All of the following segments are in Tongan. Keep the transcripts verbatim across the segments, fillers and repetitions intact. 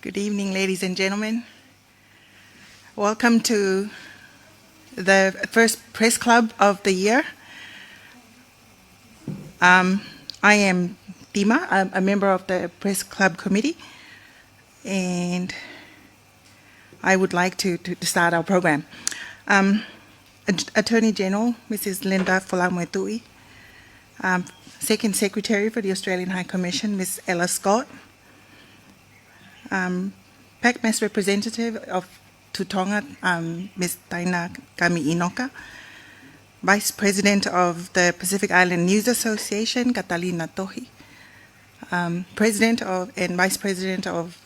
Good evening, ladies and gentlemen. Welcome to the first press club of the year. Um, I am Tima. I'm a member of the press club committee, and I would like to, to, to start our program. Um, At-, Attorney General, Missus Linda Folau Moetui, um, Second Secretary for the Australian High Commission, Miss Ella Scott, um, PACMAS representative of, to Tonga, um, Miss Taina Kami Inoka, Vice President of the Pacific Island News Association, Katalina Tohi, um, President of, and Vice President of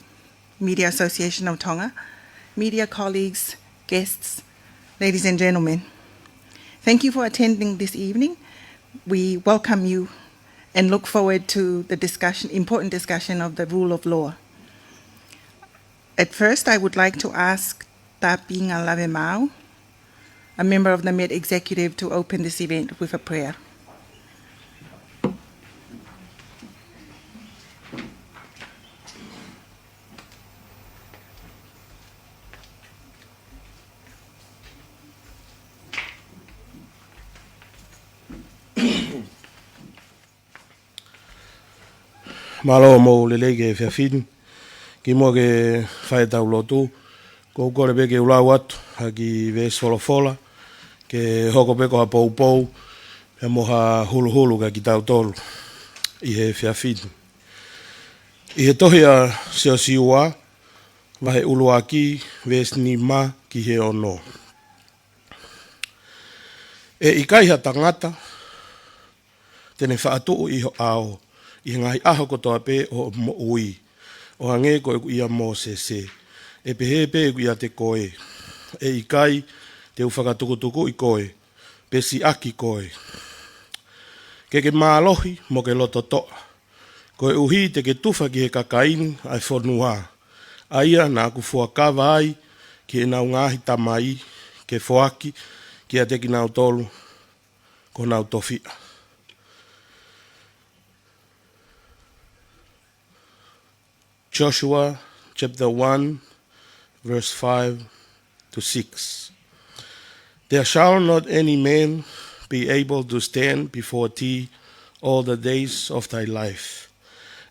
Media Association of Tonga, media colleagues, guests, ladies and gentlemen. Thank you for attending this evening. We welcome you and look forward to the discussion, important discussion of the rule of law. At first, I would like to ask Tapinga Lavemau, a member of the Met Executive, to open this event with a prayer. Mālō mo e lelei ki he efiafi ni. Kimuʻa ke fai ʻetau lotu, ʻoku ou kole pē ke u lau atu ha kiʻi veesi folofola, ke hoko pē ko ha poupou, pea mo ha huluhulu kiate kitautolu ʻi he efiafi ni. ʻI he tohi ʻa Siosiua, vahe ʻuluaki, veesi nima ki he ono. ʻE ʻikai ha tangata te ne faʻa tuʻu ʻi ho ʻao ʻi he ngaahi ʻaho kotoa pē ʻo hoʻo moʻui, ʻo hangē ko ʻeku ʻia Mōsese, ʻe pehē pē ʻeku ʻiate koe. ʻE ʻikai te u fakatukutukuʻi koe, pe siʻaki koe. Ke ke mālohi mo ke lototoʻa, koeʻuhi te ke tufa ki he kakai ni ʻa e fonua, ʻa ia naʻa ku fuakava ai ki heʻenau ngaahi tamai, ke foaki kiate kinautolu ko honau tofiʻa. Joshua chapter one, verse five to six. There shall not any man be able to stand before thee all the days of thy life.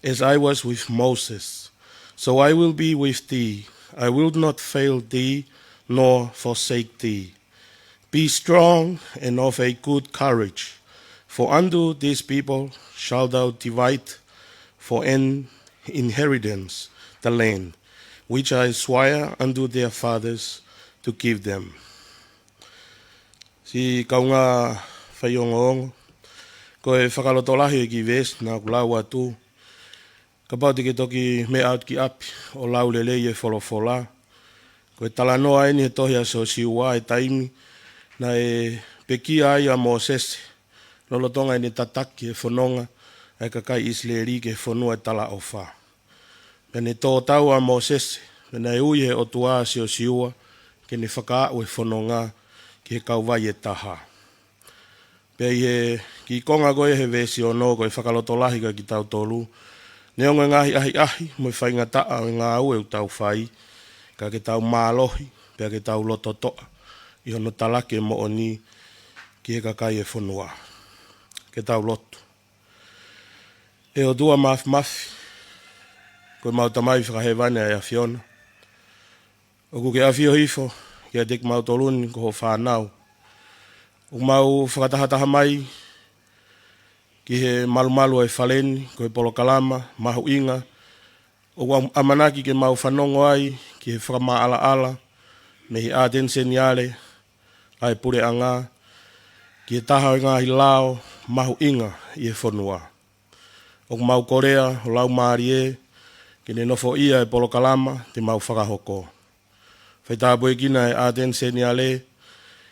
As I was with Moses, so I will be with thee. I will not fail thee nor forsake thee. Be strong and of a good courage, for unto this people shalt thou divide for an inheritance the land which I sware unto their fathers to give them. Siʻi kaungā faiongoongo, ko e fakalotolahi ʻo e kiʻi veesi naʻa ku lau atu, kapau te ke toki meʻa atu ki ʻapi ʻo lau lelei e folofola. Ko e talanoa eni he tohi ʻa Siosiua, e taimi naʻe pekia ai ʻa Mōsese lolotonga ʻene tataki e fononga ʻa e kakai ʻIsileli ki he fonua ʻo e talaʻofa. Pea ne tō tau ʻa Mōsese, pea naʻe ui ʻe he ʻOtua ʻa Siosiua ke ne fakaaʻu e fononga ki he kauvai ʻe taha. Pea ʻi he kiʻi konga ko ē he veesi ono, ko e fakalotolahi kiate kitautolu, neongo e ngaahi ʻahiʻahi mo e faingataʻa ʻo e ngāue ʻoku tau fai, ka ke tau mālohi, pea ke tau lototoʻa ʻi hono talaki e moʻoni ki he kakai e fonua. Ke tau lotu. ʻE ʻOtua Māfimafi, ko ʻemau Tamai Fakahēvani ʻa e ʻAfiona, ʻoku ke ʻafio hifo kiate kimautolu ni ko hoʻo fānau. ʻOku mau fakatahataha mai ki he malumalu ʻo e fale ni, ko e polokalama mahuʻinga ʻoku ʻamanaki ke mau fanongo ai ki he fakamaʻalaʻala mei he ʻAteni Seniale ʻa e Puleʻanga, ki he taha ʻo e ngaahi lao mahuʻinga ʻi he fonua. ʻOku mau kole ʻa ho Laumālie ke ne nofoʻia e polokalama te mau fakahoko. Faitāpuekina e ʻAteni Seniale,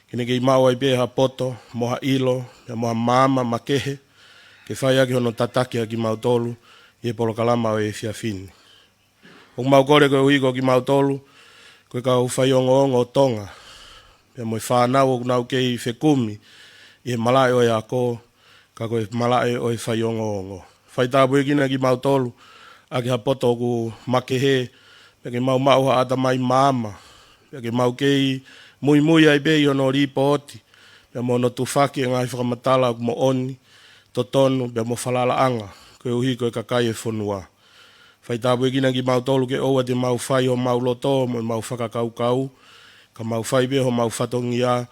ke ne kei maʻu ai pē ha poto, mo ha ʻilo, pea mo ha maama makehe, ke fai ʻaki hono tataki ʻa kimautolu ʻi he polokalama ʻo e efiafi ni. ʻOku mau kole koeʻuhi ko kimautolu, ko e kau faiongoongo ʻo Tonga, pea mo e fānau ʻoku nau kei fekumi ʻi he malaʻe ʻo e ako, ka ko e malaʻe ʻo e faiongoongo. Faitāpuekina kimautolu ʻaki ha poto ʻoku makehe, Pea ke mau maʻu ha ʻatamai maama. Pea ke mau kei muimui ai pē ʻi hono lipooti, pea mo hono tufaki e ngaahi fakamatala ʻoku moʻoni, totonu, pea mo falalaʻanga, koeʻuhi ko e kakai e fonua. Fai tāpuekina kimautolu ke ʻoua te mau fai homau loto mo ʻemau fakakaukau, ka mau fai pē homau fatongia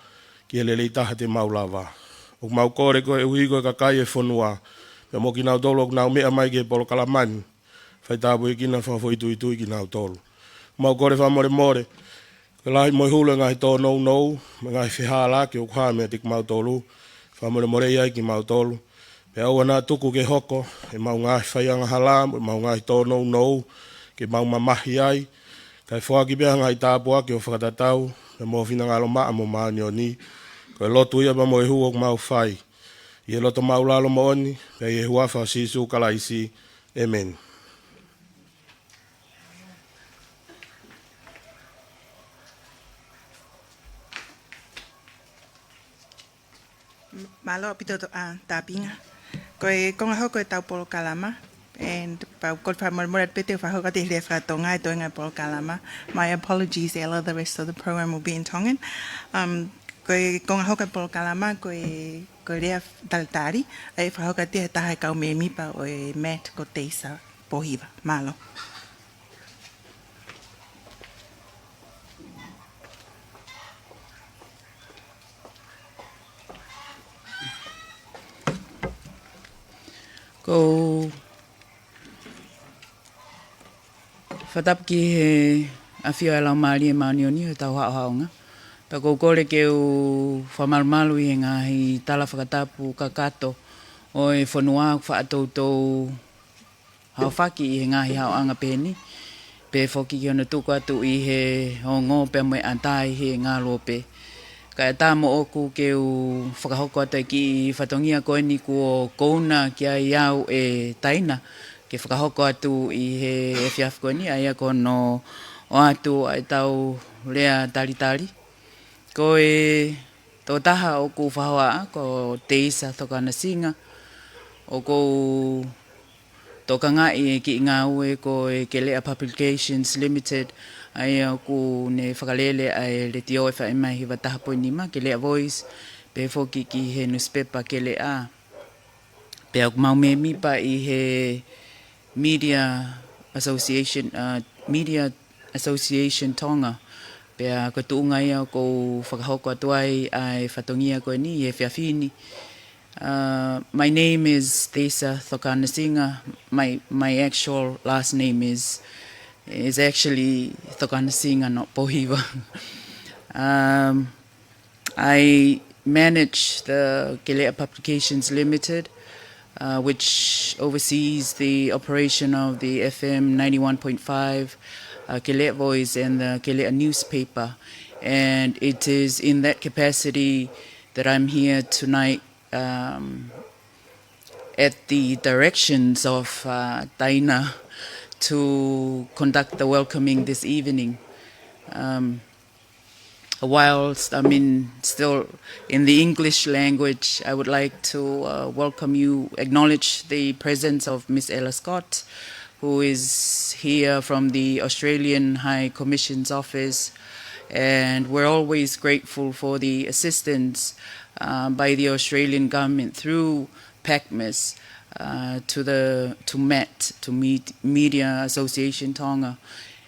ki he lelei taha te mau lava. ʻOku mau kole koeʻuhi ko e kakai e fonua, pea mo kinautolu ʻoku nau meʻa mai ki he polokalama ni, fai tāpuekina fakafoʻituitui kinautolu. Mau kole fakamolemole, ko e lahi mo e hulu e ngaahi tōnounou, mo e ngaahi fehālaaki ʻoku hā meiate kimautolu, fakamolemoleʻi ai kimautolu. Pea ʻoua naʻa tuku ke hoko ʻemau ngaahi faiangahala, mo ʻemau ngaahi tōnounou, ke mau mamahi ai, kae foaki pē ha ngaahi tāpuaki ʻo fakatatau, pea mo ho finangalo maʻa mo māʻoniʻoni, ko e lotu ia pea mo e hū ʻoku mau fai. ʻI he loto maʻulalo moʻoni, pea ʻi he huafa ʻo Sīsū Kalaisi. ʻĒmeni. Mālō ʻaupito ʻa Tāpinga. Ko e konga hoko e tau polokalama, and pea u kole fakamolemole atu pē te u fakahoko atu e lea faka-Tonga e toenga e polokalama. My apologies, Ella, the rest of the program will be in Tongan. Um, ko e konga hoko e polokalama, ko e, ko e lea talitali, ʻa ia ʻe fakahoko atu ʻe he taha e kau mēmipa ʻo e MET ko Teisa Pōhiva. Mālō. Ko u fakatapu ki he ʻafio ʻa e Laumālie Māʻoniʻoni ʻi hotau haʻohaʻonga. Pea ko u kole ke u fakamalumalu ʻi he ngaahi tala fakatapu kakato ʻo e fonua ʻoku faʻa toutou haofaki ʻi he ngaahi haʻohaʻonga pehē ni, pehē foki ki hono tuku atu ʻi he ongo pea mo e ʻatā ʻi he ngaluope. Kae ʻatā moʻoku ke u fakahoko atu e kiʻi fatongia ko eni kuo kouna ki ai au ʻe Taina, ke fakahoko atu ʻi he efiafi ko eni, ʻa ia ko hono ʻoatu ʻa e tau lea talitali. Ko e tokotaha ʻoku ou fakahohaʻa ko Teisa Tokanasinga, ʻoku ou tokangaʻi e kiʻi ngāue ko e Keleʻa Publications Limited, ʻa ia ʻoku ne fakalele ʻa e letiō ʻe fai mai hiva taha poini nima, Keleʻa Voice, pehē foki ki he nusipepa Keleʻa. Pea ʻoku mau mēmipa ʻi he Media Association, uh, Media Association Tonga. Pea ko e tuʻunga ia ʻoku ou fakahoko atu ai ʻa e fatongia ko eni ʻi he efiafi ni. Uh, my name is Teisa Tokanasinga. My, my actual last name is, is actually Tokanasinga, not Pōhiva. Um, I manage the Keleʻa Publications Limited, uh, which oversees the operation of the F M ninety-one point five, uh, Keleʻa Voice and the Keleʻa newspaper. And it is in that capacity that I'm here tonight, um, at the directions of, uh, Taina to conduct the welcoming this evening. Um, Whilst I'm in, still in the English language, I would like to, uh, welcome you, acknowledge the presence of Miss Ella Scott, who is here from the Australian High Commission's office, and we're always grateful for the assistance, uh, by the Australian government through PACMAS, uh, to the, to MET, to Med-, Media Association Tonga.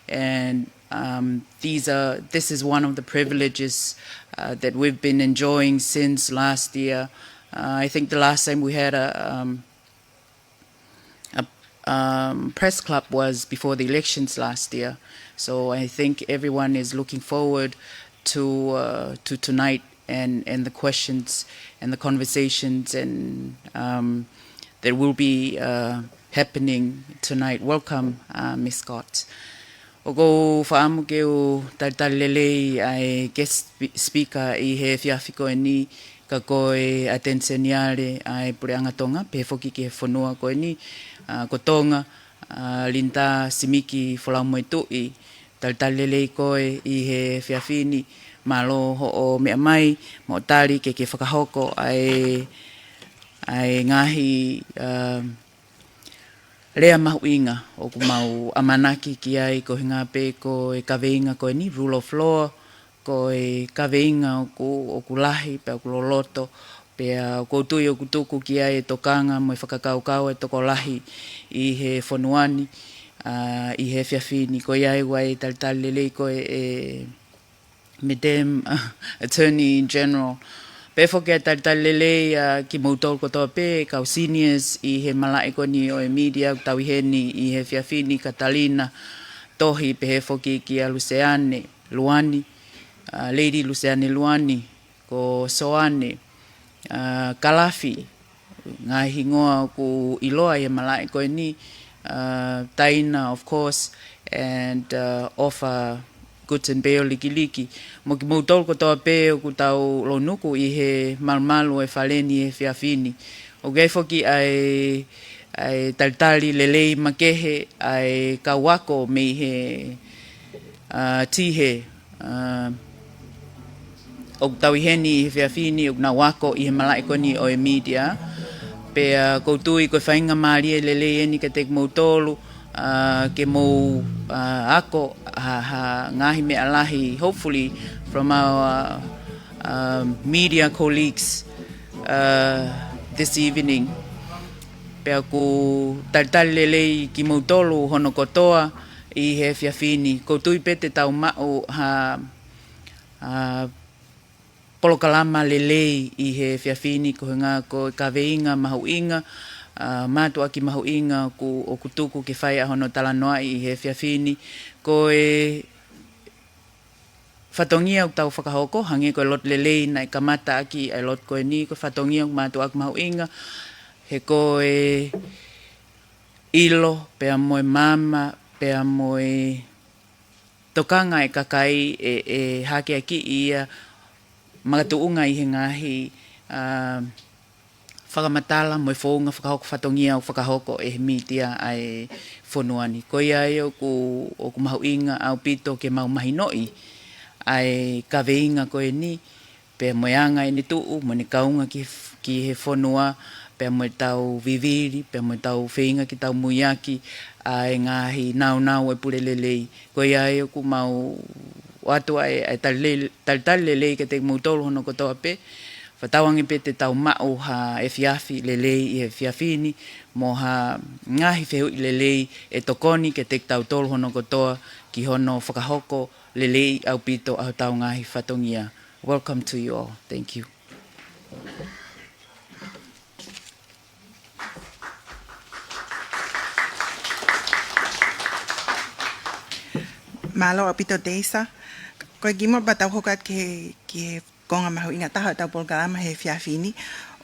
And, um, these are, this is one of the privileges, uh, that we've been enjoying since last year. Uh, I think the last time we had a, um, a, um, press club was before the elections last year. So I think everyone is looking forward to, uh, to tonight and, and the questions and the conversations and, um, that will be, uh, happening tonight. Welcome, uh, Miss Scott. ʻOku ou fakaʻamu ke u talitali lelei ʻa e guest spe-, speaker ʻi he efiafi ko eni, ka ko e ʻAteni Seniale ʻa e Puleʻanga Tonga, pehē foki ki he fonua ko eni, uh, ko Tonga, uh, Linda Simiki Folau Moetuʻi, talitali lelei koe ʻi he efiafi ni, mālō hoʻo meʻa mai mo tali ke ke fakahoko ʻa e, ʻa e ngaahi, um, lea mahuʻinga ʻoku mau ʻamanaki ki ai, ko e hinga pē ko e kaveinga ko eni, rule of law, ko e kaveinga ʻoku, ʻoku lahi pea ʻoku loloto, pea ʻoku ou tui ʻoku tuku ki ai e tokanga mo e fakakaukau e tokolahi ʻi he fonua ni, ʻa, ʻi he efiafi ni. Ko ia ai ʻoku ʻi ai e talitali lelei ko e, e Madam, ʻa, Attorney General. Pea foki ʻa e talitali lelei ʻa kimoutolu kotoa pē, kau seniors ʻi he malaʻe ko eni ʻo e media, ʻoku tau ʻi heni ʻi he efiafi ni, Katalina Tohi, pehē foki kia Luseane Luani, ʻa, Lady Luseane Luani, ko Soane, ʻa, Kalafi, ngaahi hingoa ʻoku ʻiloa ʻi he malaʻe ko eni, ʻa, Taina, of course, and, ʻa, Ofa Gutenberg Likiliki. Mo kimoutolu kotoa pē ʻoku tau lounuku ʻi he malumalu e fale ni he efiafi ni. ʻOku ʻi ai foki ʻa e, ʻa e talitali lelei makehe ʻa e kau ako mei he, ʻa, Tihe, ʻa, ʻoku tau ʻi heni he efiafi ni, ʻoku nau ako ʻi he malaʻe ko eni ʻo e media. Pea ʻoku ou tui ko e faingamālie lelei eni kiate kimoutolu, ʻa, ke mou, ʻa, ako ha, ha ngaahi meʻa lahi, hopefully, from our, ʻa, media colleagues, ʻa, this evening. Pea ʻoku talitali lelei kimoutolu hono kotoa ʻi he efiafi ni. ʻOku ou tui pē te tau maʻu ha, ʻa, polokalama lelei ʻi he efiafi ni, ko e hinga ko e kaveinga mahuʻinga, ʻa, mātuʻaki mahuʻinga ʻoku, ʻoku tuku ke fai ʻa hono talanoaʻi ʻi he efiafi ni. Ko e fatongia ʻoku tau fakahoko, hangē ko e lotu lelei naʻe kamata ʻaki ʻa e lotu ko eni, ko e fatongia ʻoku mātuʻaki mahuʻinga, he ko e ʻilo, pea mo e maama, pea mo e tokanga e kakai ʻe, ʻe hakeakiʻi ia makatuʻunga ʻi he ngaahi, ʻa, fakamatala mo e founga fakahoko fatongia ʻoku fakahoko ʻe he media ʻa e fonua ni. Ko ia ai ʻoku, ʻoku mahuʻinga ʻaupito ke mau mahinoʻi ʻa e kaveinga ko eni, pea mo e anga ʻene tuʻu, mo ʻene kaunga ki, ki he fonua, pea mo ʻetau vivili, pea mo ʻetau feinga ke tau muiaki ʻa e ngaahi naunau e pule lelei. Ko ia ai ʻoku mau ʻoatu ʻa e, ʻa e tali-, talitali lelei kiate kimoutolu hono kotoa pē. Fakatauange pē te tau maʻu ha efiafi lelei ʻi he efiafi ni, mo ha ngaahi fehuʻi lelei ʻe tokoni kiate kitautolu hono kotoa ki hono fakahoko lelei ʻaupito ʻa hotau ngaahi fatongia. Welcome to you all. Thank you. Mālō ʻaupito Deisa. Ko e kimuʻa pea tau hoko atu ki he, ki he konga mahuʻinga taha ʻetau polokalama he efiafi ni.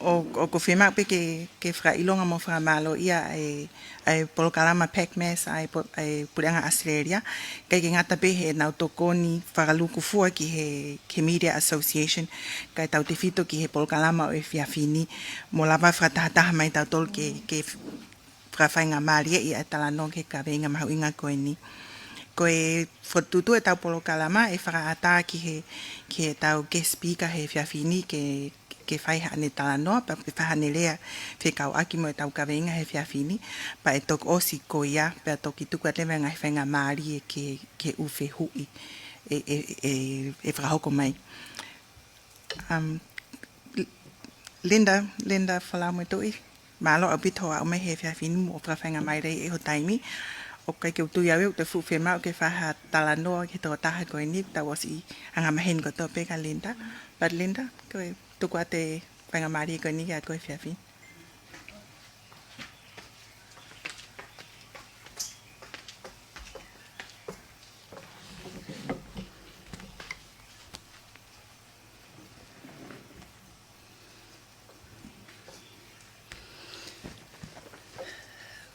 ʻO, ʻoku fiemaʻu pē ke, ke fakaʻilonga mo fakamālōʻia ʻa e, ʻa e polokalama PACMAS, ʻa e po-, ʻa e Puleʻanga ʻAositelēlia. ʻIkai ke ngata pē heʻenau tokoni fakalūkufua ki he, ki he Media Association, kae tautefito ki he polokalama ʻo e efiafi ni, mo lava fakatahataha mai tautolu ke, ke fakafaingamālieʻi ʻa e talanoa ki he kaveinga mahuʻinga ko eni. Ko e fokotuʻutuʻu ʻetau polokalama ʻe fakaʻatā ki he, ki heʻetau guest speaker he efiafi ni ke, ke fai haʻane talanoa, pea ke fai haʻane lea fekauʻaki mo ʻetau kaveinga he efiafi ni, pea ʻe toki ʻosi ko ia, pea toki tuku atu leva e ngaahi faingamālie ki he, ki he ʻū fehuʻi ʻe, ʻe, ʻe, ʻe fakahoko mai. Um, L-, Linda, Linda Folau Motuʻi, mālō ʻaupito hoʻo aʻu mai he efiafi ni mo fakafaingamālieʻi ho taimi. ʻOku ʻikai ke u tui au ʻe toe fuʻu fiemaʻu ke fai ha talanoa ki he tokotaha ko eni, tau ʻosi angamaheni kotoa pē kia Linda. But Linda, ko e tuku atu e faingamālie ko eni kiate koe he efiafi ni.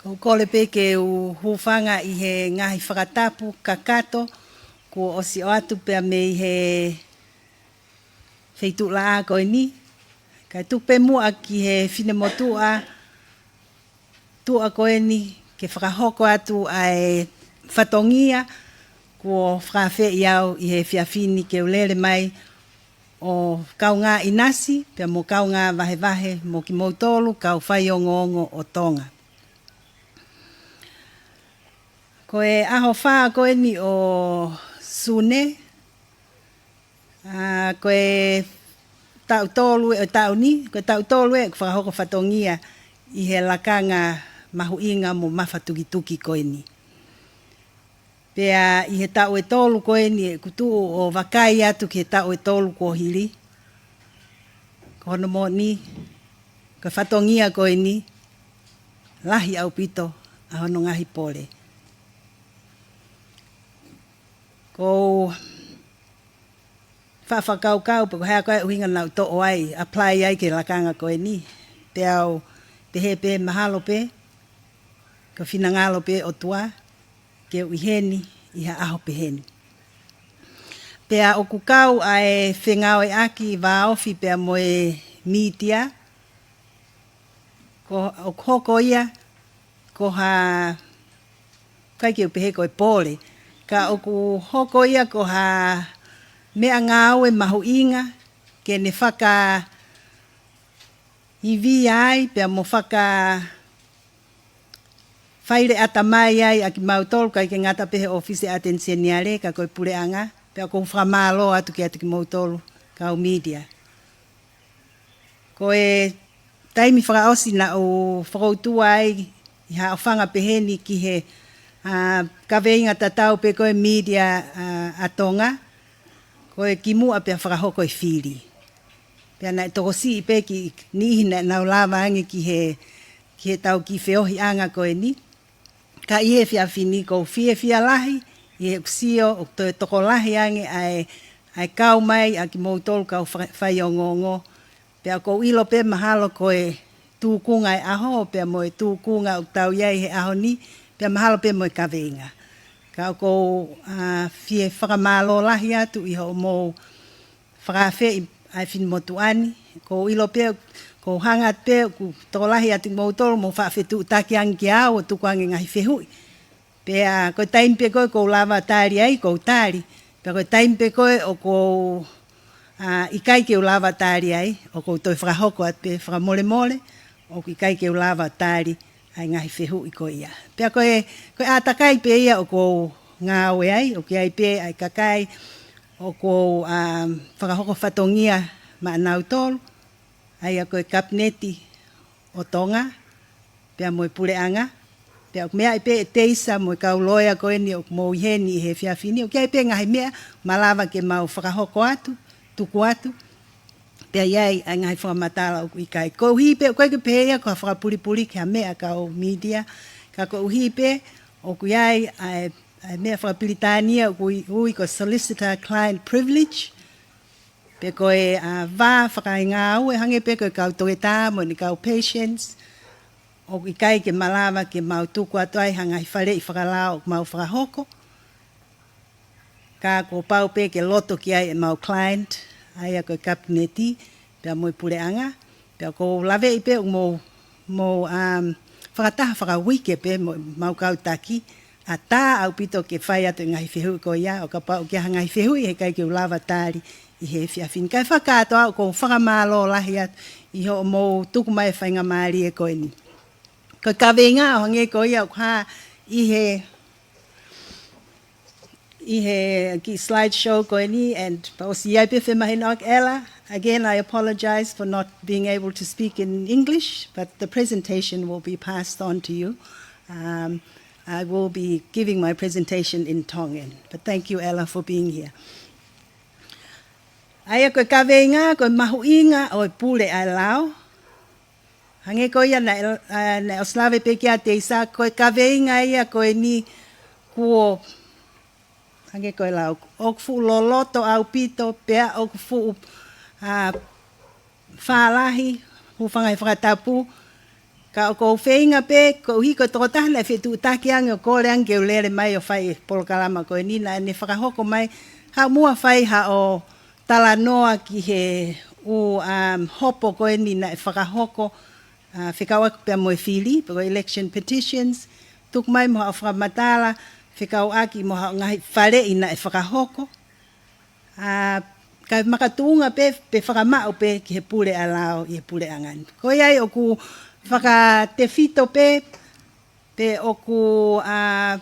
ʻOku ou kole pē ke u hūfanga ʻi he ngaahi fakatapu kakato kuo ʻosi ʻoatu pea mei he feituʻulaʻā ko eni. Kae tuku pē muʻa ki he finemotuʻa tuʻa ko eni ke fakahoko atu ʻa e fatongia kuo fakaafeʻi au ʻi he efiafi ni ke u lele mai ʻo kaungā ʻinasi, pea mo kaungā vahevahe mo kimoutolu kau faiongoongo ʻo Tonga. Ko e ʻaho fā ko eni ʻo Sune, ʻa, ko e taʻu tolu ʻe, ʻo e taʻu ni, ko e taʻu tolu ʻe ʻeku fakahoko fatongia ʻi he lakanga mahuʻinga mo mafatukituki ko eni. Pea ʻi he taʻu ʻe tolu ko eni ʻeku tuʻu ʻo vakai atu ki he taʻu ʻe tolu kuo hili. Ko hono moʻoni, ko e fatongia ko eni, lahi ʻaupito ʻa hono ngaahi pole. Ko u faʻa fakakaukau pe ko e hā koā e ʻuhinga naʻa ku toʻo ai, apply ai ki he lakanga ko eni. Pea u pehē pē mahalo pē, ko e finangalo pē ʻOtua, ke u ʻi heni ʻi ha ʻaho peheni. Pea ʻoku kau ʻa e fengāueʻaki vāofi pea mo e mītia, ko, ʻoku hoko ia ko ha, ʻikai ke u pehē ko e pole, ka ʻoku hoko ia ko ha meʻangāue mahuʻinga ke ne fakaivia ai, pea mo fakafaileʻatamai ai ʻa kimautolu, ʻikai ke ngata pē he ʻōfisi ʻAteni Seniale, ka ko e puleʻanga, pea ʻoku ou fakamālō atu kiate kimoutolu kau mītia. Ko e taimi fakaʻosi naʻa ku fakautua ai ʻi ha ʻaofanga peheni ki he, ʻa, kaveinga tatau pē ko e mītia, ʻa, ʻa Tonga, ko e kimuʻa pea fakahoko e fili. Pea naʻe tokosiʻi pē ki he niʻihi naʻa nau lava ange ki he, ki heʻetau kiʻi feohiʻanga ko eni. Ka ʻi he efiafi ni ʻoku ou fiefia lahi ʻi heʻeku sio ʻoku toe tokolahi ange ʻa e, ʻa e kau mai ʻa kimoutolu kau fa-, faiongoongo. Pea ʻoku ou ʻilo pē mahalo ko e tūkunga e ʻaho, pea mo e tūkunga ʻoku tau ʻi ai he ʻaho ni, pea mahalo pē mo e kaveinga. Ka ʻoku ou, ʻa, fie fakamālō lahi atu ʻi hoʻomou fakaafeʻi ʻa e finemotuʻa ni, ʻoku ou ʻilo pē, ʻoku ou hanga pē, ʻoku tokolahi atu kimoutolu, mou faʻa fetuʻutaki ange kia au, ʻo tuku ange ngaahi fehuʻi. Pea ko e taimi pē ko ē ʻoku ou lava tali ai, ʻoku ou tali. Pea ko e taimi pē ko ē ʻoku ou, ʻa, ʻikai ke u lava tali ai, ʻoku ou toe fakahoko atu pē fakamolemole, ʻoku ʻikai ke u lava tali ʻa e ngaahi fehuʻi ko ia. Pea ko e, ko e ʻātakai pē ia ʻoku ou ngāue ai, ʻoku ʻi ai pē ʻa e kakai ʻoku ou, ʻa, fakahoko fatongia maʻanautolu, ʻa ia ko e kapineti ʻo Tonga, pea mo e puleʻanga, pea ʻoku meaʻi pē ʻe Teisa mo e kau loea ko eni ʻoku mou ʻi heni ʻi he efiafi ni, ʻoku ʻi ai pē ngaahi meʻa malava ke mau fakahoko atu, tuku atu, pea ʻi ai ʻa e ngaahi fakamatala ʻoku ʻikai. Koeʻuhi pē, ʻoku ʻikai ke pehē ia ko ha fakapulipuli ki ha meʻa kau mītia, ka koeʻuhi pē, ʻoku ʻi ai ʻa e, ʻa e meʻa fakapilitānia ʻoku ui, ui ko e solicitor client privilege, pe ko e, ʻa, vā fakaengāue hangē pē ko e kau toketā mo ʻene kau patients, ʻoku ʻikai ke malava ke mau tuku atu ai ha ngaahi faleʻi fakalao ʻoku mau fakahoko. Ka kuo pau pē ke loto ki ai ʻemau client, ʻa ia ko e kapineti, pea mo e puleʻanga, pea ʻoku ou laveʻi pē ʻoku mou, mou, um, fakataha fakauike pē mo ʻemau kau taki, ʻatā ʻaupito ke fai atu e ngaahi fehuʻi ko ia, ʻo kapau ʻoku ʻi ai ha ngaahi fehuʻi he ʻikai ke u lava tali ʻi he efiafi ni. Kae fakakātoa ʻoku ou fakamālō lahi atu ʻi hoʻomou tuku mai e faingamālie ko eni. Ko e kaveinga ʻo hangē ko ia ʻoku hā ʻi he ʻi he kiʻi slideshow ko eni, and pea ʻosi ʻi ai pē femahinoʻaki, Ella. Again, I apologize for not being able to speak in English, but the presentation will be passed on to you. Um, I will be giving my presentation in Tongan. But thank you, Ella, for being here. ʻA ia ko e kaveinga, ko e mahuʻinga ʻo e pule ʻa e lao. Hangē ko ia naʻe, ʻa, naʻe ʻosi lave pē kia Teisa, ko e kaveinga ia ko eni kuo, hangē ko e lau, ʻoku fuʻu loloto ʻaupito, pea ʻoku fuʻu, ʻa, fālahi, hūfanga he fakatapu, ka ʻoku ou feinga pē, koeʻuhi ko e tokotaha naʻe fetuʻutaki ange ʻo kole ange ke u lele mai ʻo fai e polokalama ko eni, naʻa ne fakahoko mai, haʻu muʻa fai haʻo talanoa ki he ʻū, um, hopo ko eni naʻe fakahoko, ʻa, fekauʻaki pea mo e fili, pe ko e election petitions, tuku mai mo haʻo fakamatala, fekauʻaki mo haʻo ngaahi faleʻi naʻe fakahoko. ʻA, kae makatuʻunga pē, pe fakamaʻu pē ki he pule ʻa e lao ʻi he puleʻanga ni. Ko ia ai ʻoku fakatefito pē, pe ʻoku, ʻa,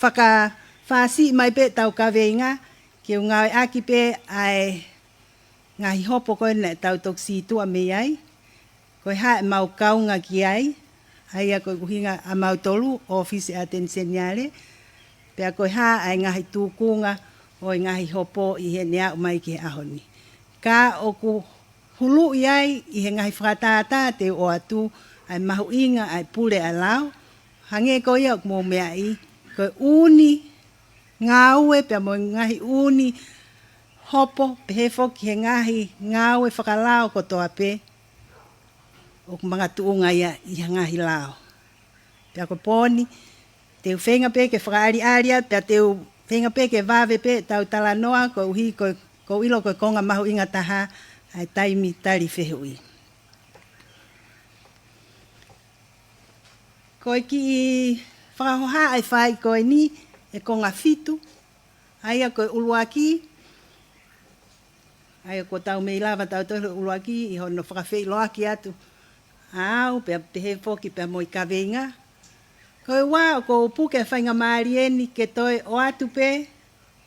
Fakafāsiʻi mai pē ʻetau kaveinga, ke u ngāueʻaki pē ʻa e ngaahi hopo ko ē naʻa tau toki sītuʻa mei ai. Ko e hā ʻemau kaunga ki ai, ʻa ia ko e ʻuhinga ʻamautolu, ʻōfisi ʻAteni Seniale, pea ko e hā ʻa e ngaahi tūkunga ʻo e ngaahi hopo ʻi heʻene aʻu mai ki he ʻaho ni. Ka ʻoku huluʻi ai ʻi he ngaahi fakatātā te u ʻoatu ʻa e mahuʻinga ʻa e pule ʻa e lao, hangē ko ia ʻoku mou meaʻi, ko e ʻū ngāue pea mo e ngaahi ʻū hopo, pehē foki he ngaahi ngāue fakalao kotoa pē, ʻoku makatuʻunga ia ʻi he ngaahi lao. Pea ko e pō ni, te u feinga pē ke fakaʻaliʻali atu, pea te u feinga pē ke vave pē ʻetau talanoa, koeʻuhi ko, ko e ʻilo ko e konga mahuʻinga taha ʻa e taimi tali fehuʻi. Ko e kiʻi fakahohaʻa ʻe fai ko eni, ʻe konga fitu, ʻa ia ko e ʻuluaki, ʻa ia ko ʻetau mei lava ʻetau toe ʻuluaki ʻi hono fakafeʻiloaki atu ʻa au, pea pehē foki pea mo e kaveinga. Ko e ua, ʻoku ou puke ʻa e faingamālie ni ke toe ʻoatu pē,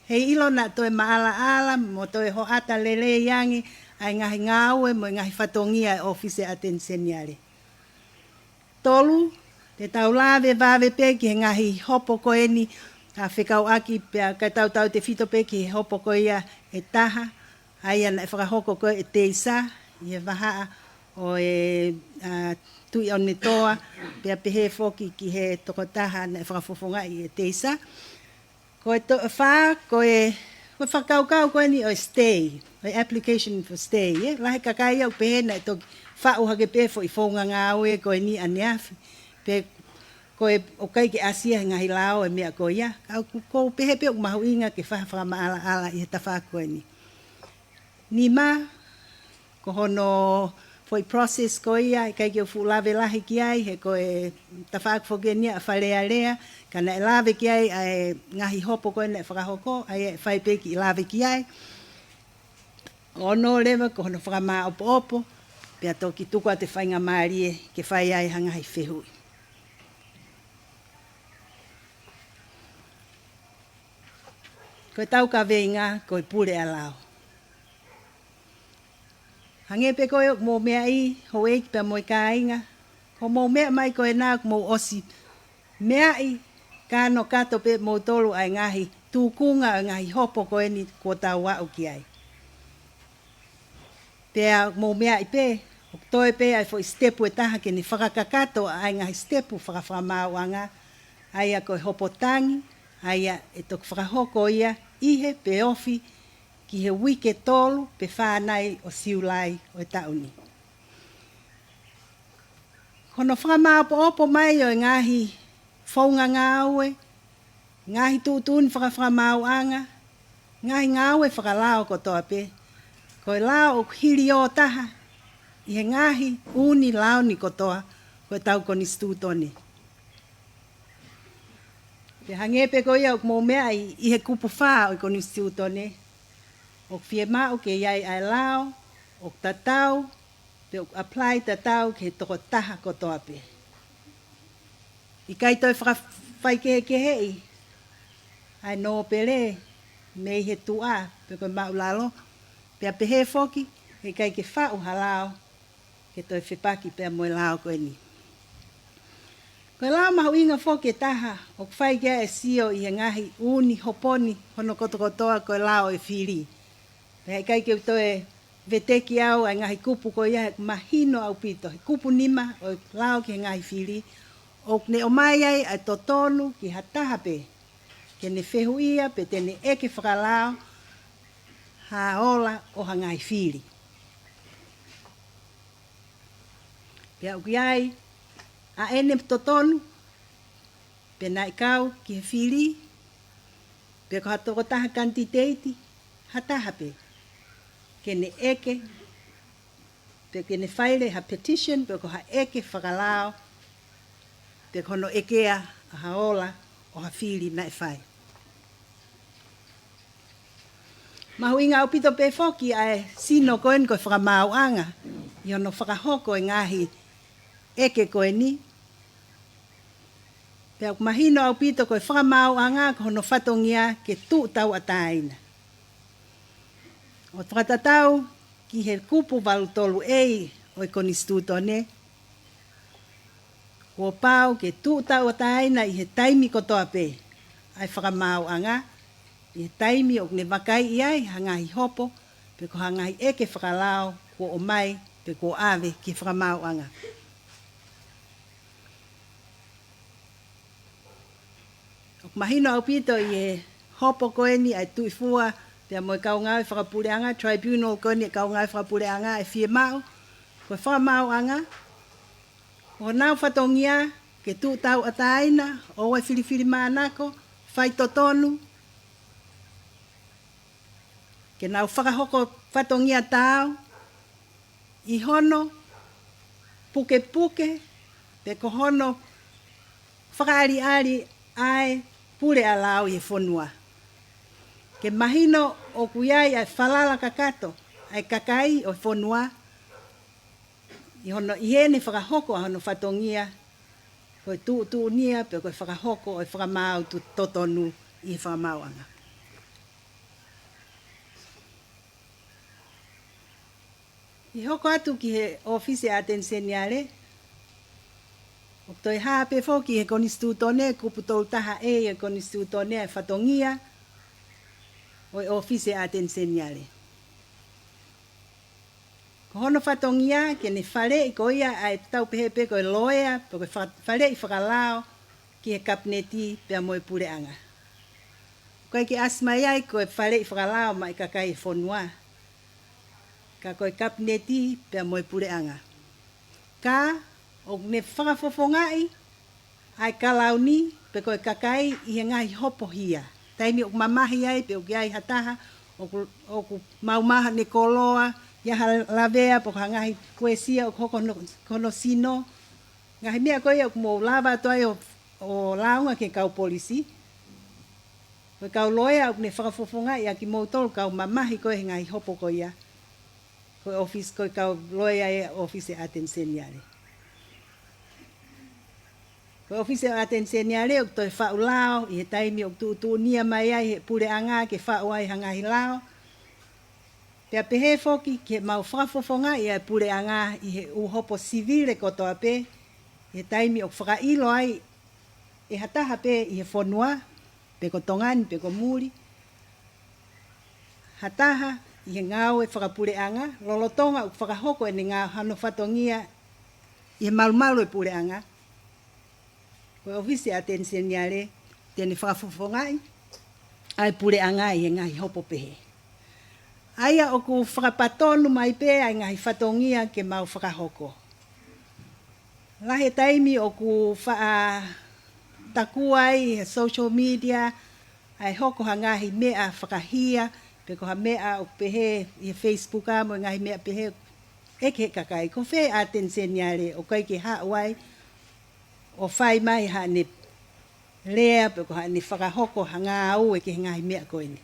heiʻilo naʻa toe maʻalaʻala mo toe hoʻata lelei ange ʻa e ngaahi ngāue mo e ngaahi fatongia ʻa e ʻōfisi ʻAteni Seniale. Tolu, te tau lave vave pē ki he ngaahi hopo ko eni, ʻa, fekauʻaki pea kae tautautefito pē ki he hopo ko ia ʻe taha, ʻa ia naʻe fakahoko ko ē ʻe Teisa ʻi he vahaʻa ʻo e, ʻa, Tuʻi ʻOnetoa, pea pehē foki ki he tokotaha naʻe fakafofongaʻi ʻe Teisa. Ko e to-, fā, ko e, ko e fakakaukau ko eni ʻo e stay, ʻo e application for stay, ē? Lahi e kakai ia ʻoku pehē naʻe toki faʻu hake pē foʻi founga ngāue ko eni ʻaneafi. Pe ko e ʻoku ʻikai ke ʻasi ia he ngaahi lao e meʻa ko ia. Ka ʻoku, ʻoku ou pehē pē ʻoku mahuʻinga ke fai ha fakamaʻalaʻala ʻi he tafaʻaki ko eni. Nima, ko hono foʻi process ko ia, ʻikai ke u fuʻu lave lahi ki ai, he ko e tafaʻaki foki eni ʻa Fale Alea, ka naʻe lave ki ai ʻa e ngaahi hopo ko ē naʻe fakahoko, ʻa ia ʻe fai pē kiʻi lave ki ai. Ono leva, ko hono fakamāʻopoʻopo, pea toki tuku atu e faingamālie ke fai ai ha ngaahi fehuʻi. Ko ʻetau kaveinga, ko e pule ʻa e lao. Hangē pē ko ē ʻoku mou meaʻi, houʻeiki pea mo e kāinga, ko hoʻomou meʻa mai ko ena ʻoku mou ʻosi meaʻi, ka nau kātoa pē moutolu ʻa e ngaahi tūkunga ʻo e ngaahi hopo ko eni kuo tau aʻu ki ai. Pea mou meaʻi pē, ʻoku toe pē ʻa e foʻi sitepu ʻe taha ke ne fakakakato ʻa e ngaahi sitepu fakafakamāuʻanga, ʻa ia ko e hopo tangi, ʻa ia ʻe toki fakahoko ia ʻi he pe ofi ki he uike tolu pe fā nai ʻo Siulai ʻo e taʻu ni. Ko hono fakamāʻopoʻopo mai ʻo e ngaahi founga ngāue, ngaahi tuʻutuʻuni fakafakamāuʻanga, ngaahi ngāue fakalao kotoa pē, ko e lao ʻoku hiliō taha ʻi he ngaahi ʻū lao ni kotoa, ko ʻetau konisitūtone. Pea hangē pē ko ia ʻoku mou meaʻi ʻi he kupu fā ʻo e konisitūtone, ʻoku fiemaʻu ke ʻi ai ʻa e lao ʻoku tatau, pe ʻoku apply tatau ki he tokotaha kotoa pē. ʻIkai toe fakafaikehekeheʻi ʻa e nōpele mei he tuʻa pe ko e māʻulalo, pea pehē foki, heʻikai ke faʻu ha lao ke toe fepaki pea mo e lao ko eni. Ko e lao mahuʻinga foki ʻe taha ʻoku fai ki ai e sio ʻi he ngaahi ʻū hopo ni hono kotokotoa ko e lao ʻo e fili. Pea heʻikai ke u toe veteki au ʻa e ngaahi kupu ko ia he ʻoku mahino ʻaupito, he kupu nima ʻo e lao ki he ngaahi fili, ʻoku ne ʻomai ai ʻa e totonu ki ha taha pē ke ne fehuʻia pe te ne ʻeke fakalao ha ola ʻo ha ngaahi fili. Pea ʻoku ʻi ai ʻa ʻene totonu, pe naʻe kau ki he fili, pe ko ha tokotaha kanititeiti, ha taha pē, ke ne ʻeke, pe ke ne faile ha petition, pe ko ha ʻeke fakalao, pe ko hono ʻekea ʻa ha ola ʻo ha fili naʻe fai. Mahuʻinga ʻaupito pē foki ʻa e sino ko eni ko e fakamāuʻanga ʻi hono fakahoko e ngaahi ʻeke ko eni. Pea ʻoku mahino ʻaupito ko e fakamaauʻanga ko hono fatongia ke tuʻu tauʻatāina. ʻO fakatatau ki he kupu valu tolu A ʻo e Konisitūtone, kuo pau ke tuʻu tauʻatāina ʻi he taimi kotoa pē ʻa e fakamaauʻanga, ʻi he taimi ʻoku ne vakaiʻi ai ha ngaahi hopo, pe ko ha ngaahi ʻeke fakalao kuo ʻomai, pe kuo ʻave ki he fakamaauʻanga. ʻOku mahino ʻaupito ʻi he hopo ko eni ʻa e Tuʻi Fua, pea mo e kau ngāue fakapuleʻanga, tribunal ko eni ʻa e kau ngāue fakapuleʻanga, ʻe fiemaʻu ko e fakamaauʻanga, ko honau fatongia ke tuʻu tauʻatāina, ʻoua ʻe filifilimānako, faitotonu, ke nau fakahoko fatongia taau ʻi hono pukepuke, pe ko hono fakaʻaliʻali ʻa e pule ʻa e lao ʻi he fonua. Ke mahino ʻoku ʻi ai ʻa e falala kakato ʻa e kakai ʻo e fonua, ʻi hono, ʻi heʻene fakahoko ʻa hono fatongia, ko e tuʻutuʻunia pe ko e fakahoko ʻo e fakamaau tu-, totonu ʻi he fakamaauʻanga. ʻI he hoko atu ki he ʻŌfisi ʻa e ʻAteni Seniale, ʻoku toe hā pē foki ʻi he Konisitūtone, kupu tolu taha A ʻo e Konisitūtone, ʻa e fatongia ʻo e ʻŌfisi ʻa e ʻAteni Seniale. Ko hono fatongia ke ne faleʻi ko ia ʻa e tau pehē pē ko e loea, pe ko e fa-, faleʻi fakalao ki he Kapineti pea mo e Puleʻanga. ʻOku ʻikai ke ʻasi mai ai ko e faleʻi fakalao maʻa e kakai e fonua, ka ko e Kapineti pea mo e Puleʻanga. Ka ʻoku ne fakafofongaʻi ʻa e Kalauni pe ko e kakai ʻi he ngaahi hopo hia. Taimi ʻoku mamahi ai pe ʻoku ʻi ai ha taha ʻoku, ʻoku maumau haʻane koloa, ʻi ai ha lavea pe ko ha ngaahi uesia ʻoku hoko hono, hono sino. Ngaahi meʻa ko ia ʻoku mou lava atu ai ʻo, ʻo lāunga ki he kau polisi. Ko e kau loea ʻoku ne fakafofongaʻi ʻa kimoutolu kau mamahi ko ē he ngaahi hopo ko ia. Ko e ʻōfisi, ko e kau loea ʻa e ʻŌfisi ʻa e ʻAteni Seniale. Ko e ʻŌfisi ʻa e ʻAteni Seniale ʻoku toe faʻu lao ʻi he taimi ʻoku tuʻutuʻunia mai ai ʻe he Puleʻanga ke faʻu ai ha ngaahi lao. Pea pehē foki ke mau fakafofongaʻi ʻa e Puleʻanga ʻi he ʻū hopo sivile kotoa pē, ʻi he taimi ʻoku fakaʻilo ai ʻe ha taha pē ʻi he fonua, pe ko Tonga ni pe ko muli, ha taha ʻi he ngāue fakapuleʻanga, lolotonga ʻoku fakahoko ʻene ngāue, hano fatongia ʻi he malumalu e Puleʻanga, ko e ʻŌfisi ʻa e ʻAteni Seniale te ne fakafofongaʻi ʻa e Puleʻanga ʻi he ngaahi hopo pehē. ʻA ia ʻoku fakapatonu mai pē ʻa e ngaahi fatongia ke mau fakahoko. Lahi e taimi ʻoku faʻa takua ai he social media, ʻa e hoko ha ngaahi meʻa fakahia, pe ko ha meʻa ʻoku pehē ʻi he Facebook ʻa mo e ngaahi meʻa pehē, ʻeke ʻe he kakai, ko fē ʻa e ʻAteni Seniale, ʻoku ʻikai ke haʻu ai ʻo fai mai haʻane lea pe ko haʻane fakahoko ha ngāue ki he ngaahi meʻa ko eni.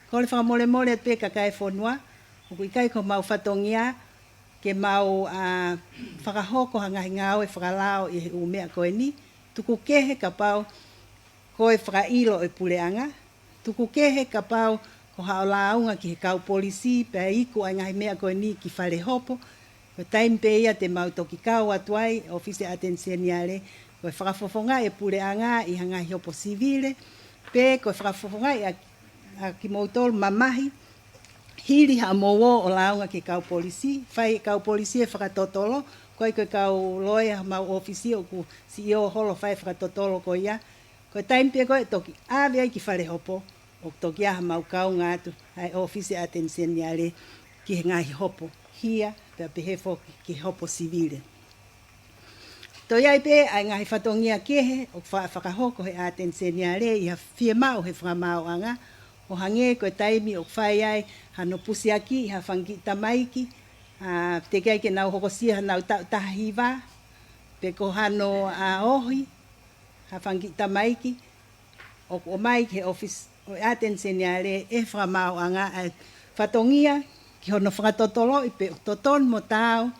Kole fakamolemole atu pē kakai e fonua, ʻoku ʻikai ko homau fatongia ke mau, ʻa, fakahoko ha ngaahi ngāue fakalao ʻi he ʻū meʻa ko eni, tuku kehe kapau ko e fakaʻilo e Puleʻanga, tuku kehe kapau ko haʻo lāunga ki he kau polisi, pea iku ʻa e ngaahi meʻa ko eni ki fale hopo, ko e taimi pē ia te mau toki kau atu ai, ʻŌfisi ʻa e ʻAteni Seniale, ko e fakafofongaʻi e Puleʻanga ʻi ha ngaahi hopo sivile, pe ko e fakafofongaʻi ʻa, ʻa kimoutolu mamahi, hili haʻamou ō ʻo lāunga ki he kau polisi, fai e kau polisi e fakatotolo, ko e, ko e kau loea homau ʻōfisi ʻoku siʻi ō holo fai e fakatotolo ko ia, ko e taimi pē ko ē toki ʻave ai ki fale hopo, ʻoku toki ʻi ai hamau kaunga atu ʻa e ʻŌfisi ʻa e ʻAteni Seniale ki he ngaahi hopo hia, pea pehē foki ki he hopo sivile. Toe ʻi ai pē ʻa e ngaahi fatongia kehe ʻoku fa-, fakahoko ʻe he ʻAteni Seniale ʻi ha fiemaʻu ʻe he fakamaauʻanga, ʻo hangē ko e taimi ʻoku fai ai hano pusiaki ʻi ha fanga kiʻi tamaiki, ʻa, teʻeki ai ke nau hokosia hanau taʻu taha hiva, pe ko hano, ʻa, ohi ha fanga kiʻi tamaiki, ʻoku ʻomai ki he ʻōfisi ʻo e ʻAteni Seniale ʻe he fakamaauʻanga ʻa e fatongia ki hono fakatotoloʻi pe ʻoku totonu mo taau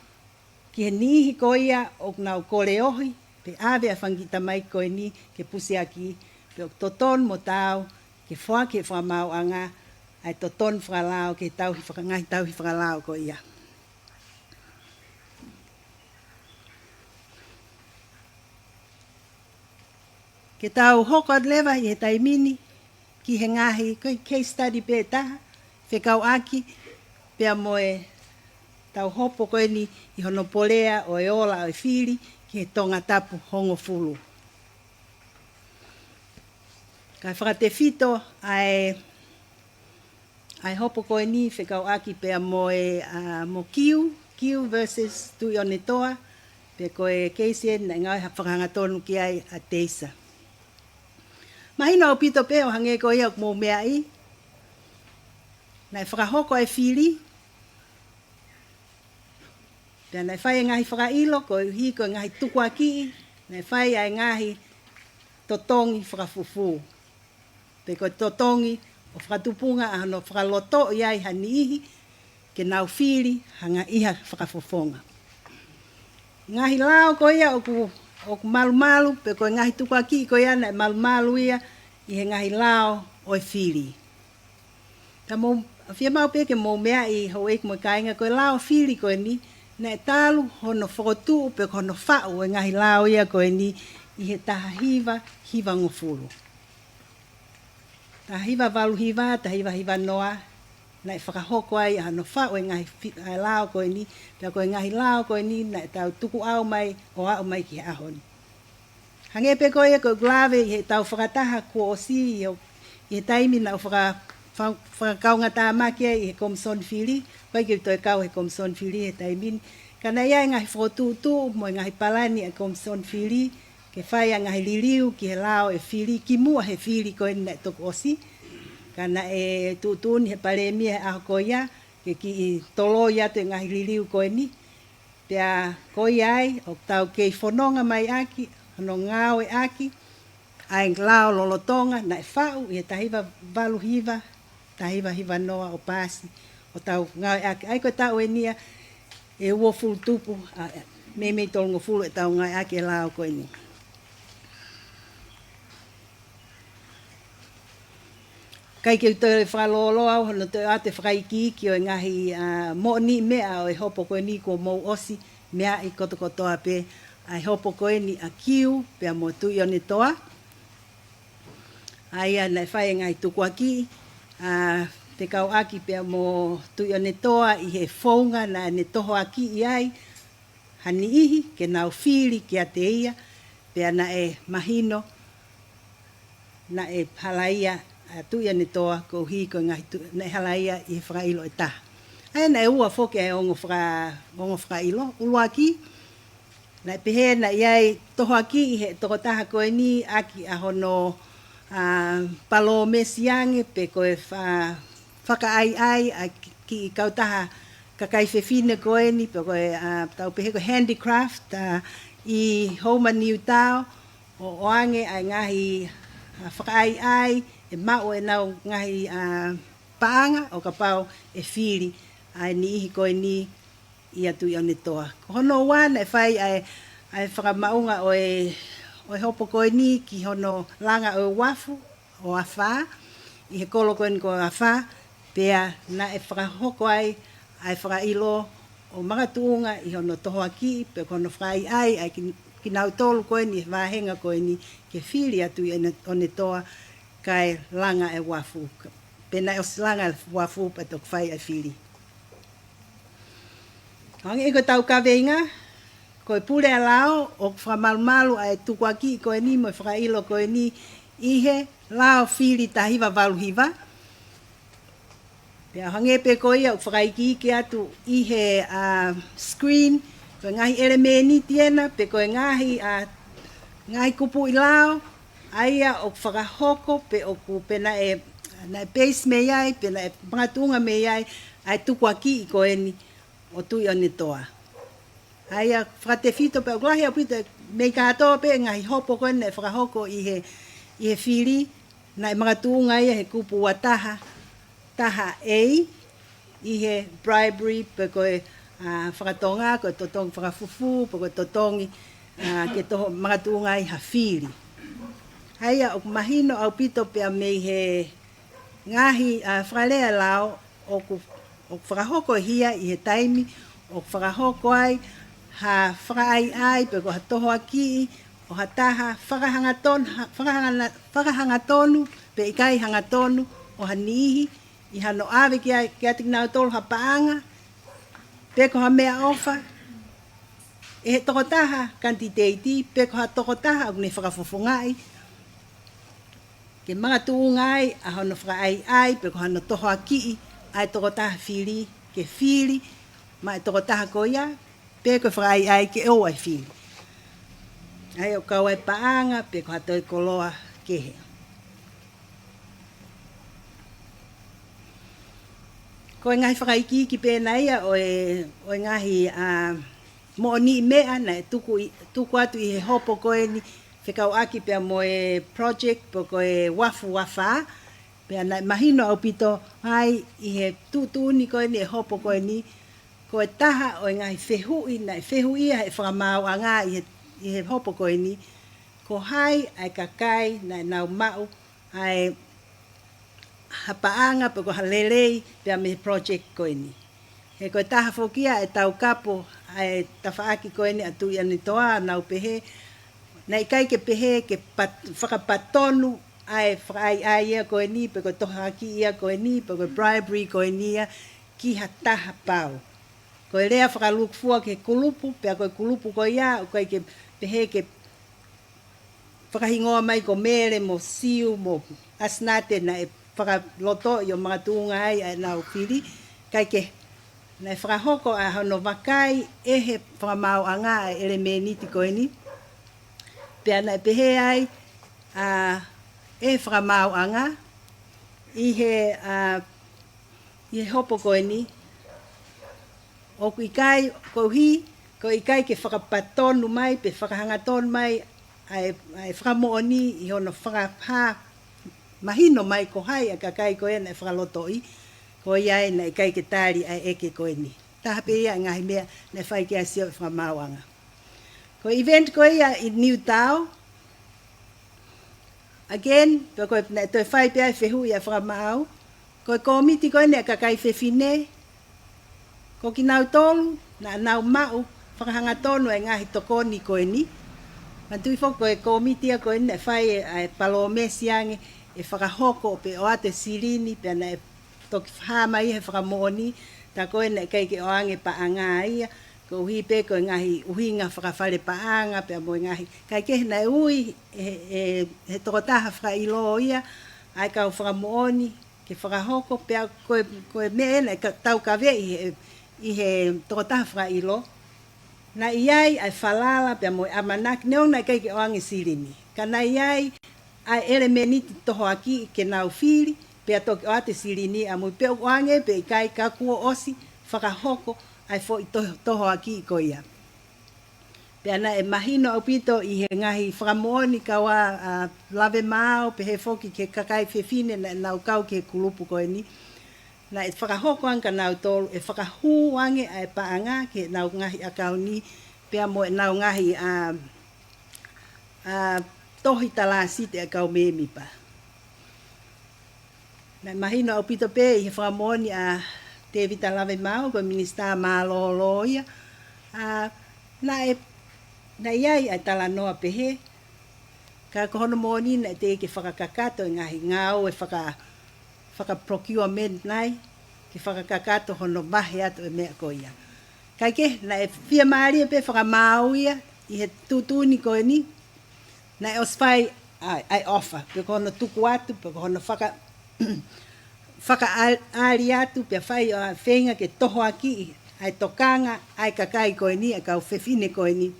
ki he niʻihi ko ia ʻoku nau kole ohi, Pea ʻave ʻa e fanga kiʻi tamaiki ko eni ke pusiaki, pea ʻoku totonu mo taau ke foaki ʻe he fakamaauʻanga ʻa e totonu fakalao ki he tauhi faka-, ngaahi tauhi fakalao ko ia. Ke tau hoko atu leva ʻi he taimi ni ki he ngaahi, ko e case study pē ʻe taha, fekauʻaki pea mo ʻetau hopo ko eni ʻi hono polea ʻo e ola ʻo e fili ki he Tongatapu hongofulu. Kae fakatefito ʻa e ʻa e hopo ko eni fekauʻaki pea mo e, ʻa, mo Kiu, Kiu versus Tuʻiʻonetoa, pea ko e keisi eni naʻe ngāue fakahangatonu ki ai ʻa Teisa. Mahino ʻaupito pē ʻo hangē ko ia ʻoku mou meaʻi, naʻe fakahoko ʻa e fili, pea naʻe fai e ngaahi fakaʻilo, koeʻuhi ko e ngaahi tukuakiʻi, naʻe fai ʻa e ngaahi totongi fakafufū. Pe ko e totongi ʻo fakatupunga ʻa hono fakalotoʻi ai ha niʻihi ke nau fili ha ngaahi ʻi ha fakafofonga. Ngaahi lao ko ia ʻoku, ʻoku malumalu, pe ko e ngaahi tukuakiʻi ko ia naʻe malumalu ia ʻi he ngaahi lao ʻo e fili. Ka mou, fiemaʻu pē ke mou meaʻi houʻeiki mo e kāinga ko e lao fili ko eni, naʻe talu hono fokotuʻu pe ko hono faʻu e ngaahi lao ia ko eni ʻi he taha hiva hivangofulu. Taha hiva valu hiva, taha hiva hiva noa, naʻe fakahoko ai ʻa hono faʻu e ngaahi fi-, ʻa e lao ko eni, pea ko e ngaahi lao ko eni, naʻa tau tukuʻau mai, ʻo aʻu mai ki he ʻaho ni. Hangē pē ko ia ko ʻeku lave ʻi heʻetau fakataha kuo ʻosi ʻi he, ʻi he taimi naʻa ku faka-, fa-, fakakaungātāmaki ai ʻi he Komisoni Fili, ʻikai ke u toe kau he Komisoni Fili he taimi ni. Ka naʻe ʻi ai e ngaahi fokotuʻutuʻu mo e ngaahi palani ʻa e Komisoni Fili, ke fai ʻa e ngaahi liliu ki he lao ʻo e fili, kimuʻa he fili ko eni naʻe toki ʻosi. Ka naʻe tuʻutuʻuni he Palēmia he ʻaho ko ia, ke kiʻi toloi atu e ngaahi liliu ko eni. Pea ko ia ai, ʻoku tau kei fononga mai ʻaki, hono ngāueʻaki ʻa e lao lolotonga naʻe faʻu ʻi he taha hiva valu hiva, taha hiva hiva noa ʻo paasi, ʻo tau ngāueʻaki. ʻA ia ko e taʻu eni ia ʻe uofulu tupu, ʻa, meimei tolungofulu ʻetau ngāueʻaki e lao ko eni. ʻIkai ke u toe fakalōloa au hono toe ʻoatu e fakaikiiki ʻo e ngaahi, ʻa, moʻoniʻi meʻa ʻo e hopo ko eni kuo mou ʻosi meaʻi kotokotoa pē ʻa e hopo ko eni ʻa Kiu pea mo Tuʻiʻonetoa. ʻA ia naʻe fai e ngaahi tukuakiʻi, ʻa, fekauʻaki pea mo Tuʻiʻonetoa ʻi he founga naʻa ne tohoakiʻi ai ha niʻihi ke nau fili kiate ia, pea naʻe mahino naʻe halaia ʻa Tuʻiʻonetoa koeʻuhi ko e ngaahi tu-, naʻe halaia ʻi he fakaʻilo ʻe taha. ʻA ia naʻe ua foki ʻa e ongo faka-, ongo fakaʻilo. ʻUluaki, naʻe pehē naʻe ʻi ai tohoakiʻi ʻe he tokotaha ko eni ʻaki ʻa hono, ʻa, palōmesi ange pe ko e fa-, fakaʻaiʻai ʻa e ki-, kiʻi kautaha kakai fefine ko eni, pe ko e, ʻa, tau pehē ko e handicraft, ʻa, ʻi Houma Niutao, ʻo ʻoange ʻa e ngaahi, ʻa, fakaʻaiʻai ʻe maʻu ʻenau ngaahi, ʻa, paʻanga ʻo kapau ʻe fili ʻa e niʻihi ko eni ʻia Tuʻiʻonetoa. Ko hono ua naʻe fai ʻa e, ʻa e fakamaʻunga ʻo e, ʻo e hopo ko eni ki hono langa ʻo e uafu ʻo Afā, ʻi he kolo ko eni ko Afā, pea naʻe fakahoko ai ʻa e fakaʻilo ʻo makatuʻunga ʻi hono tohoakiʻi, pe ko hono fakaʻaiʻai ʻa e ki-, kinautolu ko eni, he vāhenga ko eni ke fili ʻa Tuʻiʻone-, ʻonetoa kae langa e uafu. Pea naʻe ʻosi langa e uafu pea toki fai ʻa e fili. Hangē ko ʻetau kaveinga, ko e pule ʻa e lao, ʻoku fakamalumalu ʻa e tukuakiʻi ko eni mo e fakaʻilo ko eni ʻi he lao fili taha hiva valu hiva. Pea hangē pē ko ia ʻoku fakaikiiki atu ʻi he, ʻa, screen, ko e ngaahi ʻelemēniti ena, pe ko e ngaahi, ʻa, ngaahi kupuʻi lao, ʻa ia ʻoku fakahoko, pe ʻoku, pe naʻe, naʻe base mei ai, pe naʻe makatuʻunga mei ai, ʻa e tukuakiʻi ko eni ʻo Tuʻiʻonetoa. ʻA ia fakatefito pē ʻoku lahi ʻaupito mei kātoa pē ngaahi hopo ko eni naʻe fakahoko ʻi he, ʻi he fili, naʻe makatuʻunga ia he kupu ua taha, taha A, ʻi he bribery pe ko e, ʻa, fakatonga, ko e totongi fakafufū, pe ko e totongi ʻa, ke toho makatuʻunga ai ha fili. ʻA ia ʻoku mahino ʻaupito pea mei he ngaahi, ʻa, fakalea lao ʻoku, ʻoku fakahoko hia ʻi he taimi ʻoku fakahoko ai ha fakaʻaiʻai pe ko ha tohoakiʻi ʻo ha taha fakahangatonu, ha, fakahangana-, fakahangatonu pe ʻikai hangatonu ʻo ha niʻihi ʻi hano ʻave ki ai, kiate kinautolu ha paʻanga pe ko ha meʻaʻofa ʻe he tokotaha kanititeiti pe ko ha tokotaha ʻoku ne fakafofongaʻi ke makatuʻunga ai ʻa hono fakaʻaiʻai pe ko hano tohoakiʻi ʻa e tokotaha fili ke fili maʻa e tokotaha ko ia pe ko e fakaʻaiʻai ke ʻoua ʻe fili. ʻA ia ʻoku kau ai paʻanga pe ko ha toe koloa kehe. Ko e ngaahi fakaikiiki pē nai ia ʻo e, ʻo e ngaahi, ʻa, moʻoniʻi meʻa naʻe tuku i, tuku atu ʻi he hopo ko eni fekauʻaki pea mo e project pe ko e uafu uafā. Pea naʻe mahino ʻaupito ai ʻi he tuʻutuʻuni ko eni e hopo ko eni, ko e taha ʻo e ngaahi fehuʻi naʻe fehuʻia ʻe he fakamaauʻanga ʻi he, ʻi he hopo ko eni, ko hai ʻa e kakai naʻa nau maʻu ʻa e ha paʻanga pe ko ha lelei pea mei he project ko eni. He ko e taha foki ia ʻa e taukapo ʻa e tafaʻaki ko eni ʻa Tuʻi ʻAnetoa, nau pehē naʻe ʻikai ke pehē ke pat-, fakapatonu ʻa e fakaʻaiʻai ia ko eni pe ko e tohoakiʻi ia ko eni pe ko e bribery ko eni ia ki ha taha pau. Ko e lea fakalūkufua ki he kulupu, pea ko e kulupu ko ia ʻoku ʻikai ke pehē ke fakahingoa mai ko Mele mo Siu mo ʻAsinate naʻe fakalotoʻi ʻo makatuʻunga ai ʻa ʻenau fili, kae kehe naʻe fakahoko ʻa hono vakai ʻe he fakamaauʻanga ʻa e ʻelemēniti ko eni. Pea naʻe pehē ai ʻa e fakamaauʻanga ʻi he, ʻa, ʻi he hopo ko eni, ʻoku ʻikai, koeʻuhi ko e ʻikai ke fakapatonu mai pe fakahangatonu mai ʻa e, ʻa e fakamoʻoni ʻi hono fakahā mahino mai ko hai ʻa e kakai ko ia naʻe fakalotoʻi, ko ia ai naʻe ʻikai ke tali ʻa e ʻeke ko eni. Taha pē ia ʻa e ngaahi meʻa naʻe fai ki ai ʻa e sio ʻa e fakamaauʻanga. Ko e event ko ia ʻi Niutao, again, pe ko e naʻe toe fai pē ʻa e fehuʻi ʻa e fakamaau, ko e kōmiti ko eni ʻa e kakai fefine, ko kinautolu naʻa nau maʻu fakahangatonu ʻa e ngaahi tokoni ko eni. Manatuʻi foki ko e kōmiti ia ko eni naʻe fai ʻa e palōmesi ange ʻe fakahoko pe ʻoatu e silini, pea naʻe toki hā mai he fakamoʻoni, tā ko ē naʻe ʻikai ke ʻoange paʻanga ia, koeʻuhi pē ko e ngaahi ʻuhinga fakafale paʻanga, pea mo e ngaahi, kae kehe naʻe ui ʻe, ʻe, ʻe he tokotaha fakaʻilo ia ʻa e kau fakamoʻoni ke fakahoko, pea ko e, ko e meʻa ena ʻe ka-, taukaveʻi ʻe he, ʻe he tokotaha fakaʻilo, naʻe ʻi ai ʻa e falala pea mo e ʻamanaki, neongo naʻe ʻikai ke ʻoange silini, ka naʻe ʻi ai ʻa e ʻelemēniti tohoakiʻi ke nau fili, pea toki ʻoatu e silini ʻamui pe ʻoange pe ʻikai, ka kuo ʻosi fakahoko ʻa e foʻi to-, tohoakiʻi ko ia. Pea naʻe mahino ʻaupito ʻi he ngaahi fakamoʻoni kau ʻa, ʻa Lave Maau, pehē foki ki he kakai fefine naʻa nau kau ki he kulupu ko eni, naʻe fakahoko ange kia nautolu ʻe fakahū ange ʻa e paʻanga ki heʻenau ngaahi ʻakauni, pea mo ʻenau ngaahi, ʻa, ʻa, tohi talāsiti ʻa e kau mēmipa. Naʻe mahino ʻaupito pē ʻi he fakamoʻoni ʻa Tēvita Lave Maau, ko e minisitā mālōlō ia, ʻa, naʻe, naʻe ʻi ai ʻa e talanoa pehē, ka ko hono moʻoni naʻe teʻeki ke fakakakato e ngaahi ngāue faka-, faka-procurement nai, ke fakakakato hono vahe atu e meʻa ko ia. Kae kehe, naʻe fiemālie pē fakamaau ia ʻi he tuʻutuʻuni ko eni, naʻe ʻosi fai ʻa e, ʻa e offer, pe ko hono tuku atu, pe ko hono faka-, fakaʻal-, ʻali atu, pea fai ʻa e feinga ke tohoakiʻi ʻa e tokanga ʻa e kakai ko eni, ʻa e kau fefine ko eni.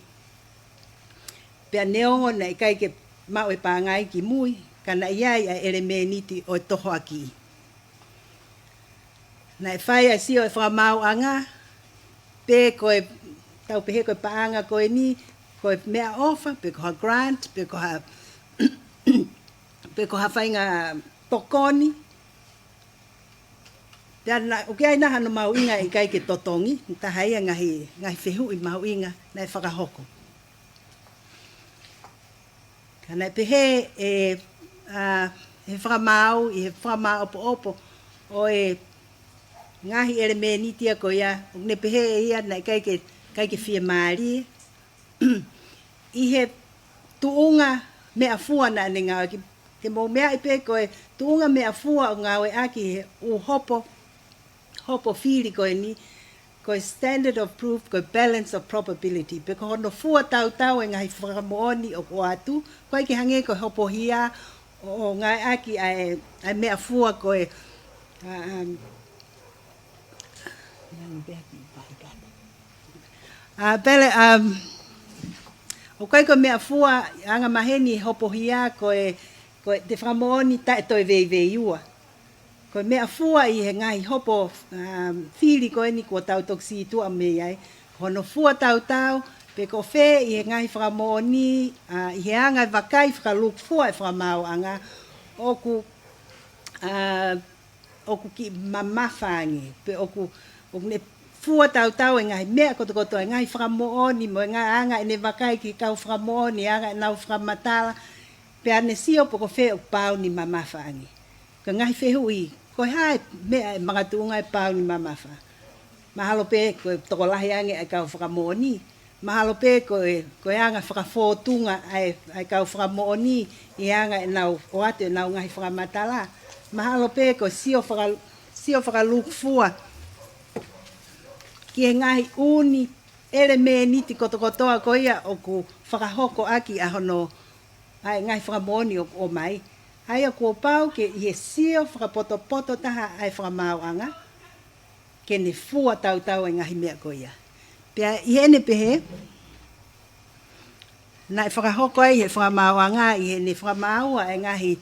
Pea neongo naʻe ʻikai ke maʻu e paʻanga ia ki mui, ka naʻe ʻi ai ʻa e ʻelemēniti ʻo e tohoakiʻi. Naʻe fai ʻa e sio ʻa e fakamaauʻanga, pe ko e, tau pehē ko e paʻanga ko eni, ko e meʻaʻofa, pe ko ha grant, pe ko ha, pe ko ha faʻahinga tokoni. Pea naʻe ʻoku ʻi ai nai hano mahuʻinga ʻikai ke totongi, taha ia ngaahi, ngaahi fehuʻi mahuʻinga naʻe fakahoko. Ka naʻe pehē ʻe, ʻa, he fakamaau, ʻi he fakamāʻopoʻopo ʻo e ngaahi ʻelemēniti ia ko ia, ʻoku ne pehē ʻe ia naʻe ʻikai ke, ʻikai ke fiemālie. ʻI he tuʻunga meʻafua naʻa ne ngāueʻaki, ke mou meaʻi pē ko e tuʻunga meʻafua ʻoku ngāueʻaki he ʻū hopo, hopo fili ko eni, ko e standard of proof, ko e balance of probability. Pe ko hono fua tautau e ngaahi fakamoʻoni ʻoku ʻoatu, ʻoku ʻikai ke hangē ko e hopo hia ʻo, ʻo ngāueʻaki ʻa e, ʻa e meʻafua ko e, ʻa, um, ʻa, pele, um, ʻoku ʻikai ko e meʻafua anga maheni hopo hia ko e, ko e te fakamoʻoni taʻe toe veiveiua. Ko e meʻafua ʻi he ngaahi hopo, um, fili ko eni kuo tau toki sītuʻa mei ai. Ko hono fua tautau, pe ko fē ʻi he ngaahi fakamoʻoni, ʻa, ʻi he anga e vakai fakalūkufua e fakamaauʻanga, ʻoku, ʻa, ʻoku kiʻi mamafa ange, pe ʻoku, ʻoku ne fua tautau e ngaahi meʻa kotokotoa, e ngaahi fakamoʻoni, mo e ngaahi anga ʻene vakai ki he kau fakamoʻoni, anga ʻenau fakamatala, pea ne sio pe ko fē ʻoku pau ni mamafa ange. Ko e ngaahi fehuʻi, ko e hā e meʻa e makatuʻunga ʻe pau ni mamafa? Mahalo pē ko e tokolahi ange ʻa e kau fakamoʻoni. Mahalo pē ko e, ko e anga fakafōtunga ʻa e, ʻa e kau fakamoʻoni ʻi he anga ʻenau ʻoatu ʻenau ngaahi fakamatala. Mahalo pē ko e sio faka-, sio fakalūkufua ki he ngaahi ʻū ni ʻelemēniti kotokotoa ko ia ʻoku fakahoko ʻaki ʻa hono, ʻa e ngaahi fakamoʻoni ʻoku ʻomai. ʻA ia kuo pau ke ʻi he sio fakapotopoto taha ʻa e fakamaauʻanga, ke ne fua tautau e ngaahi meʻa ko ia. Pea ʻi heʻene pehē, naʻe fakahoko ai he fakamaauʻanga ʻi heʻene fakamaau ʻa e ngaahi,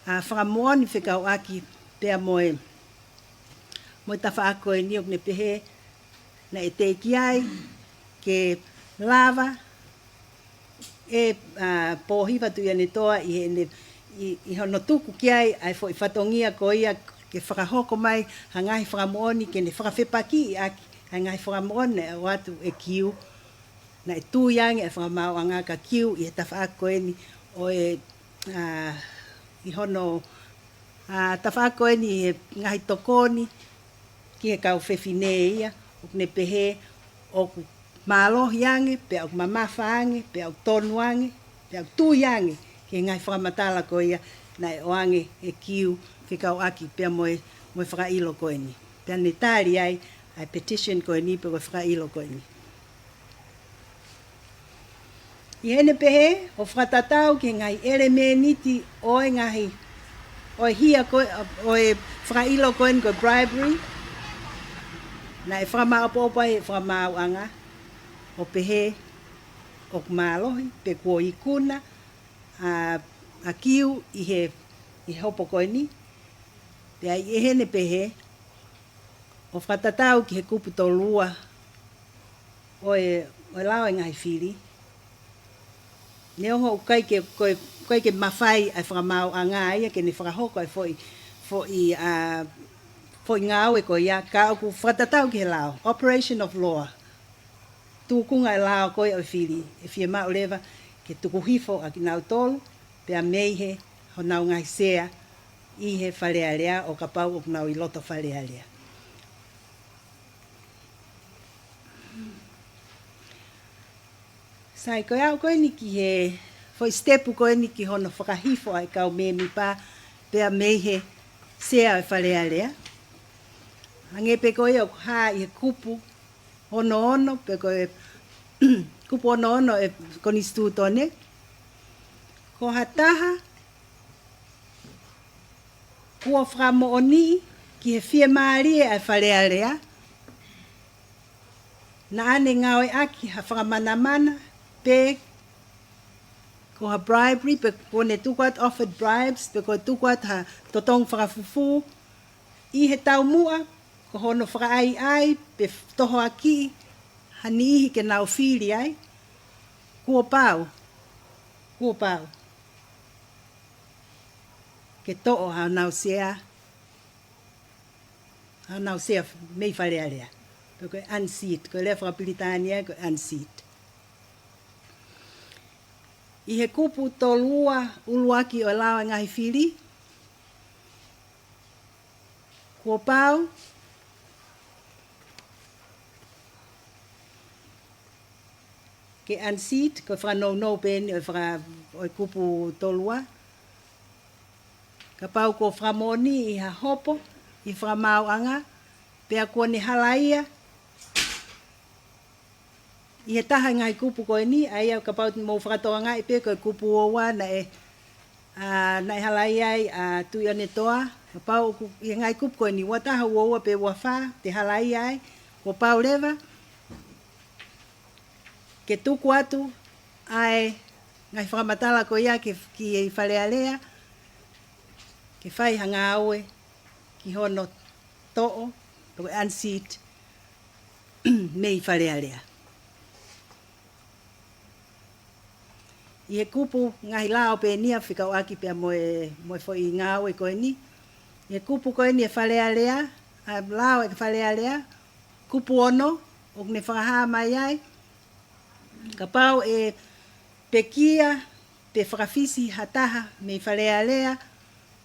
ʻa, fakamoʻoni fekauʻaki pea mo e, mo e tafaʻaki ko eni ʻoku ne pehē, naʻe teʻeki ai ke lava ʻe, ʻa, Pōhiva Tuʻiʻonetoa ʻi heʻene, ʻi, ʻi hono tuku ki ai ʻa e foʻi fatongia ko ia ke fakahoko mai ha ngaahi fakamoʻoni ke ne fakafepakiʻi ʻaki ʻa e ngaahi fakamoʻoni naʻe ʻoatu ʻe Kiu. Naʻe tui ange ʻa e fakamaauʻanga kia Kiu ʻi he tafaʻaki ko eni ʻo e, ʻa, ʻi hono, ʻa, tafaʻaki ko eni ʻi he ngaahi tokoni ki he kau fefine ia, ʻoku ne pehē ʻoku mālohi ange, pea ʻoku mamafa ange, pea ʻoku tonu ange, pea ʻoku tui ange ki he ngaahi fakamatala ko ia naʻe ʻoange ʻe Kiu fekauʻaki pea mo e, mo e fakaʻilo ko eni. Pea ne tali ai ʻa e petition ko eni pe ko e fakaʻilo ko eni. ʻI heʻene pehē, ʻo fakatatau ki he ngaahi ʻelemēniti ʻo e ngaahi, ʻo e hia ko, ʻo e fakaʻilo ko eni ko e bribery, naʻe fakamāʻopoʻopo ai ʻe he fakamaauʻanga, ʻo pehē ʻoku mālohi, pe kuo ikuna ʻa, ʻa Kiu ʻi he, ʻi he hopo ko eni. Pea ʻi heʻene pehē, ʻo fakatatau ki he kupu tolu ua ʻo e, ʻo e lao e ngaahi fili. Neongo ʻoku ʻikai ke, ko e, ʻikai ke mafai ʻa e fakamaauʻanga ia ke ne fakahoko ʻa e foʻi, foʻi, ʻa, foʻi ngāue ko ia, ka ʻoku fakatatau ki he lao, operation of law. Tūkunga e lao ko ia ʻo e fili, ʻe fiemaʻu leva ke tuku hifo ʻa kinautolu, pea mei he honau ngaahi sea ʻi he Fale Alea ʻo kapau ʻoku nau ʻi loto Fale Alea. Sai, ko e aʻu ko eni ki he foʻi sitepu ko eni ki hono fakahifo ʻa e kau mēmipa pea mei he sea ʻo e Fale Alea. Hangē pē ko ia ʻoku hā ʻi he kupu ono ono, pe ko e kupu ono ono e Konisitūtone. Ko ha taha kuo fakamoʻoniʻi ki he fiemālie ʻa e Fale Alea, naʻa ne ngāueʻaki ha fakamanamana, pe ko ha bribery, pe ko ʻene tuku atu offered bribes, pe ko e tuku atu ha totongi fakafufū, ʻi he taumuʻa ko hono fakaʻaiʻai, pe tohoakiʻi ha niʻihi ke nau fili ai, kuo pau, kuo pau ke toʻo haʻanau sea, haʻanau sea mei Fale Alea. Pe ko e unseat, ko e lea fakapilitānia ko e unseat. ʻI he kupu tolu ua ʻuluaki ʻo e lao ʻo e ngaahi fili, kuo pau ke unseat, ko e fakanounou pē eni ʻo e faka-, ʻo e kupu tolu ua. Kapau kuo fakamoʻoni ʻi ha hopo ʻi he fakamaauʻanga, pea kuo ne halaia ʻi he taha e ngaahi kupu ko eni, ʻa ia kapau te mou fakatokangaʻi pē ko e kupu ua ua naʻe, ʻa, naʻe halaia ai ʻa Tuʻiʻonetoa, kapau ʻoku ʻi he ngaahi kupu ko eni, ua taha, ua ua pe ua fā, te halaia ai, kuo pau leva ke tuku atu ʻa e ngaahi fakamatala ko ia ki, ki Fale Alea, ke fai ha ngāue ki hono toʻo, pe ko e unseat, mei Fale Alea. ʻI he kupu ngaahi lao pē eni ia fekauʻaki pea mo e, mo e foʻi ngāue ko eni. ʻI he kupu ko eni ʻa Fale Alea, ʻa, lao ʻa Fale Alea, kupu ono, ʻoku ne fakahā mai ai, kapau ʻe pekia pe fakafisi ha taha mei Fale Alea,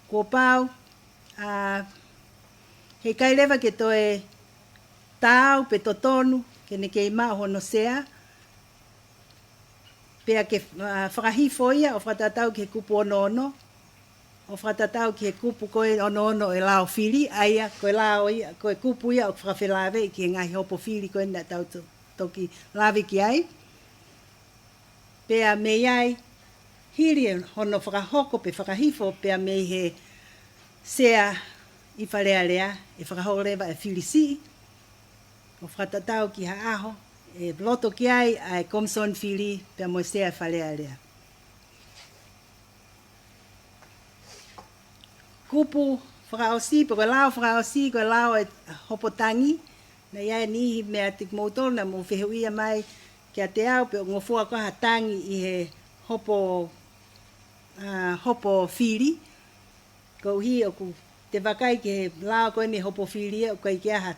kuo pau, ʻa, heʻikai leva ke toe taau pe totonu ke ne kei maʻu hono sea, pea ke, ʻa, fakahifo ia ʻo fakatatau ki he kupu ono ono, ʻo fakatatau ki he kupu ko ē ono ono ʻo e lao fili, ʻa ia ko e lao ia, ko e kupu ia ʻoku fakafelāveʻi ki he ngaahi hopo fili ko ē naʻa tau to-, toki lave ki ai. Pea mei ai, hili hono fakahoko pe fakahifo pea mei he sea ʻi Fale Alea, ʻe fakahoko leva e fili siʻi, ʻo fakatatau ki ha ʻaho ʻe loto ki ai ʻa e Komisoni Fili pea mo e Sea ʻa Fale Alea. Kupu fakaʻosi, pe ko e lao fakaʻosi, ko e lao ʻo e hopo tangi. Naʻe ʻi ai e niʻihi meia kimoutolu naʻa mou fehuʻia mai kiate au pe ʻoku ngofua koā ha tangi ʻi he hopo, ʻa, hopo fili. Koeʻuhi ʻoku te vakai ki he lao ko eni hopo fili, ʻoku ʻikai ke ʻi ai ha,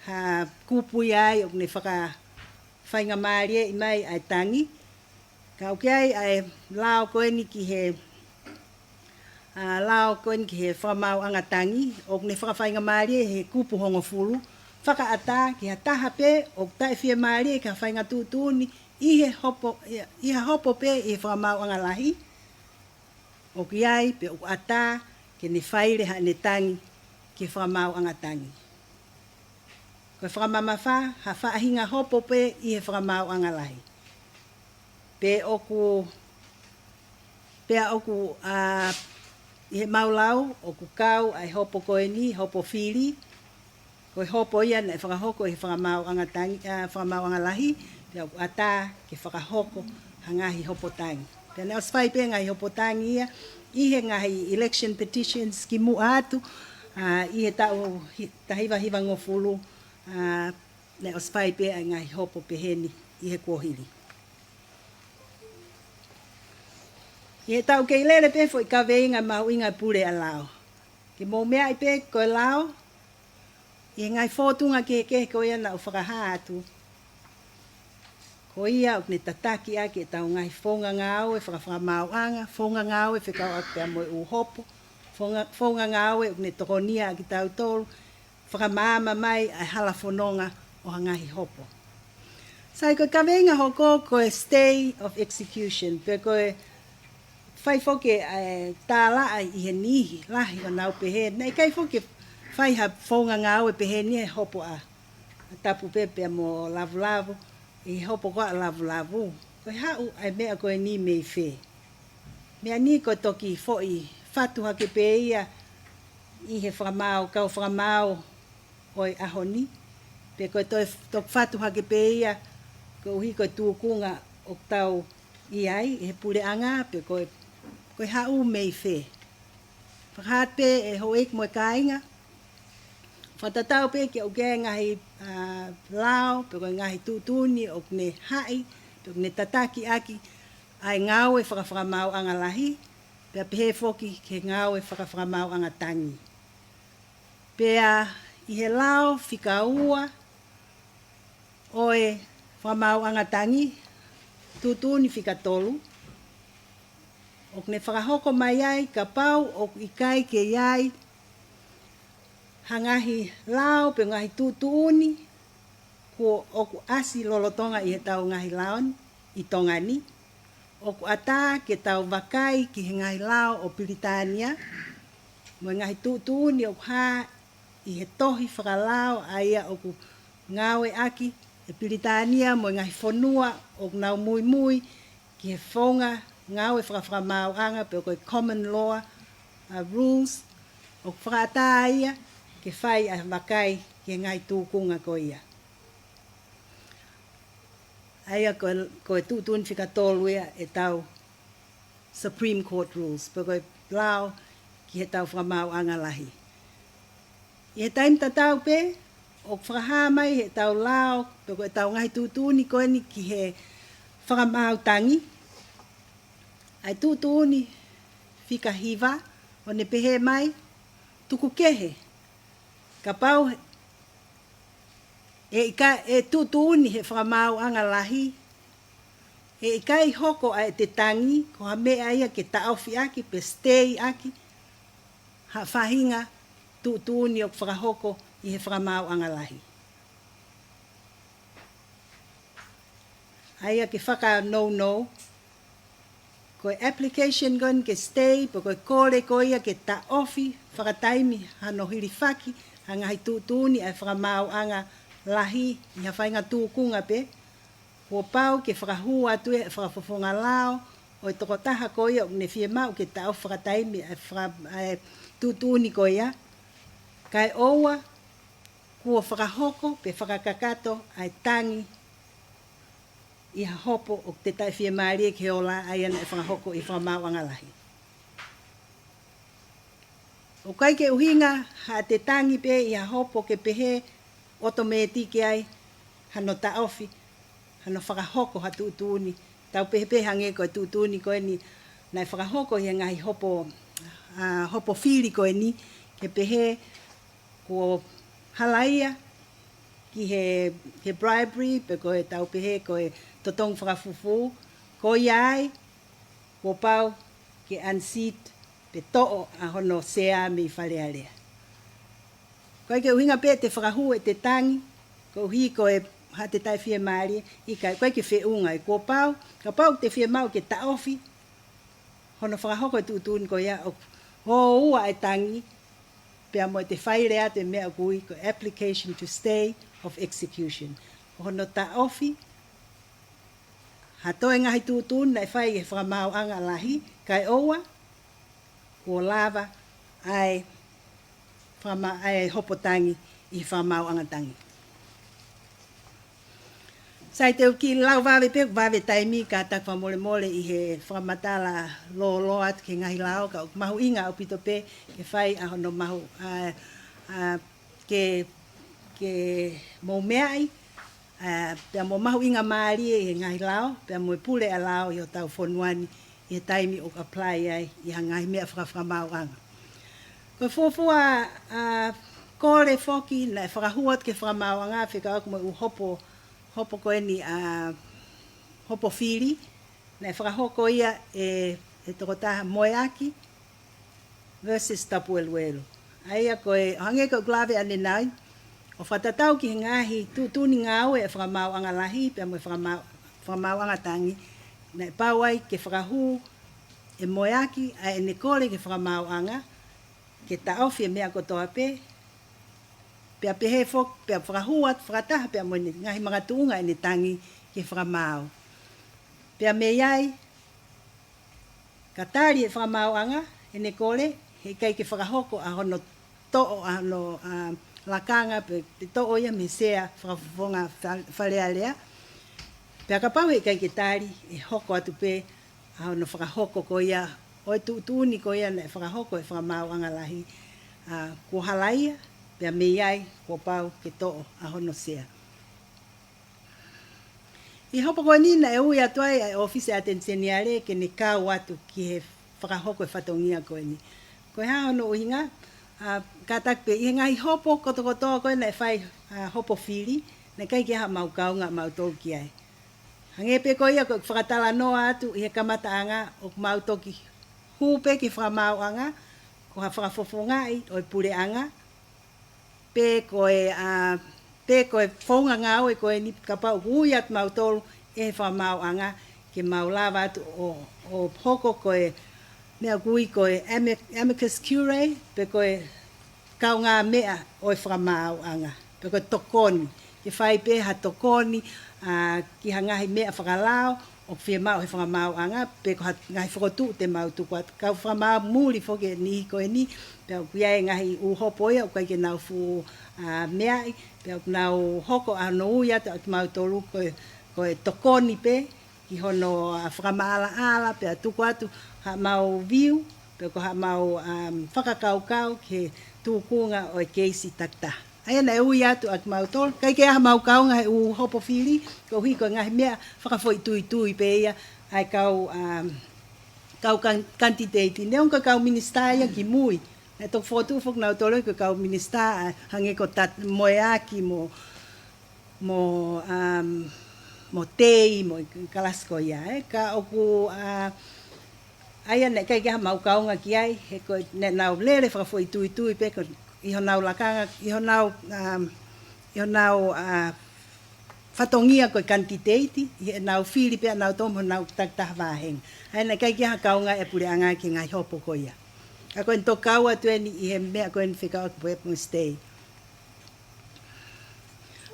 ha kupu ia ai ʻoku ne fakafaingamālieʻi mai ʻa e tangi. Ka ʻoku ʻi ai ʻa e lao ko eni ki he, ʻa, lao ko eni ki he fakamaauʻanga tangi, ʻoku ne fakafaingamālie he kupu hongofulu, fakaʻatā ki ha taha pē ʻoku taʻefiemālie ki ha faʻahinga tuʻutuʻuni ʻi he hopo, ʻi ha hopo pē ʻi he fakamaauʻanga lahi, ʻoku ʻi ai pe ʻoku ʻatā ke ne faile haʻane tangi ki he fakamaauʻanga tangi. Ko e fakamamafa, ha faʻahinga hopo pē ʻi he fakamaauʻanga lahi. Pe ʻoku, pea ʻoku, ʻa, ʻi heʻemau lau, ʻoku kau ʻa e hopo ko eni, hopo fili, ko e hopo ia naʻe fakahoko ʻi he fakamaauʻanga tangi, ʻa, fakamaauʻanga lahi, pea ʻoku ʻatā ke fakahoko ha ngaahi hopo tangi. Pea naʻe ʻosi fai pē ngaahi hopo tangi ia ʻi he ngaahi election petitions kimuʻa atu, ʻa, ʻi he taʻu hi-, taha hiva hiva ngofulu, ʻa, naʻe ʻosi fai pē ʻa e ngaahi hopo peheni ʻi he kuohili. ʻI he taʻu kei lele pē foʻi kaveinga mahuʻinga e pule ʻa e lao. Ke mou meaʻi pē ko e lao, ʻi he ngaahi fōtunga kehekehe ko ia naʻa ku fakahā atu, ko ia ʻoku ne tataki ʻaki ʻetau ngaahi founga ngāue fakafakamāuʻanga, founga ngāue fekauʻaki pea mo e ʻū hopo, founga, founga ngāue ʻoku ne tokonia ʻa kitautolu, fakamaama mai ʻa e hala fononga ʻo ha ngaahi hopo. Sai, ko e kaveinga hoko ko e stay of execution, pe ko e fai foki e tālaʻa ʻi he niʻihi lahi ʻo nau pehē, naʻe ʻikai foki ke fai ha founga ngāue pehē ni he hopo ʻa, ʻa Tapu pē pea mo Lavulavu, ʻi he hopo ko ē ʻa Lavulavu. Ko e haʻu ʻa e meʻa ko eni mei fē? Meʻa ni ko e toki foʻi fatu hake pē ia ʻi he fakamaau, kau fakamaau ʻo e ʻaho ni. Pe ko e toe, toki fatu hake pē ia koeʻuhi ko e tūkunga ʻoku tau ʻi ai, ʻi he puleʻanga, pe ko e, ko e haʻu mei fē? Fakahā pē ʻe houʻeiki mo e kāinga, fakatatau pē ki he ʻū ngaahi, ʻa, lao, pe ko e ngaahi tuʻutuʻuni ʻoku ne haʻi, pe ʻoku ne tataki ʻaki ʻa e ngāue fakafakamāuʻanga lahi, pea pehē foki ki he ngāue fakafakamāuʻanga tangi. Pea ʻi he lao fika ua ʻo e fakamaauʻanga tangi, tuʻutuʻuni fika tolu, ʻOku ne fakahoko mai ai kapau ʻoku ʻikai ke ʻi ai ha ngaahi lao pe ngaahi tuʻutuʻuni kuo ʻoku ʻasi lolotonga ʻi heʻetau ngaahi lao ni ʻi Tonga ni, ʻoku ʻatā ke tau vakai ki he ngaahi lao ʻo Pilitānia, mo e ngaahi tuʻutuʻuni ʻoku hā ʻi he tohi fakalao ʻa ia ʻoku ngāueʻaki ʻe Pilitānia mo e ngaahi fonua ʻoku nau muimui ki he founga ngāue fakafakamaauʻanga pe ko e common law, uh, rules, ʻoku fakaʻatā ia ke fai ʻa e vakai ki he ngaahi tūkunga ko ia. ʻA ia ko e, ko e tuʻutuʻuni fika tolu ia ʻetau Supreme Court rules, pe ko e lao ki heʻetau fakamaauʻanga lahi. ʻI he taimi tatau pē, ʻoku fakahā mai heʻetau lao, pe ko ʻetau ngaahi tuʻutuʻuni ko eni ki he fakamaau tangi, ʻa e tuʻutuʻuni fika hiva, ʻo ne pehē mai, tuku kehe, kapau ʻe ʻikai, ʻe tuʻutuʻuni he fakamaauʻanga lahi, ʻe ʻikai hoko ʻa ʻete tangi ko ha meʻa ia ke taʻofi ʻaki pe stay ʻaki ha faʻahinga tuʻutuʻuni ʻoku fakahoko ʻi he fakamaauʻanga lahi. ʻA ia ke fakanounou, ko e application ko eni ke stay, pe ko e kole ko ia ke taʻofi fakataimi hano hilifaki ha ngaahi tuʻutuʻuni ʻa e fakamaauʻanga lahi ʻi ha faʻahinga tūkunga pē, kuo pau ke fakahū atu ʻe he fakafofonga lao ʻo e tokotaha ko ia ʻoku ne fiemaʻu ke taʻofi fakataimi ʻa e faka-, ʻa e tuʻutuʻuni ko ia, kae ʻoua kuo fakahoko pe fakakakato ʻa e tangi ʻi ha hopo ʻoku te taʻefiemālie ki he ola ʻa ia naʻe fakahoko ʻi he fakamaauʻanga lahi. ʻOku ʻikai ke ʻuhinga haʻate tangi pē ʻi ha hopo ke pehē ʻotomētiki ai hano taʻofi, hano fakahoko ha tuʻutuʻuni. Tau pehē pē hangē ko e tuʻutuʻuni ko eni naʻe fakahoko ʻi he ngaahi hopo, ʻa, hopo fili ko eni, ke pehē kuo halaia ki he, he bribery, pe ko e tau pehē ko e totongi fakafufū, ko ia ai, kuo pau ke unseat pe toʻo ʻa hono sea mei Fale Alea. ʻOku ʻikai ke ʻuhinga pē ʻete fakahū ʻete tangi koeʻuhi ko e haʻate taʻefiemālie, ʻikai, ʻoku ʻikai ke feʻunga ia. Kuo pau, kapau te fiemaʻu ke taʻofi hono fakahoko e tuʻutuʻuni ko ia, ʻoku ʻoua ʻe tangi pea mo ʻete faile atu e meʻa ʻoku ui ko e application to stay of execution. Ko hono taʻofi ha toe ngaahi tuʻutuʻuni naʻe fai ʻi he fakamaauʻanga lahi, kae ʻoua kuo lava ʻa e fakama-, ʻa e hopo tangi ʻi he fakamaauʻanga tangi. Sai, te u kiʻi lau vave pē, vave taimi, kātaki fakamolemole ʻi he fakamatala lōloa atu ki he ngaahi lao, ka ʻoku mahuʻinga ʻaupito pē ke fai ʻa hono mahu, ʻa, ʻa, ke, ke mou meaʻi, ʻa, pea mo mahuʻingamālie ʻi he ngaahi lao, pea mo e pule ʻa e lao ʻi hotau fonua ni, ʻi he taimi ʻoku apply ai ʻi ha ngaahi meʻa faka-, fakamaauʻanga. Ko e fuofua, ʻa, kole foki naʻe fakahū atu ki he fakamaauʻanga fekauʻaki mo e ʻū hopo, hopo ko eni, ʻa, hopo fili, naʻe fakahoko ia ʻe, ʻe he tokotaha Moeaki versus Tapueluelu. ʻA ia ko e, hangē ko ʻeku lave ʻanenai, ʻo fakatatau ki he ngaahi tuʻutuʻuni ngāue ʻa e fakamaauʻanga lahi pea mo e fakama-, fakamaauʻanga tangi, naʻe pau ai ke fakahū ʻe Moeaki ʻa ʻene kole ki he fakamaauʻanga ke taʻofi e meʻa kotoa pē, pea pehē foki, pea fakahū atu fakataha pea mo ʻene ngaahi makatuʻunga ʻene tangi ki he fakamaau. Pea mei ai, ka tali ʻe he fakamaauʻanga ʻene kole, heʻikai ke fakahoko ʻa hono toʻo, ʻa hono, ʻa, lakanga pe, pe toʻo ia mei he sea fakafofonga Fa-, Fale Alea. Pea kapau heʻikai ke tali, ʻe hoko atu pē ʻa hono fakahoko ko ia ʻo e tuʻutuʻuni ko ia naʻe fakahoko ʻe he fakamaauʻanga lahi, ʻa, kuo halaia, pea mei ai kuo pau ke toʻo ʻa hono sea. ʻI he hopo ko eni naʻe ui atu ai ʻa e ʻŌfisi ʻAteni Seniale ke ne kau atu ki he fakahoko e fatongia ko eni. Ko e hā hono ʻuhinga? ʻA, kātaki pē ʻi he ngaahi hopo kotokotoa ko ē naʻe fai, ʻa, hopo fili, naʻe ʻikai ke ʻi ai haʻamau kaunga ʻamautolu ki ai. Hangē pē ko ia ko e fakatalanoa atu ʻi he kamataʻanga ʻoku mau toki Hū pē ki he fakamaauʻanga, ko ha fakafofongaʻi ʻo e puleʻanga, pe ko e, ʻa, pe ko e founga ngāue ko eni kapau ʻoku ui atu mautolu ʻe he fakamaauʻanga ke mau lava atu ʻo, ʻo hoko ko e meʻa ʻoku ui ko e ami-, amicus curiae, pe ko e kaungāmeʻa ʻo e fakamaauʻanga, pe ko e tokoni, ke fai pē ha tokoni, ʻa, ki ha ngaahi meʻa fakalao ʻoku fiemaʻu he fakamaauʻanga, pe ko ha ngaahi fokotuʻu te mau tuku atu. Kau fakamaau muli foki e niʻihi ko eni, pea ʻoku ʻi ai e ngaahi ʻū hopo ia ʻoku ʻikai ke nau fuʻu, ʻa, meaʻi, pea ʻoku nau hoko ʻa hono ui atu ʻa kimautolu ko e, ko e tokoni pē ki hono, ʻa, fakamaʻalaʻala, pea tuku atu haʻamau view, pe ko haʻamau, um, fakakaukau ki he tūkunga ʻo e keisi takitaha. ʻA ia naʻe ui atu ʻa kimautolu, ʻikai ke ʻi ai haʻamau kaunga he ʻū hopo fili, koeʻuhi ko e ngaahi meʻa fakafoʻituitui pē ia ʻa e kau, um, kau kan-, kanititeiti. Neongo ko e kau minisitā ia kimui. Naʻe toki fokotuʻu foki nautolu ko e kau minisitā, ʻa, hangē ko Tat-, Moeaki mo, mo, um, mo Tei, mo e kalasi ko ia, ē. Ka ʻoku, ʻa, ʻa ia naʻe ʻikai ke ʻi ai haʻamau kaunga ki ai, he ko e, naʻa nau lele fakafoʻituitui pē ko e ʻi honau lakanga, ʻi honau, um, ʻi honau, ʻa, fatongia ko e kanititeiti, ʻi heʻenau fili pē ʻa nautolu mo honau takitaha vāhenga. ʻA ia naʻe ʻikai ke ʻi ai ha kaunga ʻa e puleʻanga ki he ngaahi hopo ko ia. ʻA ko eni toki kau atu eni ʻi he meʻa ko eni fekauʻaki mo e Stay.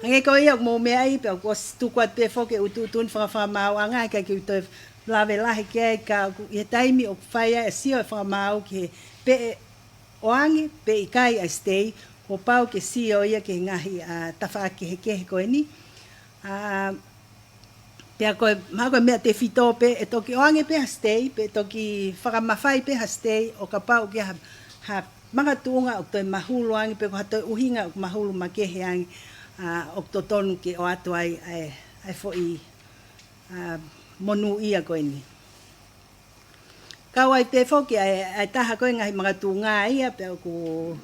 Hangē ko ia ʻoku mou meaʻi pea ʻoku ʻosi tuku atu pē foki e ʻū tuʻutuʻuni fakamaauʻanga, ʻikai ke u toe lave lahi ki ai, ka ʻoku ʻi he taimi ʻoku fai ai e sio e fakamaau ki he pe ʻe ʻoange pe ʻikai ʻa e Stay, kuo pau ke sio ia ki he ngaahi, ʻa, tafaʻaki kehekehe ko eni. ʻA, pea ko e, mahalo ko e meʻa tefito pē, ʻe toki ʻoange pē ha Stay, pe ʻe toki fakamafai pē ha Stay, ʻo kapau ʻoku ʻi ai ha, ha makatuʻunga ʻoku toe mahulu ange, pe ko ha toe ʻuhinga ʻoku mahulu makehe ange, ʻa, ʻoku totonu ke ʻoatu ai ʻa e, ʻa e foʻi, ʻa, monūʻia ko eni. Kau ai pē foki ʻa e, ʻa e taha ko e ngaahi makatuʻunga ia, pea ʻoku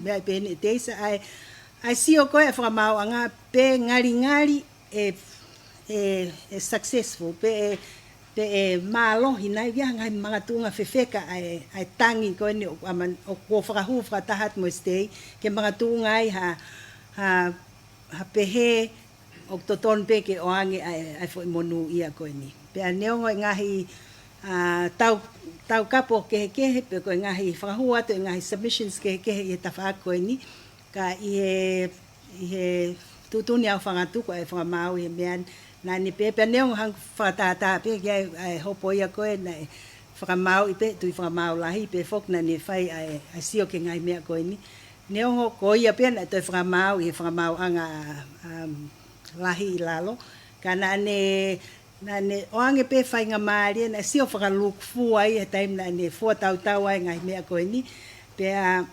meaʻi pē eni ʻe Teisa, ʻa e, ʻa e sio ko e fakamaauʻanga pe ngalingali ʻe, ʻe, ʻe successful, pe ʻe, pe ʻe mālohi nai, ʻi ai ha ngaahi makatuʻunga fefeka ʻa e, ʻa e tangi ko eni ʻoku ʻaman-, ʻoku fakahū fakataha atu mo e Stay, ke makatuʻunga ai ha, ha, ha pehē ʻoku totonu pē ke ʻoange ʻa e, ʻa e foʻi monūʻia ko eni. Pea neongo e ngaahi, ʻa, tau, taukapo kehekehe, pe ko e ngaahi fakahū atu e ngaahi submissions kehekehe ʻi he tafaʻaki ko eni, ka ʻi he, ʻi he tuʻutuʻuni ʻa e fanga tuku ʻa e fakamaau ʻi he meʻa ni, naʻa ne pehē, pea neongo hangē fakatātā pē ki ai ʻa e hopo ia ko ē naʻe fakamaauʻi pē ʻe he Tuʻi Fakamaau Lahi pē foki naʻa ne fai ʻa e, ʻa e sio ki he ngaahi meʻa ko eni. Neongo ko ia pē naʻe toe fakamaau ʻi he fakamaauʻanga, um, lahi ʻi lalo. Ka naʻa ne, naʻa ne ʻoange pē faingamālie, naʻe sio fakalūkufua ia he taimi naʻa ne fua tautau ai e ngaahi meʻa ko eni. Pea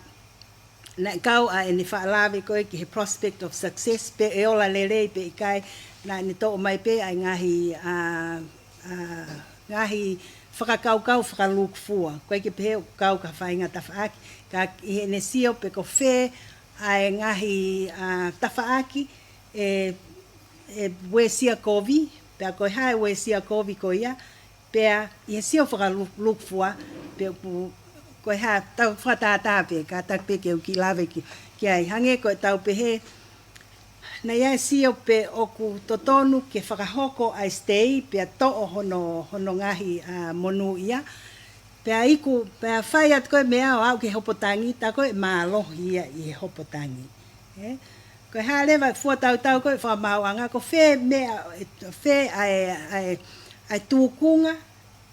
naʻe kau ʻa ʻene faʻa lave ko ē ki he prospect of success, pe ʻe ola lelei pe ʻikai, naʻa ne toʻo mai pē ʻa e ngaahi, ʻa, ʻa, ngaahi fakakaukau fakalūkufua. ʻIkai ke pehē ʻoku kau ki ha faʻahinga tafaʻaki, ka ʻi heʻene sio pe ko fē ʻa e ngaahi, ʻa, tafaʻaki ʻe, ʻe uesia kovi, pea ko e hā e uesia kovi ko ia, pea ʻi he sio fakalūkufua, pe ʻoku, ko e hā, tau fakatātā pē, kātaki pē ke u kiʻi lave ki, ki ai. Hangē ko ʻetau pehē, naʻe ʻi ai e sio pe ʻoku totonu ke fakahoko ʻa e Stay, pea toʻo hono, hono ngaahi, ʻa, monūʻia. Pea iku, pea fai atu ko e meʻa ʻo aʻu ki he hopo tangi, tā ko e mālohi ia ʻi he hopo tangi. Ē? Ko e hā leva e fua tautau ko e fakamaauʻanga, ko fē meʻa, ʻe, fē ʻa e, ʻa e, ʻa e tūkunga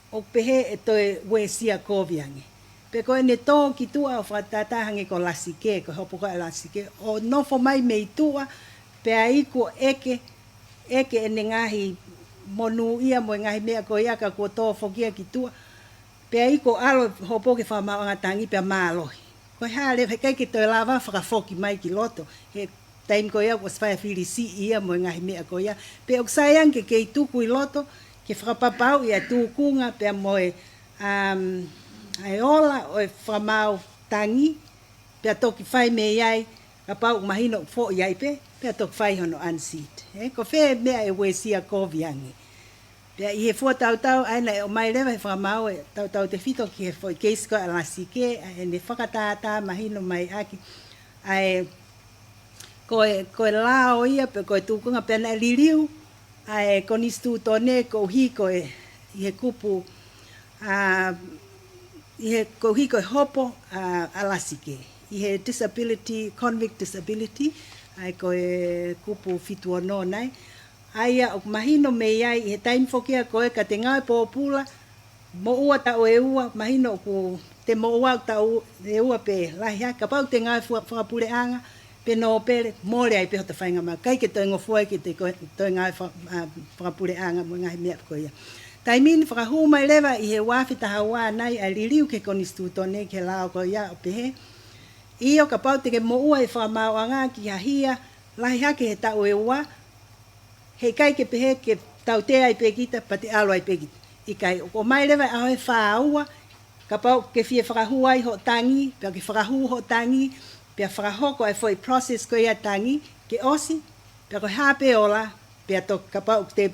ʻoku pehē ʻe toe uesia kovi ange. Pe ko ʻene tō ki tuʻa ʻo fakatātā hangē ko Lasike, ko e hopo ko ē ʻa Lasike, ʻo nofo mai mei tuʻa, pea iku ʻo ʻeke, ʻeke ʻene ngaahi monūʻia mo e ngaahi meʻa ko ia ka kuo tō foki ia ki tuʻa. Pea iku ʻo ʻalu e hopo ki he fakamaauʻanga tangi pea mālohi. Ko e hā leva, heʻikai ke toe lava fakafoki mai ki loto. He taimi ko ia kuo ʻosi fai e fili siʻi ia mo e ngaahi meʻa ko ia. Pe ʻoku sai ange ke kei tuku ʻi loto, ke fakapapauʻi ʻa e tūkunga pea mo e, um, ʻa e ola ʻo e fakamaau tangi, pea toki fai mei ai, kapau ʻoku mahino ʻoku foʻi ai pē, pea toki fai hono unseat. Ē, ko fē meʻa ʻe uesia kovi ange. Pea ʻi he fuatautau ʻa ē naʻe ʻomai leva he fakamaau ʻe tautautefito ki he foʻi keisi ko ē ʻa Lasike, ʻa ʻene fakatātā mahino mai ʻaki ʻa e ko e, ko e lao ia pe ko e tūkunga pea naʻe liliu ʻa e konisitūtone koeʻuhi ko e ʻi he kupu, ʻa, ʻi he koeʻuhi ko e hopo ʻa, ʻa Lasike ʻi he disability, economic disability, ʻa ē ko e kupu fitu ono nai. ʻA ia ʻoku mahino mei ai ʻi he taimi foki ia ko ē ka te ngāue pōpula, moʻua taʻu ʻe ua, mahino ʻoku te moʻua taʻu ʻe ua pe lahi hake, kapau te ngāue fua-, fakapuleʻanga, pe nōpele, mole ai pē hota faingamālie, ʻikai ke toe ngofua ai ke te ko-, toe ngāue fa-, ʻa, fakapuleʻanga mo e ngaahi meʻa ko ia. Taimi ni fakahū mai leva ʻi he ua afe taha ua nai ʻa e liliu ki he konisitūtone ki he lao ko ia ʻo pehē, ʻio kapau te ke moʻua he fakamaauʻanga ki ha hia, lahi hake he taʻu ʻe ua, heʻikai ke pehē ke tautea ai pē kita, pea te ʻalu ai pē kita. ʻIkai, ʻoku ʻomai leva e ʻaho ʻe fā ua, kapau ke fie fakahū ai hoʻo tangi, pea ke fakahū hoʻo tangi, pea fakahoko ai foʻi process ko ia tangi, ke ʻosi, pea ko e hā pē ola, pea toki kapau te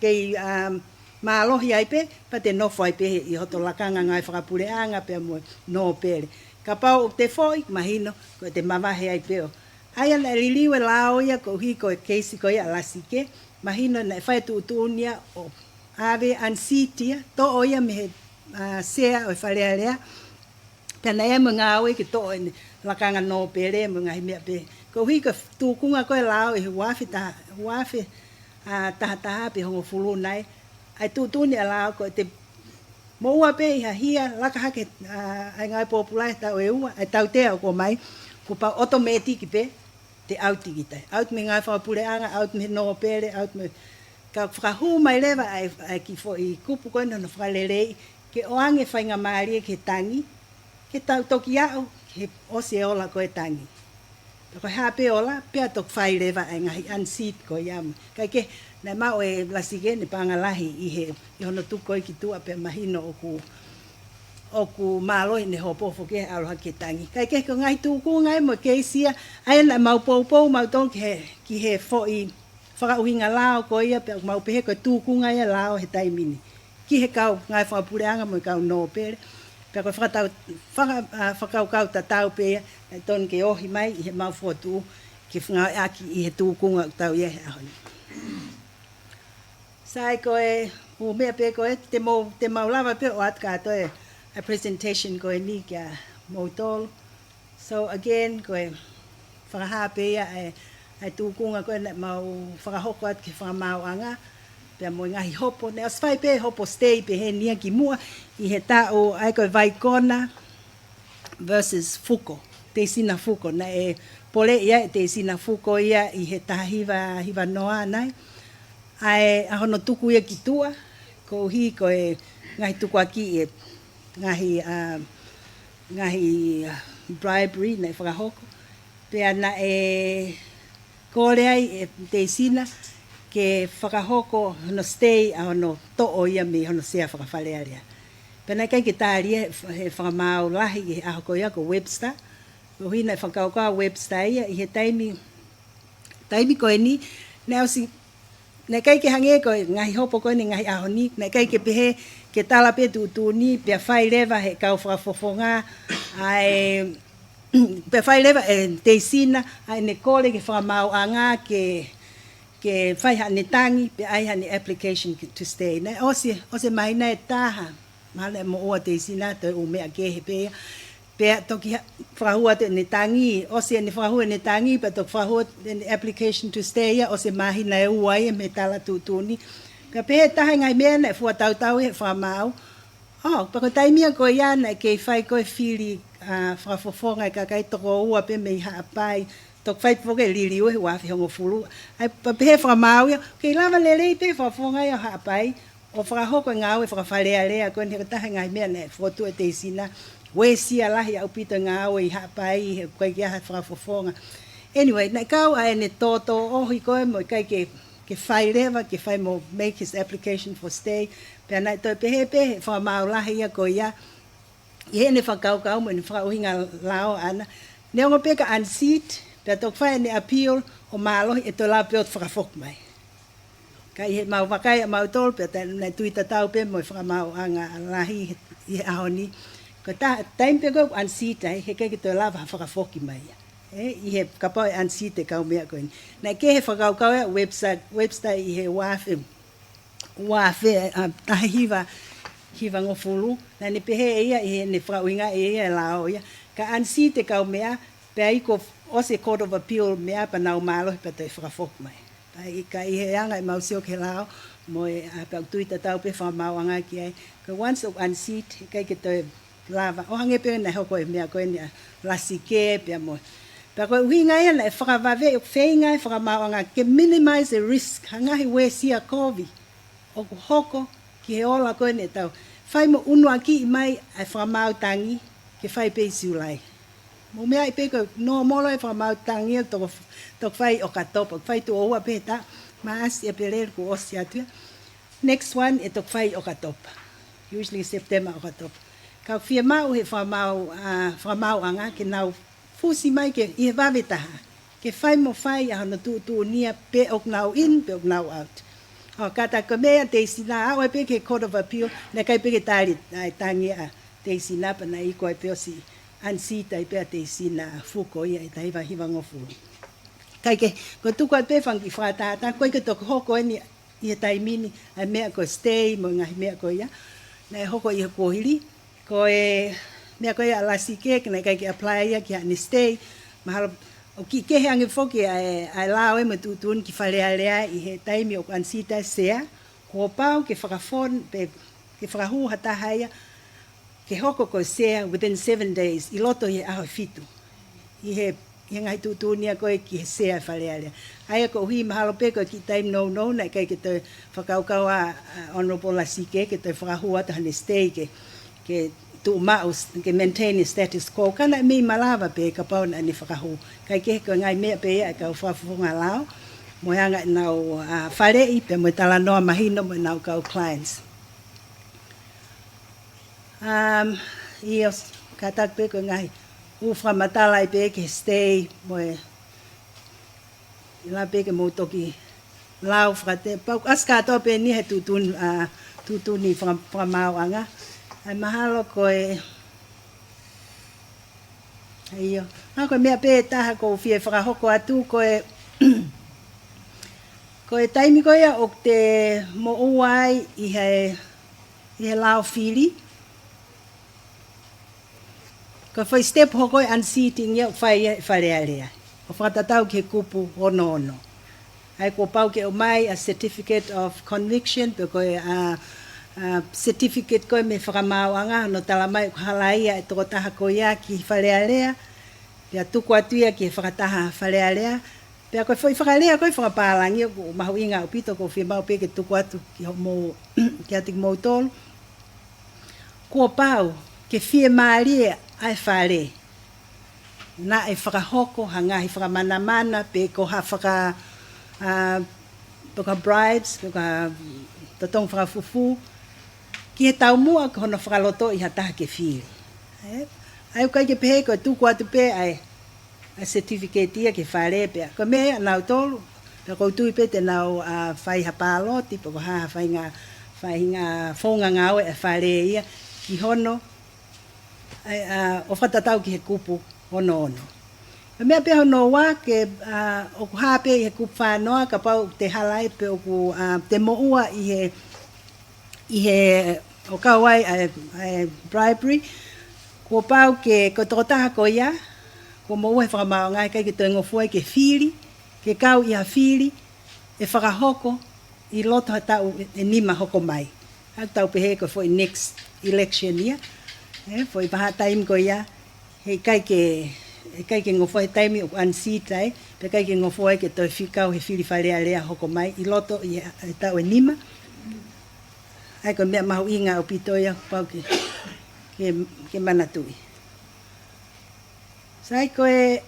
kei, um, mālohi ai pē, pea te nofo ai pē ʻi hoto lakanga ngāue fakapuleʻanga, pea mo e nōpele. Kapau ʻoku te foʻi, mahino, ko e te mavahe ai pē ʻo ʻA ia naʻe liliu e lao ia koeʻuhi ko e keisi ko ia ʻa Lasike, mahino naʻe fai e tuʻutuʻuni ia ʻo ʻave unseat ia, toʻo ia mei he, ʻa, sea ʻo e Fale Alea, pea naʻe ʻi ai mo e ngāue ke toʻo ʻene lakanga nōpele mo e ngaahi meʻa pē. Koeʻuhi ko e tūkunga ko e lao ʻi he ua afe taha, ua afe, ʻa, taha taha pe hongofulu nai, ʻa e tuʻutuʻuni ʻa e lao ko e te moʻua pē ʻi ha hia, laka hake, ʻa, ʻa e ngāue pōpula he taʻu ʻe ua, ʻa e tautea ʻoku ʻomai, kuo pau ʻotomētiki pē, te ʻauti kita. ʻAuti mei he ngāue fakapuleʻanga, ʻauti mei he nōpele, ʻauti mei he, ka fakahū mai leva ʻa e, ʻa e kiʻi foʻi kupu ko ē naʻa nau fakaleleiʻi, ke ʻoange faingamālie ki he tangi, ke tau toki aʻu, ke ʻosi e ola ko e tangi. Pea ko e hā pē ola, pea toki fai leva ʻa e ngaahi unseat ko ia mo. Kae kehe, naʻe maʻu ʻe Lasike ʻene paʻanga lahi ʻi he, ʻi hono tuku ko ē ki tuʻa pea mahino ʻoku, ʻoku mālohi ʻene hopo foki he ʻalu hake ki he tangi. Kae kehe ko e ngaahi tūkunga ia mo e keisi ia, ʻa ia naʻa mau poupou mautolu ki he, ki he foʻi fakaʻuhinga lao ko ia pea mau pehē ko e tūkunga ia lao he taimi ni. Ki he kau ngāue fakapuleʻanga mo e kau nōpele. Pea ko e fakatau-, faka-, ʻa, fakakaukau tatau pē ia, ʻe tonu ke ohi mai ʻi he mau fokotuʻu ke fengāueʻaki ʻi he tūkunga ʻoku tau ʻi ai he ʻaho ni. Sai ko e, ʻū meʻa pē ko ē, te mau, te mau lava pē ʻo ʻoatu kātoa e presentation ko eni kia moutolu. So again, ko e fakahā pē ia ʻa e, ʻa e tūkunga ko ē naʻa mau fakahoko atu ki he fakamaauʻanga, pea mo e ngaahi hopo, naʻe ʻosi fai pē hopo stay pē heni ia kimuʻa ʻi he taʻu, ʻa ia ko e Vaikona versus Fuko, Teisina Fuko, naʻe poleʻi ai ʻe Teisina Fuko ia ʻi he taha hiva hiva noa nai. ʻA e, ʻa hono tuku ia ki tuʻa, koeʻuhi ko e ngaahi tukuakiʻi e ngaahi, ʻa, ngaahi, ʻa, bribery naʻe fakahoko. Pea naʻe kole ai ʻe Teisina ke fakahoko hono stay ʻa hono toʻo ia mei hono sea fakafalealea. Pea naʻe ʻikai ke tālia he, he fakamaau lahi ʻi he ʻaho ko ia ko Webster. Koeʻuhi naʻe fakakaukau Webster ia ʻi he taimi taimi ko eni, naʻe ʻosi, naʻe ʻikai ke hangē ko e ngaahi hopo ko eni ngaahi ʻaho ni, naʻe ʻikai ke pehē ke tala pē tuʻutuʻuni, pea fai leva he kau fakafofonga, ʻa e, pea fai leva ʻe Teisina, ʻa ʻene kole ki he fakamaauʻanga ke, ke fai haʻane tangi, pea ʻai haʻane application to stay. Naʻe ʻosi, ʻosi e māhina ʻe taha, mahalo naʻe moʻua Teisina, toe ʻū meʻa kehe pē ia. Pea toki ha-, fakahū atu ʻene tangi, ʻosi ʻene fakahū ʻene tangi, pea toki fakahū atu ʻene application to stay ia, ʻosi e māhina ʻe ua ia mei he tala tuʻutuʻuni. Pea pehē ʻe taha e ngaahi meʻa naʻe fuatautau he fakamaau. ʻŌ, pea ko e taimi ia ko ia naʻe kei fai ko ē fili, ʻa, fakafofonga e kakai toko ua pē mei Haʻapai, toki fai foki e liliu he ua afe hongofulu. ʻA ia, pea pehē fakamaau ia, kei lava lelei pē fakafofonga ia ʻo Haʻapai, ʻo fakahoko e ngāue fakafalealea, ko eni he ko e taha e ngaahi meʻa naʻe fokotuʻu ʻe Teisina, uesia lahi ʻaupito e ngāue ʻi Haʻapai, he ʻoku ʻikai ke ʻi ai ha fakafofonga. Anyway, naʻe kau ʻa ʻene tōtōʻohi ko ē mo ʻikai ke, ke fai leva, ke fai mo make his application for stay, pea naʻe toe pehē pē he fakamaau lahi ia ko ia, ʻi heʻene fakakaukau mo ʻene fakaʻuhinga lao ʻana, neongo pē ka unseat, pea toki fai ʻene appeal ʻo mālohi ʻe toe lava pē ʻo fakafoki mai. Ka ʻi heʻemau vakai ʻamautolu pē, ta-, naʻe tui tatau pē mo e fakamaauʻanga lahi ʻi he ʻaho ni. Ko e taimi pē ko ē ʻoku unseat ai, heʻikai ke toe lava ha fakafoki mai ia. ʻE, ʻi he kapau ʻe unseat e kau meʻa ko eni. Naʻe kehe e fakakaukau ia ʻa Webster, Webster ʻi he uaafe, uaafe, ʻa, taha hiva, hiva ngofulu. Naʻa ne pehē ʻe ia, ʻi heʻene fakaʻuhingaʻi ʻe ia e lao ia. Ka unseat e kau meʻa, pea ʻi ai kuo ʻosi e Court of Appeal meʻa pea nau mālohi pea toe fakafoki mai. Pea ʻi, ka ʻi he anga ʻemau sio ki he lao, mo e, ʻa, pea ʻoku tui tatau pē fakamaauʻanga ki ai. Ka once ʻoku unseat, heʻikai ke toe lava. ʻO hangē pē naʻe hoko e meʻa ko eni ʻa Lasike pea mo. Pea ko e ʻuhinga ia naʻe fakavave, ʻoku feinga e fakamaauʻanga ke minimize e risk, ha ngaahi uesia kovi ʻoku hoko ki he ola ko eni ʻetau. Fai mo unuakiʻi mai ʻa e fakamaau tangi ke fai pē ʻi Siulai. Mou meaʻi pē ko e normal e fakamaau tangi ʻoku toko, toko fai ʻOkatopa, fai tuʻo ua pē he taʻu, Maʻasi, ʻEpeleli kuo ʻosi atu ia. Next one ʻe toko fai ʻOkatopa. Usually September, ʻOkatopa. Ka ʻoku fiemaʻu he fakamaau, ʻa, fakamaauʻanga ke nau fusi mai ke ʻi he vave taha. Ke fai mo fai ʻa hono tuʻutuʻuni ia pe ʻoku nau in, pe ʻoku nau out. ʻO kātaki ko e meʻa ʻa Teisina, aʻu ai pē ki he Court of Appeal, naʻe ʻikai pē ke tali, ʻa e tangi ʻa Teisina pea naʻe iku ai pē ʻosi unseat ai pē ʻa Teisina Fuko ia ʻi he taha hiva hiva ngofulu. Kae kehe, ko e tuku atu pē fanga kiʻi fakatātā, ʻoku ʻikai ke toki hoko eni ʻi he taimi ni, ʻa e meʻa ko e stay, mo e ngaahi meʻa ko ia. Naʻe hoko ʻi he kuohili, ko e meʻa ko ia ʻa Lasike, ka naʻe ʻikai ke apply ia ki haʻane stay. Mahalo, ʻoku kiʻi kehe ange foki ʻa e, ʻa e lao ē mo e tuʻutuʻuni ki Fale Alea ʻi he taimi ʻoku unseat ai e sea. Kuo pau ke fakafon-, pe, ke fakahū ha taha ia, ke hoko ko e sea within seven days, ʻi loto ʻi he ʻaho ʻe fitu. ʻI he, ʻi he ngaahi tuʻutuʻuni ia ko ē ki he sea ʻa Fale Alea. ʻA ia koeʻuhi mahalo pē ko e kiʻi taimi nounou, naʻe ʻikai ke toe fakakaukau ʻa, ʻa Honourable Lasike ke toe fakahū atu haʻane stay ke, ke tuʻu maʻu, ke maintain e status quo. Ka naʻe mei malava pē kapau naʻa ne fakahū. Kae kehe ko e ngaahi meʻa pē ia ʻa e kau fakafofonga lao, mo e anga ʻenau, ʻa, faleʻi pea mo e talanoa mahino mo ʻenau kau clients. Um, ʻio, kātaki pē ko e ngaahi ʻū fakamatala ia pē ki he stay mo e, ʻi ai pē ke mou toki lau fakate-, pea ʻoku ʻasi kātoa pē eni he tuʻutuʻuni, ʻa, tuʻutuʻuni faka-, fakamaauʻanga. ʻA ia mahalo ko e, ʻio. ʻA, ko e meʻa pē taha ʻoku ou fie fakahoko atu ko e, ko e taimi ko ia ʻoku te moʻua ai ʻi he, ʻi he lao fili. Ko e foʻi step hoko e unseating ia ʻoku fai ia ʻe Fale Alea. ʻO fakatatau ki he kupu ono ono. ʻA ia kuo pau ke ʻomai ʻa e certificate of conviction, pe ko e, ʻa, ʻa, certificate ko ē mei he fakamaauʻanga, hono tala mai ʻoku halaia e tokotaha ko ia ki Fale Alea, pea tuku atu ia ki he fakataha Fale Alea, pea ko e foʻi fakalea ko ē fakapālangi ʻoku mahuʻinga ʻaupito ʻoku ou fiemaʻu pē ke tuku atu ki hoʻomou, kiate kimoutolu. Kuo pau ke fiemālie ʻa e fale naʻe fakahoko ha ngaahi fakamanamana pe ko ha faka-, ʻa, pe ko ha bribes, pe ko ha totongi fakafufū, ki he taumuʻa ko hono fakalotoʻi ha taha ke fili. ʻE? ʻA ia ʻoku ʻikai ke pehē ko e tuku atu pē ʻa e ʻa e certificate ia ki he fale pea. Ko e meʻa ia ʻanautolu, pea ʻoku ou tui pē te nau, ʻa, fai ha pāloti, pe ko ha, ha faʻahinga, faʻahinga founga ngāue ʻa e fale ia, ki hono, ʻa, ʻa, ʻo fakatatau ki he kupu ono ono. Ko e meʻa pē hono ua ke, ʻa, ʻoku hā pē ʻi he kupu fā noa, kapau te hala ai pe ʻoku, ʻa, te moʻua ʻi he ʻi he ʻo kau ai ʻa e, ʻa e bribery, kuo pau ke, ko e tokotaha ko ia, kuo moʻua he fakamaauʻanga, ʻikai ke toe ngofua ai ke fili, ke kau ʻi ha fili ʻe fakahoko ʻi loto ha taʻu ʻe, ʻe nima hoko mai. ʻA ia ʻoku tau pehē ko e foʻi next election ia. ʻE, foʻi vahaʻa taimi ko ia, heʻikai ke, heʻikai ke ngofua he taimi ʻoku unseat ai, pea ʻikai ke ngofua ai ke toe fili kau he fili Fale Alea hoko mai ʻi loto ʻi he, he taʻu ʻe nima. ʻA ia ko e meʻa mahuʻinga ʻaupito ia pau ke, ke, ke manatuʻi. Sai, ko e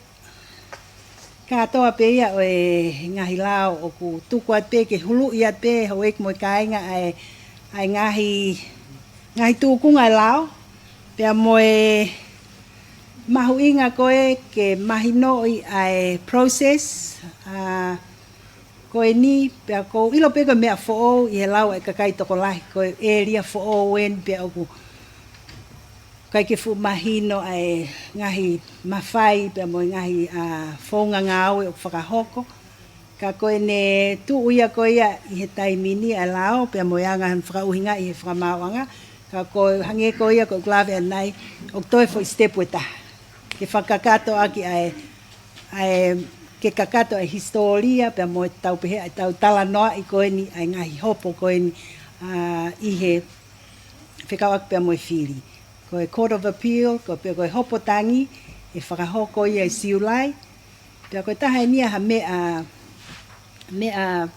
kātoa pē ia ʻo e ngaahi lao ʻoku tuku atu pē ke huluʻi atu pē houʻeiki mo e kāinga ʻa e, ʻa e ngaahi, ngaahi tūkunga ʻo e lao. Pea mo e mahuʻinga ko ē ke mahinoʻi ʻa e process, ʻa, ko eni, pea ʻoku ou ʻilo pē ko e meʻa foʻou ʻi he lau ʻa e kakai tokolahi, ko e ʻēlia foʻou eni pea ʻoku ʻikai ke fuʻu mahino ʻa e ngaahi mafai pea mo e ngaahi, ā, founga ngāue ʻoku fakahoko. Ka ko ʻene tuʻu ia ko ia ʻi he taimi ni ʻa e lao, pea mo e anga hono fakaʻuhingaʻi he fakamaauʻanga. Ka ko e hangē ko ia ko ʻeku lave ʻanenai, ʻoku toe foʻi step ʻe taha. Ke fakakakato ʻaki ʻa e, ʻa e, ke kakato ʻa e hisitōlia, pea mo e tau pehē ʻa e tau talanoaʻi ko eni, ʻa e ngaahi hopo ko eni, ā, ʻi he fekauʻaki pea mo e fili. Ko e Court of Appeal, ko e pea ko e hopo tangi, ʻe fakahoko ia ʻi Siulai. Pea ko e taha eni ia ha meʻa, meʻa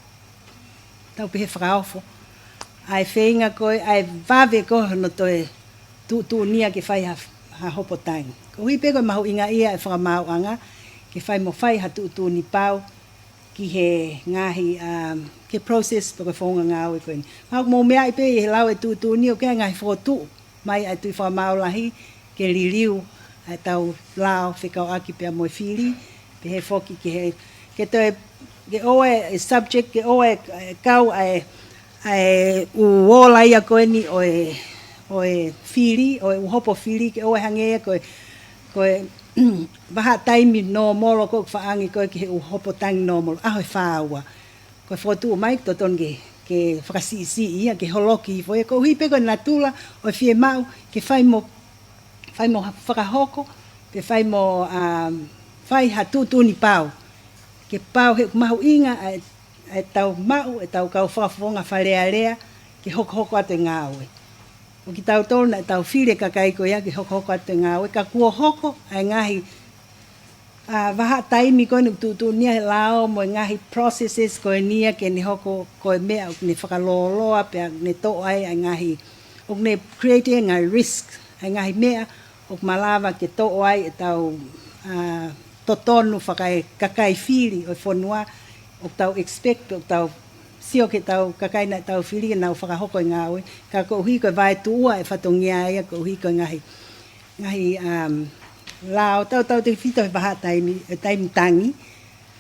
tau pehē fakaofo. ʻA e feinga ko ē, ʻa e vave ko ē hono toe tuʻutuʻunia ke fai ha, ha hopo tangi. Koeʻuhi pē ko e mahuʻinga ia ʻa e fakamaauʻanga, ke fai mo fai ha tuʻutuʻuni pau ki he ngaahi, um, ke process pe ko e founga ngāue ko eni. Mahalo ʻoku mou meaʻi pē ʻi he lau e tuʻutuʻuni ʻoku ʻi ai e ngaahi fokotuʻu mai ʻa e Tuʻi Fakamaau Lahi ke liliu ʻa e tau lao fekauʻaki pea mo e fili, pehē foki ke he, ke toe, ke ʻoua e subject, ke ʻoua e kau ʻa e, ʻa e ʻū ola ia ko eni ʻo e, ʻo e fili, ʻo e ʻū hopo fili, ke ʻoua e hangē ia ko e, ko e vahaʻa taimi nōmolo ko ē ʻoku faʻa angi ko ē ki he ʻū hopo tangi nōmolo, ʻaho ʻe fā ua. Ko e fokotuʻu mai, totonu ke, ke fakasiʻisiʻi ia, ke holoki hifo ia, koeʻuhi pē ko e natula ʻo e fiemaʻu, ke fai mo, fai mo fakahoko, pe fai mo, um, fai ha tuʻutuʻuni pau. Ke pau he ʻoku mahuʻinga ʻa e, ʻa e tau maʻu, ʻe tau kau fakafofonga Fale Alea, ke hokohoko atu e ngāue. ʻO kitautolu naʻa tau fili e kakai ko ia ke hokohoko atu e ngāue, ka kuo hoko ʻa e ngaahi, ā, vahaʻa taimi ko eni ʻoku tuʻutuʻunia he lao mo e ngaahi processes ko eni ia ke ne hoko ko e meʻa ʻoku ne fakalōloa pea ne toʻo ai ʻa e ngaahi, ʻoku ne create e ngaahi risk, ʻa e ngaahi meʻa ʻoku malava ke toʻo ai e tau, ā, totonu fakaekakai fili ʻo e fonua, ʻoku tau expect, ʻoku tau sio ki he tau kakai naʻa tau fili ke nau fakahoko e ngāue, ka koeʻuhi ko e vaetuʻua e fatongia ia, koeʻuhi ko e ngaahi, ngaahi, um, lao tautautefito he vahaʻa taimi, e taimi tangi,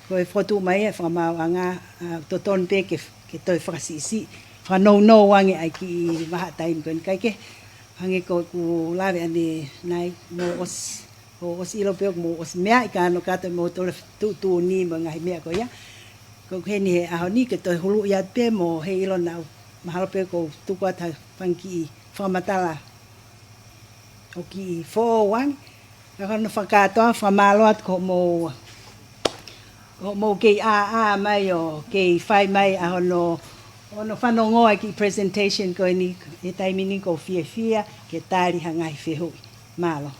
ko e fokotuʻu mai e fakamaauʻanga, ā, totonu pē ke, ke toe fakasiʻisiʻi, fakanounou ange ʻa e kiʻi vahaʻa taimi ko eni kae kehe, hangē ko ʻeku lave ʻanenai, mou ʻosi ʻo ʻosi ʻilo pē ʻoku mou ʻosi meaʻi ka ano kato mou tole tuʻutuʻuni mo e ngaahi meʻa ko ia. Ko ʻeku ʻi heni he ʻaho ni ke toe huluʻi atu pē mo heiʻilo naʻa mahalo pē ʻoku ou tuku atu ha fanga kiʻi fakamatala ʻoku kiʻi foʻou ange. Ka ko hono fakakātoa, fakamālō atu ko hoʻomou, ko hoʻomou kei ʻāʻā mai ʻo kei fai mai ʻa hono, hono fanongoa e kiʻi presentation ko eni he taimi ni, ʻoku ou fiefia ke tali ha ngaahi fehuʻi. Mālō.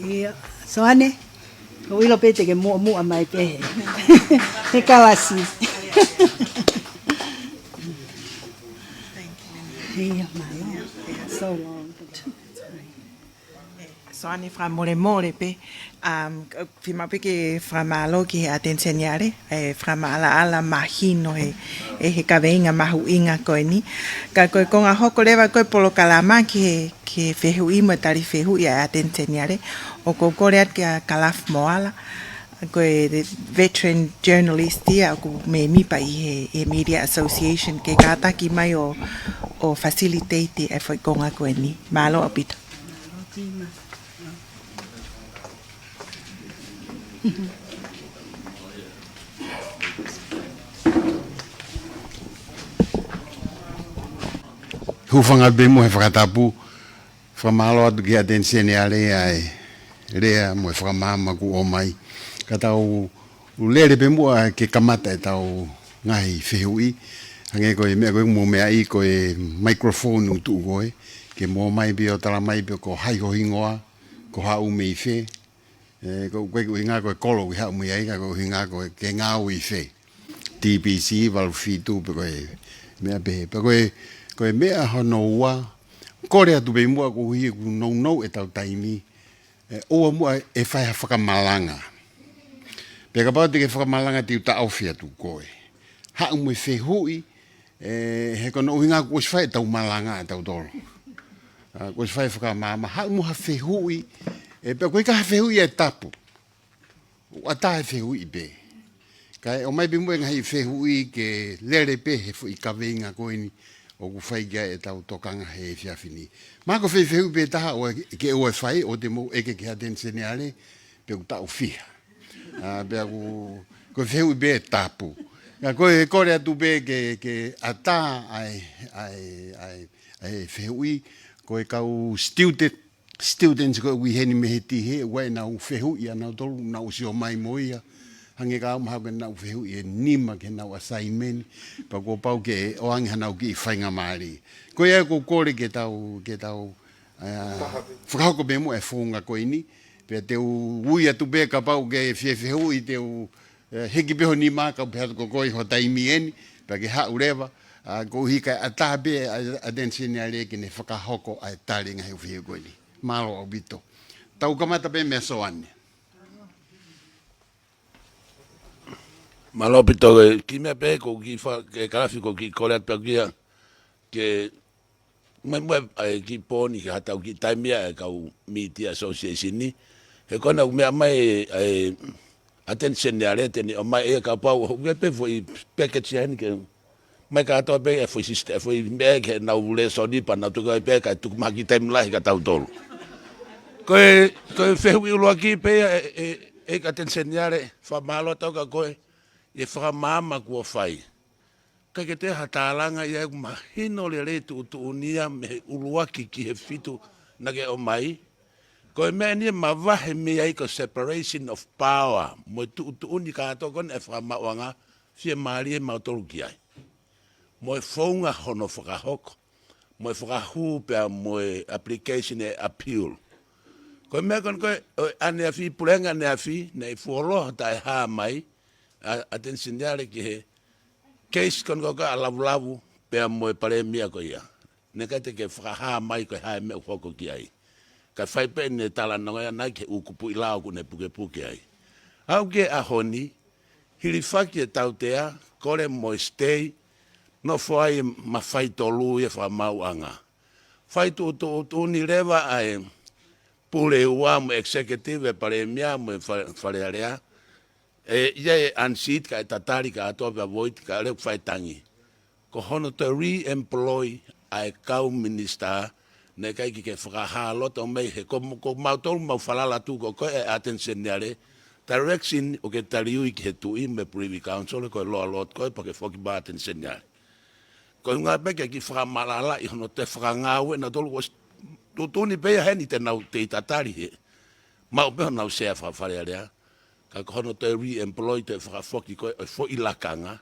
Ia, Soane, ʻoku ou ʻilo pē te ke muʻomuʻa mai pē he, he kalasi. Ia, mālō. So long. Soane, fakamolemole pē, um, fiemaʻu pē ke fakamālō ki he ʻAteni Seniale, e fakamaʻalaʻala mahino he, ʻe he kaveinga mahuʻinga ko eni. Ka ko e konga hoko leva ko e polokalama ki he, ki he fehuʻi mo e tali fehuʻi ʻa e ʻAteni Seniale, ʻoku ou kole atu kia Kalafi Moala, ko e veteran journalist ia ʻoku mēmipa ʻi he, he Media Association, ke kātaki mai ʻo, ʻo facilitate e foʻi konga ko eni. Mālō ʻaupito. Hūfanga pē muʻa he fakatapu, fakamālō atu ki he ʻAteni Seniale ʻa e lea mo e fakamaama kuo ʻomai. Ka tau lele pē muʻa ke kamata e tau ngaahi fehuʻi. Hangē ko e meʻa ko ē ʻoku mou meaʻi ko e microphone ʻoku tuʻu ko ē. Ke mou ō mai pē ʻo tala mai pē ko hai ho hingoa, ko e haʻu mei fē. ʻE, ko, ko e ʻuhinga ko e kolo ʻoku ke haʻu mei ai, ka ko e ʻuhinga ko e ke ngāue ʻi fē. T B C, valu fitu, pe ko e meʻa pehē. Pe ko e, ko e meʻa hono ua, kole atu pē muʻa koeʻuhi ʻoku nounou e tau taimi, ʻe, ʻoua muʻa ʻe fai ha fakamalanga. Pea kapau te ke fakamalanga te u taʻofi atu koe. Haʻu mo e fehuʻi, ʻe, he ko hono ʻuhinga kuo ʻosi fai e tau malanga ʻa tautolu. ʻA, kuo ʻosi fai e fakamaama, haʻu mo ha fehuʻi, ʻe, pea ko e ʻikai ha fehuʻi ʻe tapu. ʻOku ʻatā e fehuʻi pē. Kae ʻomai pē muʻa e ngaahi fehuʻi ke lele pē he foʻi kaveinga ko eni ʻoku fai ki ai ʻetau tokanga he efiafi ni. Mahalo ko e foʻi fehuʻi pē taha ʻoku ke ʻoua ʻe fai, ʻoua te mou ʻeke ki he ʻAteni Seniale, pe ʻoku taʻu fiha. ʻA, pea ʻoku, ko e fehuʻi pē tapu. Ka ko e kole atu pē ke, ke ʻatā ʻa e, ʻa e, ʻa e, ʻa e fehuʻi, ko e kau student, students ko ē ʻoku ʻi heni mei he tihe, ʻoku ʻi ai ʻenau fehuʻi ʻanautolu, nau sio mai mo ia. Hangē ka mahalo ko ʻenau fehuʻi ʻe nima ki heʻenau assignment, pea kuo pau ke ʻoange haʻanau kiʻi faingamālie. Ko ia ʻoku ou kole ke tau, ke tau, ʻa, fakahoko pē muʻa e founga ko eni, pea te u ui atu pē kapau ʻoku ke fie fehuʻi te u, ʻe, hiki pē ho nima ka u pehē atu ko koe ho taimi eni, pea ke haʻu leva, ʻa, koeʻuhi kae ʻatā pē ʻa, ʻa ʻAteni Seniale ke ne fakahoko ʻa e tali e ngaahi fehuʻi ko eni. Mālō ʻaupito. Tau kamata pē meia Soane. Mālō ʻaupito, ē, kiʻi meʻa pē ko e kiʻi fa-, ke kalafi ko e kiʻi kole atu pē kia, ke mai mo e, ʻa e kiʻi pō ni ke hatau kiʻi taimi ʻa e kau Media Association ni. He ko ena ʻoku meʻa mai ʻa e ʻAteni Seniale te ne ʻomai ʻe ia kapau ʻoku ʻi ai pē foʻi package ia eni ke mai kātoa pē e foʻi sisitā, e foʻi meʻa ke nau lēsoni pea nau tuku ai pē kae tuku mai ha kiʻi taimi lahi kia tautolu. Ko e, ko e fehuʻi ʻuluaki pē ia ʻe, ʻe, ʻe ʻAteni Seniale, fakamālō atu kia koe ʻi he fakamaama kuo fai. Kae ke te ha tālanga ia ʻoku mahino lelei tuʻutuʻuni ia mei he ʻuluaki ki he fitu naʻa ke ʻomai. Ko e meʻa eni ʻe mavahe mei ai ko e separation of power, mo e tuʻutuʻuni kātoa ko ena ʻa e fakamaauʻanga, fiemālie mautolu ki ai. Mo e founga hono fakahoko, mo e fakahū pea mo e application ʻa e appeal. Ko e meʻa ko ena ko ē, ʻo e ʻaneafi, puleʻanga ʻaneafi, naʻe fuoloa taʻehā mai, ʻa, ʻAteni Seniale ki he case ko ena ko ē ʻa Lavulavu pea mo e Palēmia ko ia. Naʻe ʻikai te ke fakahā mai ko e hā e meʻa ʻoku hoko ki ai. Kae fai pē ʻene talanoa ia naʻe ki he ʻū kupuʻi lao ʻoku ne pukepuke ai. Aʻu ki he ʻaho ni, hilifaki e tautea, kole mo e stay, nofo ai e mafai tolu ia e fakamaauʻanga. Fai tuʻutuʻuni leva ʻa e pule ua mo e executive e Palēmia mo e Fa-, Fale Alea. ʻE, ʻi ai e unseat kae tatali kātoa pea void kae ʻalu ʻo fai tangi. Ko hono toe re-employ ʻa e kau minisitā, naʻe ʻikai ke ke fakahā loto mai he ko, ko mautolu mau falala atu ko, ko e ʻAteni Seniale, direction ʻoku ke taliui ki he Tuʻi mo e Privy Council, ko e loa loto ko ē pea ke foki mai ʻAteni Seniale. Ko e ʻuhinga pē ke kiʻi fakamaʻalaʻala ʻi hono toe fakangāue ʻanautolu ko s-, tuʻutuʻuni pē ia heni te nau toe tatali he. Maʻu pē honau sea faka-Fale Alea. Ka ko hono toe re-employ toe fakafoki ko ē ʻo e foʻi lakanga.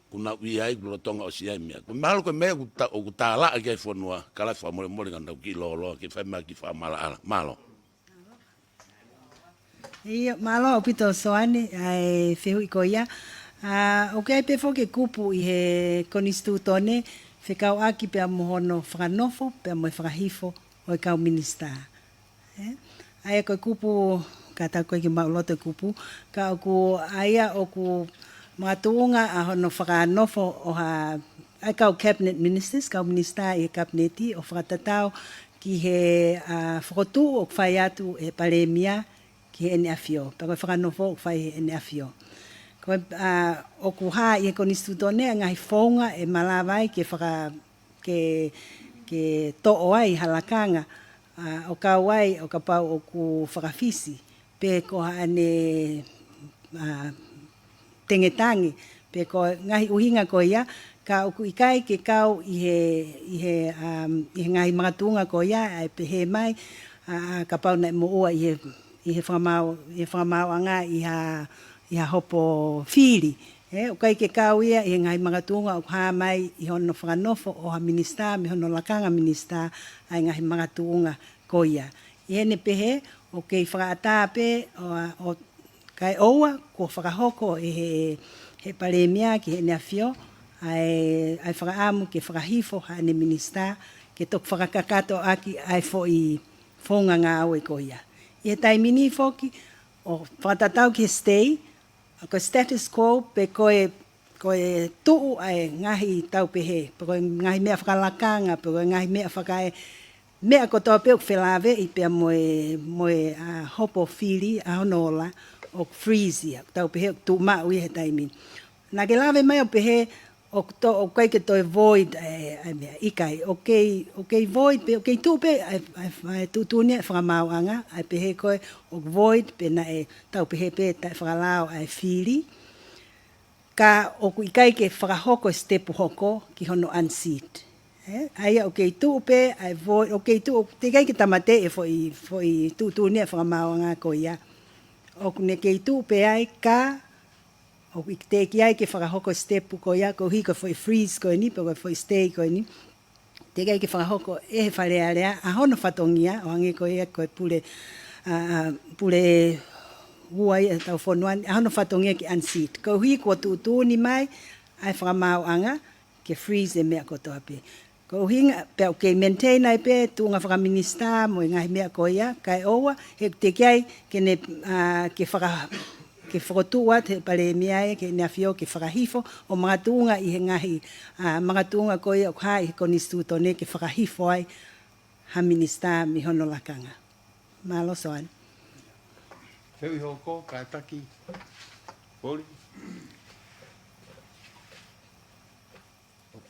Kuo nau ʻi ai, kuo lolotonga ʻosi ʻi ai e meʻa. Ko e mahalo ko e meʻa ʻoku ta-, ʻoku tālaʻa ki ai e fonua, kalafi fakamolemole ka nau kiʻi lōloa, ke fai mai ha kiʻi fakamaʻalaʻala. Mālō. ʻIo, mālō ʻaupito Soane, ʻa e fehuʻi ko ia. ʻA, ʻoku ʻi ai pē foki e kupu ʻi he konisitūtone, fekauʻaki pea mo hono fakanofo, pea mo e fakahifo ʻo e kau minisitā. ʻE? ʻA ia ko e kupu, ka tau ko ē ke maʻu loto e kupu, ka ʻoku, ʻa ia ʻoku makatuʻunga ʻa hono fakanofo ʻo ha, ʻa e kau cabinet ministers, kau minisitā ʻi he kapineti, ʻo fakatatau ki he, ʻa, fokotuʻu ʻoku fai atu ʻe he Palēmia ki heʻene ʻAfio, pea ko e fakanofo ʻoku fai ʻe heʻene ʻAfio. Ko e, ʻa, ʻoku hā ʻi he konisitūtone ʻa e ngaahi founga ʻe malava ai ke faka-, ke, ke toʻo ai ha lakanga, ʻa, ʻo kau ai ʻo kapau ʻoku fakafisi, pe ko haʻane, ʻa, tengetange, pe ko e ngaahi ʻuhinga ko ia, ka ʻoku ʻikai ke kau ʻi he, ʻi he, um, ʻi he ngaahi makatuʻunga ko ia, ʻa e pehē mai, ʻa, ʻa, kapau naʻe moʻua ʻi he, ʻi he fakamaau-, ʻi he fakamaauʻanga ʻi ha, ʻi ha hopo fili. ʻE, ʻoku ʻikai ke kau ia ʻi he ngaahi makatuʻunga ʻoku hā mai ʻi hono fakanofo ʻo ha minisitā, mei hono lakanga minisitā, ʻa e ngaahi makatuʻunga ko ia. ʻI heʻene pehē, ʻoku kei fakaʻatā pē, ʻo, ʻo, kae ʻoua, kuo fakahoko ʻe he, he Palēmia ki heʻene ʻAfio, ʻa e, ʻa e fakaʻamu ke fakahifo haʻane minisitā, ke toki fakakakato ʻaki ʻa e foʻi founga ngāue ko ia. ʻI he taimi ni foki, ʻo fakatatau ki he stay, ko e status quo pe ko e, ko e tuʻu ʻa e ngaahi tau pehē, pe ko e ngaahi meʻa fakalakanga, pe ko e ngaahi meʻa fakae, meʻa kotoa pē ʻoku felāveʻi pea mo e, mo e, ʻa, hopo fili ʻa hono ola, ʻoku freeze ia, tau pehē ʻoku tuʻu maʻu ia he taimi ni. Naʻa ke lave mai ʻo pehē ʻoku to-, ʻoku ʻikai ke toe void, ē, ʻa e meʻa, ʻikai, ʻoku kei, ʻoku kei void pē, ʻoku kei tuʻu pē ʻa e, ʻa e, ʻa e tuʻutuʻuni ʻa e fakamaauʻanga, ʻa e pehē ko ē ʻoku void pē naʻe tau pehē pē taʻefakalao ʻa e fili. Ka ʻoku ʻikai ke fakahoko e step hoko ki hono unseat. Ē, ʻa ia ʻoku kei tuʻu pē ʻa e void, ʻoku kei tuʻu, teʻeki ai ke tāmateʻi e foʻi, foʻi tuʻutuʻuni ʻa e fakamaauʻanga ko ia. ʻOku ne kei tuʻu pē ai ka ʻoku ʻikai teʻeki ai ke fakahoko e step ko ia, koeʻuhi ko e foʻi freeze ko eni, pe ko e foʻi stay ko eni. Teʻeki ai ke fakahoko ʻe he Fale Alea ʻa hono fatongia, ʻo hangē ko ia ko e pule, ʻa, ʻa, pule ua ia ʻetau fonua ni, ʻa hono fatongia ke unseat. Koeʻuhi kuo tuʻutuʻuni mai ʻa e fakamaauʻanga ke freeze e meʻa kotoa pē. Ko e ʻuhinga, pea ʻoku kei maintain ai pē tuʻunga fakaminisitā mo e ngaahi meʻa ko ia, kae ʻoua, he teʻeki ai ke ne, ʻa, ke faka-, ke fokotuʻu atu he Palēmia ia ke ne ʻafio ke fakahifo, ʻo makatuʻunga ʻi he ngaahi, ʻa, makatuʻunga ko ia ʻoku hā ʻi he konisitūtone ke fakahifo ai ha minisitā mei hono lakanga. Mālō Soane. Fehuʻi hoko, kātaki. Poli.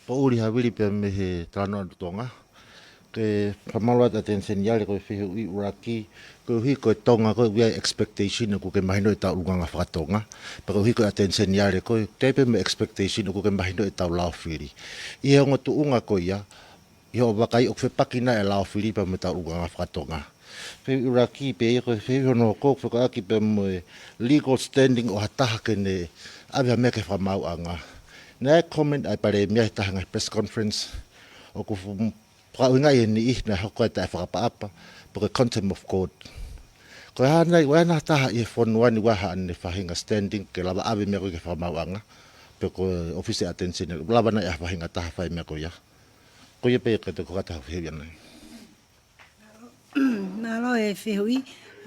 Poʻuli Havili pea mei he Talanoa ʻa Tonga. Ke fakamālō atu ʻa Teniseni Ale ko e fehuʻi ʻuluaki, koeʻuhi ko e Tonga ko ē ʻoku ʻi ai e expectation ʻoku ke mahinoʻi ʻetau ʻulungaanga fakatonga. Pea koeʻuhi ko ē ʻa Teniseni Ale ko e, ʻoku ʻi ai pē mo e expectation ʻoku ke mahinoʻi ʻetau lao fili. ʻI he ongo tuʻunga ko ia, ʻi hoʻo vakai ʻoku fepaki nai e lao fili pea mo ʻetau ʻulungaanga fakatonga. Fehuʻi ʻuluaki pē ia ko e fehuʻi hono hoko ʻoku fekauʻaki pea mo e legal standing ʻo ha taha ke ne ʻave ha meʻa ki he fakamaauʻanga. Naʻe ʻi ai e comment ʻa e Palēmia he taha e ngaahi press conference ʻoku fu-, fakaʻuhingaʻi ʻe he niʻihi naʻe hoko ai e taʻefakaʻapaʻapa, pe ko e contempt of court. Ko e hā nai, ʻoku ʻi ai nai ha taha ʻi he fonua ni ʻoku ʻi ai haʻane faʻahinga standing ke lava ʻave meʻa ko ē ki he fakamaauʻanga, pe ko e ʻōfisi ʻa Teniseni, lava nai ʻe ha faʻahinga taha fai meʻa ko ia. Ko ia pē kakato ko e kakato ʻa e fehuʻi ʻanenai. Mālō e fehuʻi.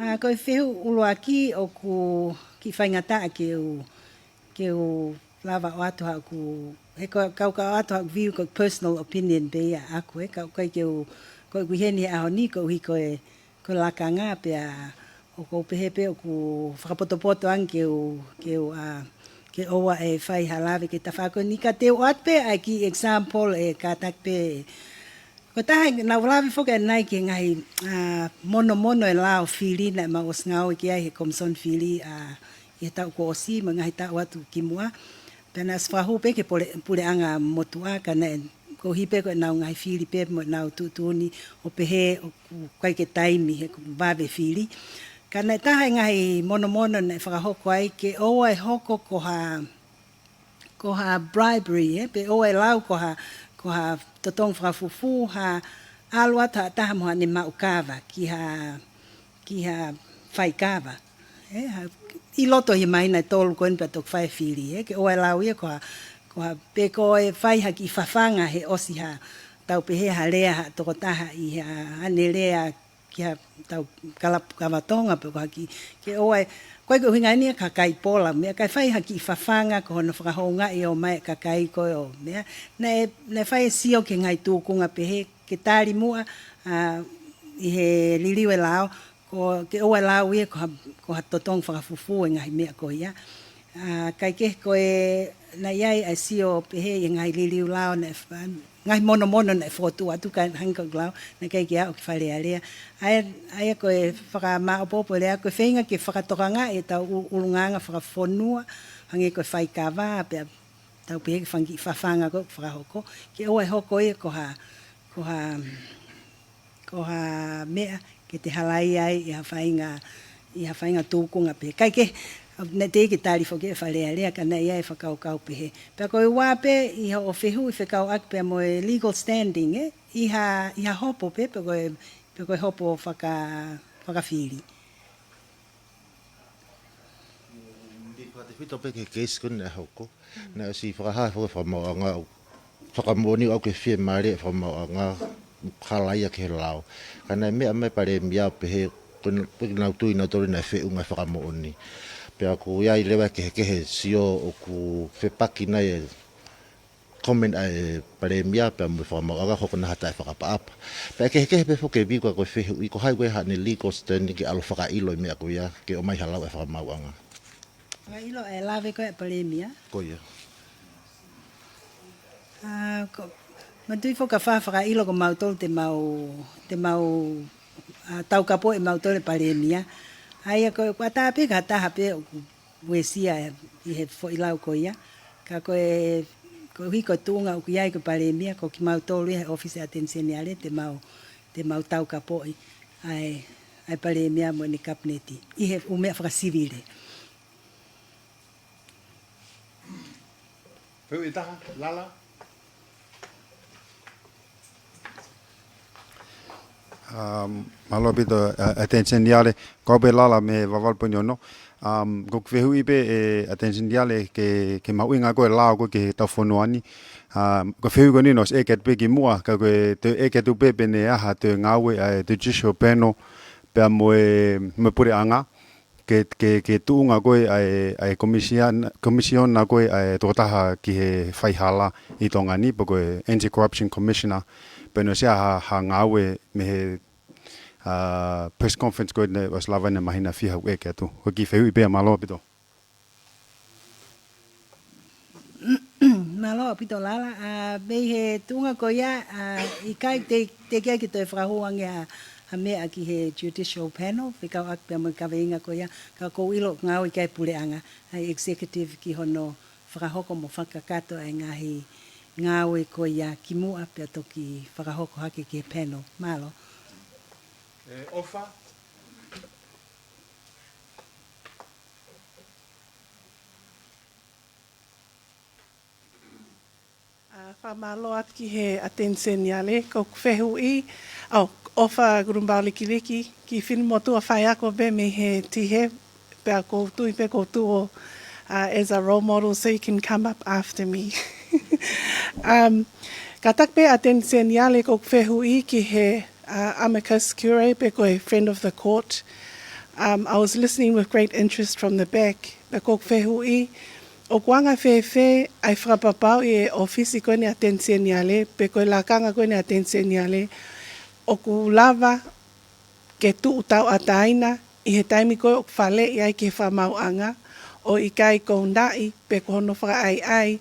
ʻA, ko e fehuʻi ʻuluaki ʻoku kiʻi faingataʻa ke u, ke u lava ʻo ʻoatu haʻaku, he ko, kau ka ʻoatu haʻaku view ko e personal opinion pē ia ʻaʻaku, ē, ka ʻoku ʻikai ke u, ko ʻeku ʻi heni he ʻaho ni, koeʻuhi ko e, ko e lakanga pea ʻoku ou pehē pē ʻoku fakapotopoto ange ke u, ke u, ʻa, ke ʻoua ʻe fai ha lave ki he tafaʻaki ko eni ka te u ʻoatu pē ʻa e kiʻi example ē kātaki pē. Ko e taha naʻa ku lave foki ʻanenai ki he ngaahi, ʻa, monomono e lao fili naʻa mau ʻosi ngāue ki ai he Komisoni Fili, ʻa, ʻi he taʻu kuo ʻosi mo e ngaahi taʻu atu kimuʻa. Pea naʻe ʻosi fakahū pē ki he pule-, puleʻanga motuʻa ka naʻe koeʻuhi pē ko ʻenau ngaahi fili pē mo ʻenau tuʻutuʻuni ʻo pehē ʻoku ʻikai ke taimi he ʻoku vave fili. Ka naʻe taha e ngaahi monomono naʻe fakahoko ai ke ʻoua ʻe hoko ko ha ko ha bribery, ē, pe ʻoua ʻe lau ko ha, ko ha totongi fakafufū, ha ʻalu atu ha taha mo haʻane maʻu kava ki ha, ki ha faikava. Ē, ha, ʻi loto ʻi he māhina ʻe tolu ko eni pea toki fai e fili, ē, ke ʻoua ʻe lau ia ko ha, ko ha, pe ko e fai ha kiʻi fafanga he ʻosi ha, tau pehē ha lea ha tokotaha ʻi ha, haʻane lea ki ha tau kalapu kava Tonga pe ko ha kiʻi, ke ʻoua ʻe, ko e ʻuhinga eni ʻa e kakai pola, meʻa kae fai ha kiʻi fafanga ko hono fakahoungaʻi ʻo mai e kakai ko ē ʻo meʻa, naʻe, naʻe fai e sio ki he ngaahi tūkunga pehē, ke tali muʻa, ʻa, ʻi he liliu e lao, ko, ke ʻoua ʻe lau ia ko ha, ko ha totongi fakafufū e ngaahi meʻa ko ia. ʻA, kae kehe ko e, naʻe ʻi ai ʻa e sio pehē ʻi he ngaahi liliu lao naʻe fa-, ngaahi monomono naʻe fokotuʻu atu ka hangē ko ʻeku lau, naʻe ʻikai ke aʻu ki Fale Alea. ʻA ia, ʻa ia ko e fakamāʻopoʻopo lea, ko e feinga ke fakatokangaʻi ʻetau ʻu-, ʻulungaanga fakafonua, hangē ko e faikava, pea tau pehē ki he fanga kiʻi fafanga ko ē ʻoku fakahoko, ke ʻoua ʻe hoko ia ko ha, ko ha, ko ha meʻa ke te halaia ai ʻi ha faʻahinga, ʻi ha faʻahinga tūkunga pehē. Kae kehe, naʻe teʻeki ke tali foki ʻe Fale Alea ka naʻe ʻi ai e fakakaukau pehē. Pea ko e ua pē ʻi hoʻo fehuʻi fekauʻaki pea mo e legal standing, ē? ʻI ha, ʻi ha hopo pē, pe ko e, pe ko e hopo faka-, fakafili. Ndi fakatefito pē ki he case ko eni naʻe hoko. Naʻe ʻosi fakahā foki ʻe he fakamaauʻanga, fakamoʻoni ʻoku ʻikai ke fiemālie e fakamaauʻanga, halaia ki he lao. Ka naʻe meʻa mai e Palēmia ʻo pehē, ko ena, ko ʻenau tui nautolu naʻe feʻunga e fakamoʻoni. Pea ʻoku ʻi ai leva e kehekehe sio ʻoku fepaki nai e comment ʻa e Palēmia pea mo e Fakamaauʻanga, hoko ʻena ha taʻefakaʻapaʻapa. Pea kehekehe pē foki e view ka ko e fehuʻi, ko hai ʻoku ʻi ai haʻane legal standing ke ʻalu ʻo fakaʻilo e meʻa ko ia ke ʻomai ha lau ʻa e Fakamaauʻanga. Fakaʻilo e lave ko ē ʻa e Palēmia. Ko ia. ʻA, ko, manatuʻi foki ka fa-, fakaʻilo ko mautolu te mau, te mau, ʻa, taukapoʻi mautolu ʻe he Palēmia. ʻA ia ko e, ko e ʻatā pē ka ha taha pē ʻoku uesia ʻi he foʻi lau ko ia. Ka ko e, koeʻuhi ko e tuʻunga ʻoku ʻi ai ko e Palēmia, ko kimautolu ia he ʻOfisi ʻa e ʻAteni Seniale, te mau, te mau taukapoʻi ʻa e, ʻa e Palēmia mo ʻene Kapineti ʻi he ʻū meʻa fakasivile. Fehuʻi ʻe taha, Lala? Um, mālō ʻaupito, uh, ʻAteni Seniale, ko au pē Lala mei he valu valu poini ono. Um, ko ʻeku fehuʻi pē ʻe ʻAteni Seniale ke, ke mahuʻinga ko e lao ko ē ki heʻetau fonua ni. Um, ko e fehuʻi ko eni naʻe ʻosi ʻeke atu pē kimuʻa, ka ko e toe ʻeke atu pē pe naʻe ʻi ai ha toe ngāue ʻa e Judicial Panel pea mo e, mo e Puleʻanga, ke, ke, ke tuʻunga ko ē ʻa e, ʻa e Komisiona, Komisiona ko ē ʻa e tokotaha ki he faihala ʻi Tonga ni, pe ko e Anti-Corruption Commissioner, pe naʻe ʻosi ʻi ai ha, ha ngāue mei he, uh, press conference ko ē naʻe ʻosi lava ʻi he māhina fiha ʻoku ʻeke atu. Ko e kiʻi fehuʻi pē ia, mālō ʻaupito. Mālō ʻaupito Lala, ʻa, mei he tuʻunga ko ia, ʻa, ʻikai te, teʻeki ai ke toe fakahū ange ha, ha meʻa ki he Judicial Panel, fekauʻaki pea mo e kaveinga ko ia, ka ʻoku ou ʻilo ʻoku ngāue ki ai e Puleʻanga, ʻa e Executive ki hono fakahoko mo fakakakato ʻa e ngaahi ngāue ko ia kimuʻa pea toki fakahoko hake ki he Panel. Mālō. ʻE, ʻOfa? ʻA, fakamālō atu ki he ʻAteni Seniale, ko ʻeku fehuʻi, ʻo, ʻOfa Gulumapaolikiliki, kiʻi finemotuʻa faiako pē mei he Tihe, pea ʻoku ou tui pē ʻoku ou tuʻu, uh, as a role model, so you can come up after me. Um, kātaki pē ʻAteni Seniale, ko ʻeku fehuʻi ki he, uh, amicus curiae, pe ko e friend of the court. Um, I was listening with great interest from the back, pea ko ʻeku fehuʻi, ʻoku anga fēfē ʻa e fakapapauʻi ʻe he ʻōfisi ko eni ʻa e ʻAteni Seniale, pe ko e lakanga ko eni ʻa e ʻAteni Seniale, ʻoku lava ke tuʻu tauʻatāina ʻi he taimi ko ē ʻoku faleʻi ai ki he Fakamaauʻanga, ʻo ʻikai ko hono naʻi pe ko hono fakaʻaiʻai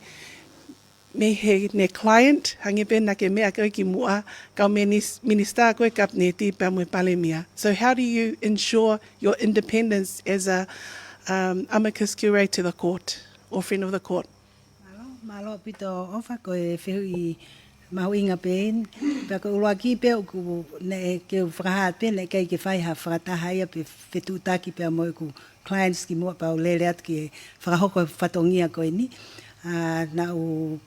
mei heʻene client, hangē pē naʻa ke meʻa ko ē kimuʻa, kau minis-, Minisitā ko ē Kapineti pea mo e Palēmia. So how do you ensure your independence as a, um, amicus curiae to the court or friend of the court? Mālō, mālō ʻaupito ʻOfa, ko e fehuʻi mahuʻinga pē eni. Pea ko e ʻuluaki pē ʻoku, naʻe, ke u fakahā pē, naʻe ʻikai ke fai ha fakataha ia pe fetuʻutaki pea mo ʻeku clients kimuʻa pea u lele atu ke fakahoko e fatongia ko eni. ʻA, naʻa ku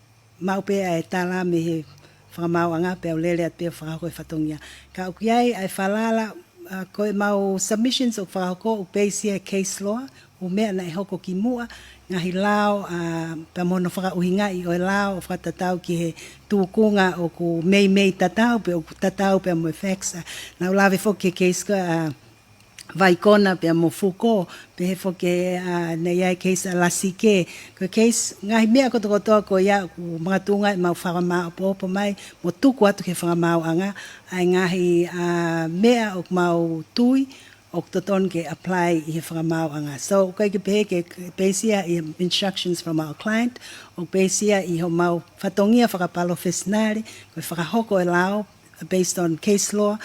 maʻu pē ʻa e tala mei he Fakamaauʻanga pea u lele atu pē ʻo fakahoko e fatongia. Ka ʻoku ʻi ai ʻa e falala, ʻa, ko ʻemau submissions ʻoku fakahoko ʻoku base ia he case law, ʻū meʻa naʻe hoko kimuʻa, ngaahi lao, ʻa, pea mo hono fakaʻuhingaʻi ʻo e lao, ʻo fakatatau ki he tūkunga ʻoku meimei tatau, pe ʻoku tatau pea mo e facts, ʻa. Naʻa ku lave foki ki he case ko ē, ʻa, Vaikona pea mo Fuko, pehē foki, ʻa, naʻe ʻi ai e case ʻa Lasike. Ko e case, ngaahi meʻa kotokotoa ko ia ʻoku makatuʻunga ʻemau fakamāʻopoʻopo mai, mo tuku atu ki he Fakamaauʻanga, ʻa e ngaahi, ʻa, meʻa ʻoku mau tui ʻoku totonu ke apply ʻi he Fakamaauʻanga. So, ʻoku ʻikai ke pehē ke, ke base ia ʻi he instructions from our client, ʻoku base ia ʻi homau fatongia fakapalofesinale, ko e fakahoko e lao, based on case law,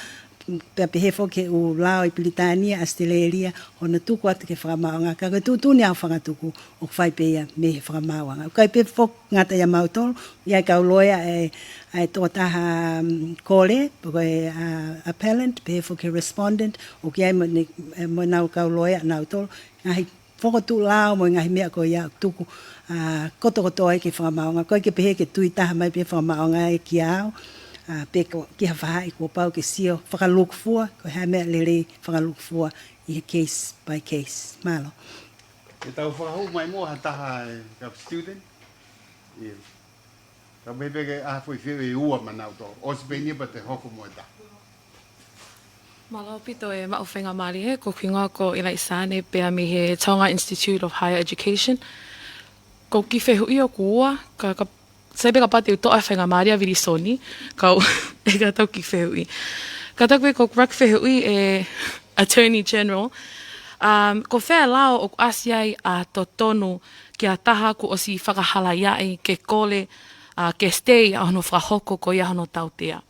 pea pehē foki ki he ʻū lao ʻi Pilitānia, ʻAositelēlia, hono tuku atu ki he Fakamaauʻanga. Ka ko e tuʻutuʻuni ʻoku fai atu, ʻoku fai pē ia mei he Fakamaauʻanga. ʻOku ʻikai pē foki ngata ia mautolu, ʻi ai e kau loea ʻa e, ʻa e tokotaha, um, kole, pe ko e, ʻa, appellant, pehē foki ki he respondent, ʻoku ʻi ai mo ʻene, ʻe, mo ʻenau kau loea ʻanautolu, ngaahi fokotuʻu lao mo e ngaahi meʻa ko ia ʻoku tuku, ʻa, kotokotoa ia ki he Fakamaauʻanga. ʻOku ʻikai ke pehē ke tui taha mai pē Fakamaauʻanga ia kia au, ʻa, pe ko, ki ha faʻahi kuo pau ke sio fakalūkufua, ko e hā e meʻa lelei fakalūkufua ʻi he case by case. Mālō. Ke tau fakahū mai muʻa ha taha ʻe kau student. ʻIo. Ka pehē pē ke ʻai ha foʻi fehuʻi ʻe ua maʻanautolu. ʻOsi pē eni pea te u hoko mo e taha. Mālō ʻaupito e maʻu faingamālie, ko hoku hingoa ko ʻIlaiʻi Sane pea mei he Tonga Institute of Higher Education. Ko e kiʻi fehuʻi ʻoku ua, ka, ka Sai pē kapau te u toʻo e faingamālie ʻa Vilisoni, kau ʻai ke tau kiʻi fehuʻi. Ka tau pē ko ʻeku kiʻi fehuʻi ʻe Attorney General, um, ko e fē e lao ʻoku ʻasi ai ʻa e totonu ki ha taha kuo ʻosi fakahalaiaʻi ke kole, uh, ke stay ʻa hono fakahoko ko ia hono tautea.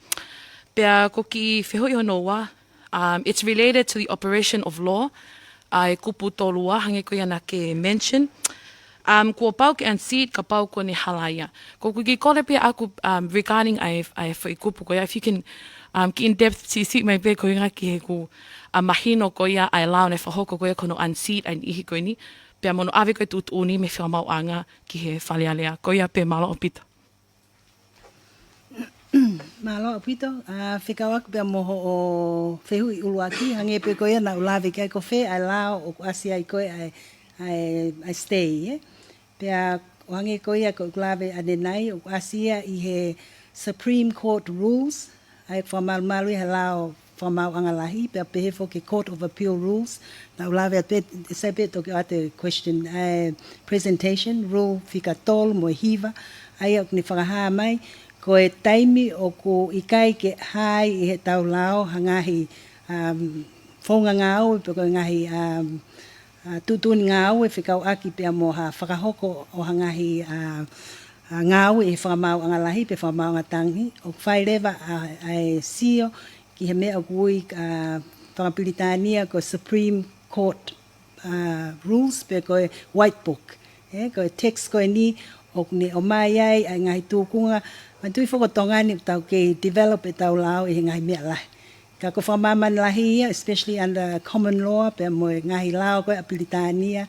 Pea ko e kiʻi fehuʻi hono ua, um, it's related to the operation of law, ʻa e kupu tolu ua hangē ko ia naʻa ke mention. Um, kuo pau ke unseat kapau kuo ne halaia. Ko ʻeku kiʻi kole pē ʻaʻaku, um, regarding ʻa e, ʻa e foʻi kupu ko ia, if you can, um, kiʻi in depth siʻisiʻi mai pē ko ia ki heʻeku, uh, mahino ko ia ʻa e lao naʻe fakahoko ko ia ko hono unseat ʻa e niʻihi ko eni, pea mo hono ʻave ko ē tuʻutuʻuni mei he Fakamaauʻanga ki he Fale Alea. Ko ia pē, mālō ʻaupito. Mālō ʻaupito, ʻa, fekauʻaki pea mo hoʻo fehuʻi ʻuluaki, hangē pē ko ia naʻa ku lave ki ai, ko e fē ʻa e lao ʻoku ʻasi ai ko ē ʻa e, ʻa e, ʻa e stay, ē? Pea ʻo hangē ko ia ko ʻeku lave ʻanenai, ʻoku ʻasi ia ʻi he Supreme Court Rules, ʻa ia ʻoku fakamalumalu ia he lao Fakamaauʻanga Lahi, pea pehē foki ki he Court of Appeal Rules. Naʻa ku lave atu pē, sai pē toki ʻoatu e question, ʻa e presentation, rule fika tolu mo e hiva, ʻa ia ʻoku ne fakahā mai, ko e taimi ʻoku ʻikai ke hā ai ʻi heʻetau lao ha ngaahi, um, founga ngāue pe ko e ngaahi, um, uh, tuʻutuʻuni ngāue fekauʻaki pea mo ha fakahoko ʻo ha ngaahi, uh, uh, ngāue ʻi he Fakamaauʻanga Lahi pe Fakamaauʻanga Tangi, ʻoku fai leva ʻa, ʻa e sio ki he meʻa ʻoku ui, ʻa, fakapilitānia ko e Supreme Court, ʻa, Rules pe ko e White Book. Ē, ko e text ko eni ʻoku ne ʻomai ai ʻa e ngaahi tūkunga. Manatuʻi foki ko Tonga ni ʻoku tau kei develop ʻetau lao ʻi he ngaahi meʻa lahi. Ka ko e fakamāmani lahi ia, especially under common law, pea mo e ngaahi lao ko ē ʻa Pilitānia,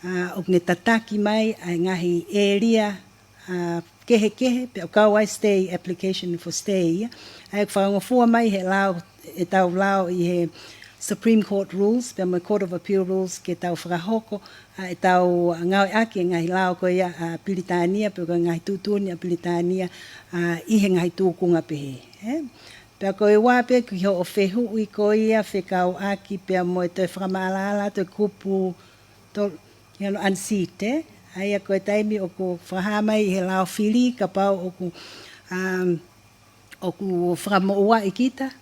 ʻa, ʻoku ne tataki mai ʻa e ngaahi ʻēlia, ʻa, kehekehe, pea ʻoku kau ai stay, application for stay ia. ʻA ia ʻoku fakangofua mai he lao, ʻetau lao ʻi he Supreme Court Rules, pea mo e Court of Appeal Rules ke tau fakahoko, ʻa, ʻetau ngāueʻaki e ngaahi lao ko ia ʻa Pilitānia, pe ko e ngaahi tuʻutuʻuni ʻa Pilitānia, ʻa, ʻi he ngaahi tūkunga pehē. Ē? Pea ko e ua pē ki hoʻo fehuʻi ko ia fekauʻaki pea mo e toe fakamaʻalaʻala atu e kupu tolu, ʻi hono unseat, ē? ʻA ia ko e taimi ʻoku fakahā mai ʻi he lao fili, kapau ʻoku, um, ʻoku fakamoʻuaʻi kita,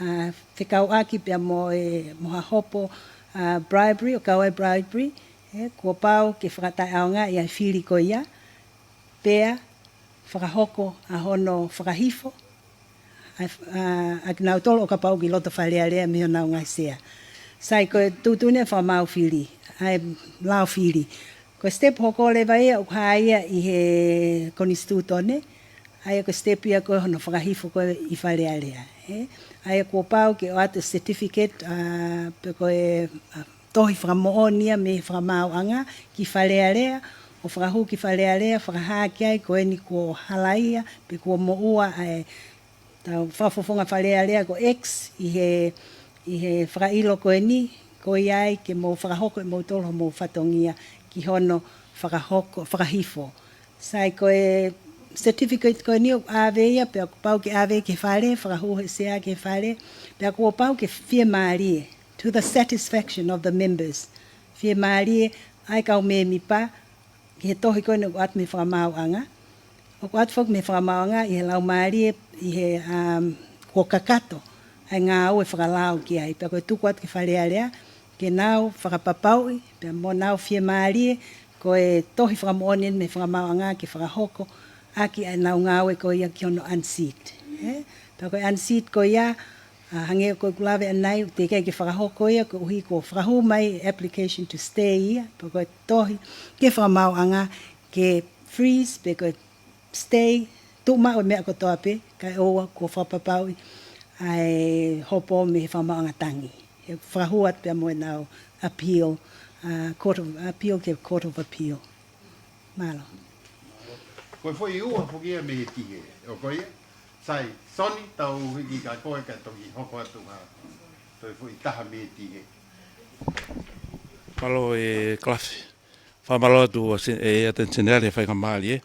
ʻa, fekauʻaki pea mo e, mo ha hopo, ʻa, bribery, ʻo kau ai bribery, ē, kuo pau ke fakataʻeʻaongaʻi ʻa e fili ko ia, pea fakahoko ʻa hono fakahifo, ʻa, ʻa, ʻa kinautolu ʻoku pau ke ʻi loto Fale Alea mei honau ngaahi sea. Sai ko e tuʻutuʻuni ʻa e fakamaau fili, ʻa e lao fili. Ko e step hoko leva ia ʻoku hā ia ʻi he konisitūtone, ʻa ia ko e step ia ko ē hono fakahifo ko ē ʻi Fale Alea. Ē? ʻA ia kuo pau ke ʻoatu certificate, ʻa, pe ko e, ʻa, tohi fakamoʻoni ia mei he Fakamaauʻanga ki Fale Alea, ʻo fakahū ki Fale Alea, fakahā ki ai ko eni kuo halaia, pe kuo moʻua ʻa e tau fakafofonga Fale Alea ko X ʻi he, ʻi he fakaʻilo ko eni, ko ia ai ke mou fakahoko ʻe moutolu homou fatongia ki hono fakahoko, fakahifo. Sai ko e certificate ko eni ʻoku ʻave ia, pea kuo pau ke ʻave ki he Fale, fakahū he sea ki he Fale, pea kuo pau ke fiemālie, to the satisfaction of the members. Fiemālie ʻa e kau mēmipa ki he tohi ko eni ʻoku ʻoatu mei he Fakamaauʻanga. ʻOku ʻoatu foki mei he Fakamaauʻanga ʻi he laumālie, ʻi he, um, kuo kakato ʻa e ngāue fakalao ki ai. Pea ko e tuku atu ki Fale Alea, ke nau fakapapauʻi, pea mo nau fiemālie, ko e tohi fakamoʻoni eni mei he Fakamaauʻanga ke fakahoko ʻaki ʻenau ngāue ko ia ki hono unseat. Ē? Pea ko e unseat ko ia, ʻa, hangē ko ʻeku lave ʻanenai, teʻeki ai ke fakahoko ia, koeʻuhi kuo fakahū mai application to stay ia, pea ko e tohi ki he Fakamaauʻanga ke freeze, pe ko e stay, tuʻu maʻu e meʻa kotoa pē, kae ʻoua kuo fakapapauʻi ʻa e hopo mei he Fakamaauʻanga Tangi. ʻE fakahū atu pea mo ʻenau appeal, ʻa, Court of Appeal ki he Court of Appeal. Mālō. Ko e foʻi ua foki ia mei he tihe. ʻO ko ia, sai, Soni, tau hiki kia koe kae toki hoko atu ha toe foʻi taha mei he tihe. Mālō ʻe Kalafi. Fakamālō atu ʻa Sen-, ʻe Attorney General e faingamālie.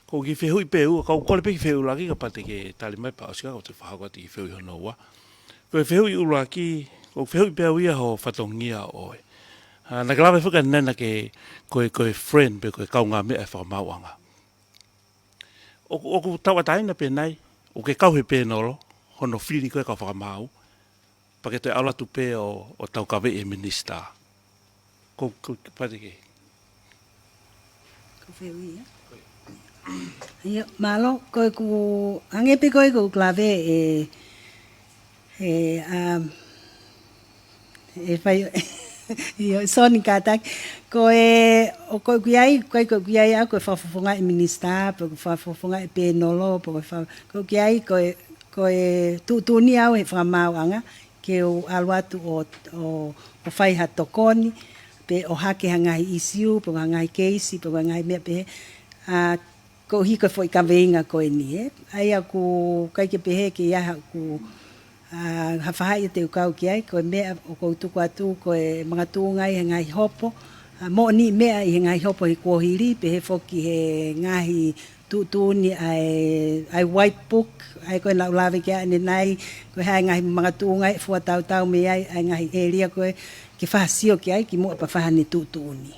Ko e kiʻi fehuʻi pē ʻe ua, kau kole pē kiʻi fehuʻi ʻuluaki kapau te ke tali mai pea ʻosi ka ʻoku ou fakahoko atu e kiʻi fehuʻi hono ua. Ko e fehuʻi ʻuluaki, ko e fehuʻi pē ʻe ua ia ho fatongia ʻoʻoe. ʻA, naʻa ke lave foki ʻanenai naʻa ke, ko e, ko e friend pe ko e kaungāmeʻa e Fakamaauʻanga. ʻOku, ʻoku tauʻatāina pē nai, ʻoku ke kau he pēnolo, hono fili ko ē kau fakamaau, pea ke toe ʻalu atu pē ʻo, ʻo taukaveʻi e minisitā. Ko, ko, pati ke. Ko fehuʻi, ē? ʻIo, mālō, ko ʻeku, hangē pē ko ē ko ʻeku lave ē, ē, um, ē fai, ʻio, Soni kātaki. Ko e, ʻoku ʻikai, ʻikai ko ʻeku ʻai au ko e fakafofongaʻi minisitā, pe ko e fakafofongaʻi pēnolo, pe ko e fa-, ko ʻeku ʻai ko e, ko e tuʻutuʻuni au he fakamaauʻanga, ke u ʻalu atu ʻo, ʻo, ʻo fai ha tokoni, pe ʻo hake ha ngaahi ʻisiū, pe ko ha ngaahi keisi, pe ko ha ngaahi meʻa pehē, ʻa, koeʻuhi ko e foʻi kaveinga ko eni, ē. ʻA ia ʻoku ʻikai ke pehē ke ʻi ai haʻaku, ʻa, ha faʻahi ia te u kau ki ai, ko e meʻa ʻoku ou tuku atu, ko e makatuʻunga ʻi he ngaahi hopo, ʻa, moʻoniʻi meʻa ʻi he ngaahi hopo he kuohili, pehē foki he ngaahi tuʻutuʻuni ʻa e, ʻa e White Book, ʻa ia ko ē naʻa ku lave ki ai ʻanenai, ko e hā e ngaahi makatuʻunga ʻe fua tautau mei ai, ʻa e ngaahi ʻēlia ko ē ke fai ha sio ki ai, kimuʻa pea fai haʻane tuʻutuʻuni.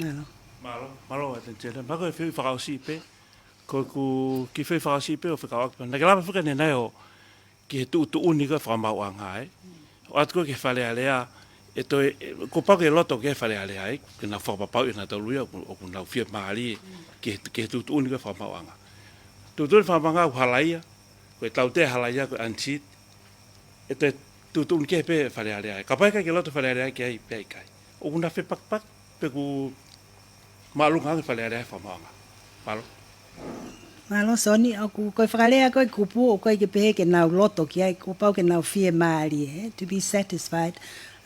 Mālō. Mālō, mālō, ʻAteni Seniale. Pea ko e fehuʻi fakaʻosi pē, ko ʻeku kiʻi fehuʻi fakaʻosi pē ʻo fekauʻaki pē. Naʻa ke lave foki ʻanenai ʻo ki he tuʻutuʻuni ko ē fakamaauʻanga, ē. ʻOatu ko ē ki he Fale Alea, ʻe toe, ē, kuo pau ke loto ki he Fale Alea, ē, ke nau fakapapauʻi ʻe nautolu ia, ʻoku, ʻoku nau fiemālie ki he, ki he tuʻutuʻuni ko ē fakamaauʻanga. Tuʻutuʻuni fakamaauʻanga ʻoku halaia, ko e tautea halaia, ko e unseat, ʻe toe tuʻutuʻuni kehe pē Fale Alea, ē. Kapau ʻe ʻikai ke loto Fale Alea ki ai pea ʻikai. ʻOku na fepakipaki, pe ʻoku māʻolunga ange Fale Alea he fakamaauʻanga. Mālō. Mālō, Soni, ʻoku, ko e fakalea ko ē kupu, ʻoku ʻikai ke pehē ke nau loto ki ai, kuo pau ke nau fiemālie, ē, to be satisfied.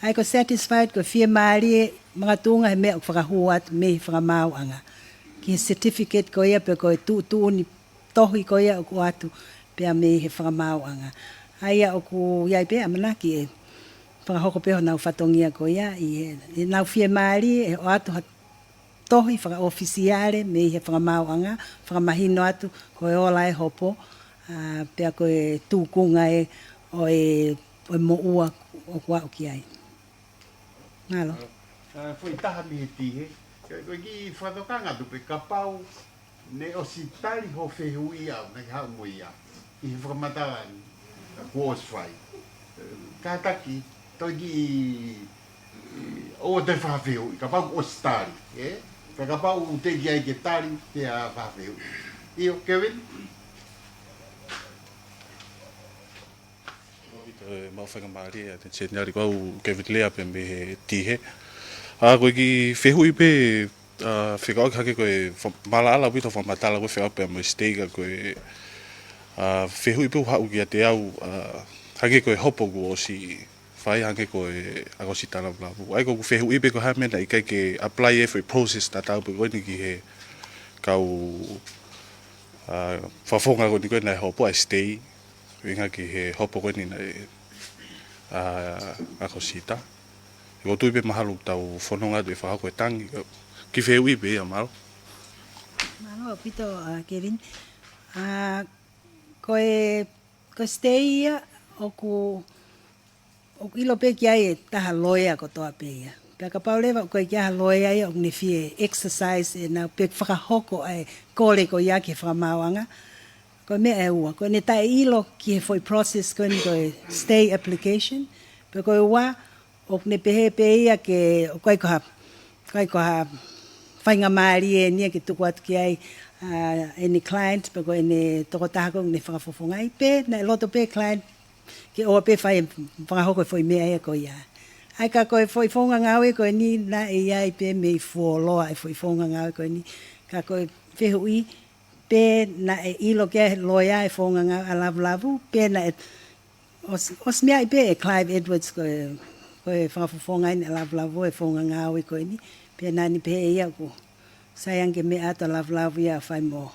ʻA ia ko e satisfied, ko e fiemālie, makatuʻunga he meʻa ʻoku fakahū atu mei he fakamaauʻanga. Ki he certificate ko ia pe ko e tuʻutuʻuni tohi ko ia ʻoku ʻoatu pea mei he fakamaauʻanga. ʻA ia ʻoku ʻi ai pē ʻamanaki ʻe fakahoko pē honau fatongia ko ia ʻi he, ʻenau fiemālie he ʻoatu ha tohi fakaʻofisiale mei he fakamaauʻanga, fakamahino atu ko e ola e hopo, ʻa, pea ko e tūkunga ē ʻo e, ʻo e moʻua ʻoku aʻu ki ai. Mālō. ʻA, foʻi taha mei he tihe. Ko, ko e kiʻi fakatokanga atu pē kapau naʻe ʻosi tali hoʻo fehuʻi ʻaʻau, naʻa ke haʻu mo ia ʻi he fakamatala ni, kuo ʻosi fai. Kātaki, toe kiʻi, ʻoua toe fakafehuʻi, kapau kuo ʻosi tali, ē? Pea kapau ʻoku teʻeki ai ke tali, pea fakafehuʻi. ʻIo, Kevin? ʻOku ʻikai ke maʻu faingamālie ʻa e ʻAteni Seniale, ko au Kevin Lea pē mei he tihe. ʻA, ko e kiʻi fehuʻi pē, ʻa, fekauʻaki hake ko e fa-, maʻalaʻala ʻaupito fakamatala ko ē fekauʻaki pē mo e siteiki, ka ko e, ʻa, fehuʻi pē ʻoku haʻu kiate au, ʻa, hake ko e hopo kuo ʻosi fai hake ko e ʻAkosita Lavulavu. ʻA ia ko ʻeku fehuʻi pē ko e hā e meʻa naʻe ʻikai ke apply e foʻi process tatau pē ko eni ki he kau, ʻa, fakafofonga ko eni ko ē naʻe hopo ʻa e siteiki. ʻUhinga ki he hopo ko eni naʻe, ʻa, ʻAkosita. ʻOku ou tui pē mahalo ʻoku tau fononga atu ʻe fakahoko e tangi. Kiʻi fehuʻi pē ia, mālō. Mālō ʻaupito, ʻa, Kevin. ʻA, ko e, ko e siteiki ia ʻoku ʻoku ʻilo pē ki ai e taha loea kotoa pē ia. Pea kapau leva ʻoku ʻikai ke ʻi ai ha loea ia ʻoku ne fie exercise ʻenau pe fakahoko ʻa e kole ko ia ki he fakamaauʻanga. Ko e meʻa ʻe ua. Ko ʻene taʻeʻilo ki he foʻi process ko eni ko e stay application. Pea ko e ua, ʻoku ne pehē pē ia ke ʻoku ʻikai ko ha, ʻikai ko ha faingamālie eni ia ke tuku atu ki ai, ʻa, ʻene client, pe ko ʻene tokotaha ko ē ʻoku ne fakafofongaʻi, pe naʻe loto pē client ke ʻoua pē fai e fakahoko e foʻi meʻa ia ko ia. ʻA ia ka ko e foʻi founga ngāue ko eni naʻe ʻi ai pē mei fuoloa e foʻi founga ngāue ko eni. Ka ko e fehuʻi pe naʻe ʻilo ki ai e loea e founga ngāue ʻa Lavulavu, pe naʻe ʻos-, ʻosi meaʻi pē ʻe Clive Edwards ko e, ko e fakafofongaʻi ʻeni ʻa Lavulavu e founga ngāue ko eni. Pe naʻa ne pehē ʻe ia ʻoku sai ange ke meʻa atu ʻa Lavulavu ia ʻo fai mo,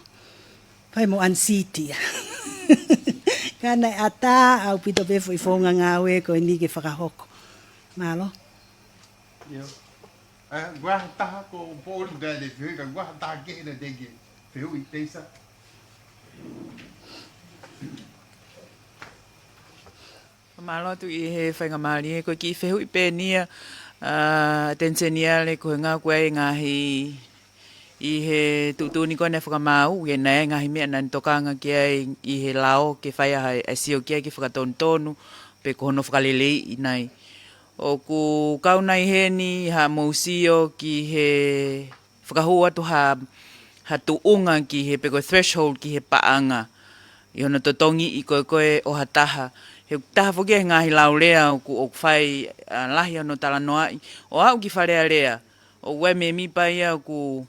fai mo unseat ia. Ka naʻe ʻatā ʻaupito pē foʻi founga ngāue ko eni ke fakahoko. Mālō. ʻIo. ʻA, ʻoku ʻi ai ha taha ko Paul Gale fehuʻi, ka ʻoku ʻi ai ha taha kehe naʻe teʻeki fehuʻi, Teisa. Mālō atu ʻi he faingamālie, ko e kiʻi fehuʻi pē eni ia, ʻa, ʻAteni Seniale, ko e ʻuhinga ko e ngaahi ʻI he tuʻutuʻuni ko ē naʻe fakamaau, ʻi he naʻe ngaahi meʻa naʻa ne tokanga ki ai ʻi he lao ke fai ai ha sio ki ai ke fakatonutonu, pe ko hono fakaleleiʻi nai. ʻOku kau nai heni haʻamou sio ki he fakahū atu ha, ha tuʻunga ki he pe ko e threshold ki he paʻanga. ʻI hono totongi ʻi ko ē ko ē ʻo ha taha. He taha foki he ngaahi laulea ʻoku, ʻoku fai, ʻa, lahi hono talanoaʻi. ʻO aʻu ki Fale Alea. ʻOku ʻi ai e mēmipa ia ʻoku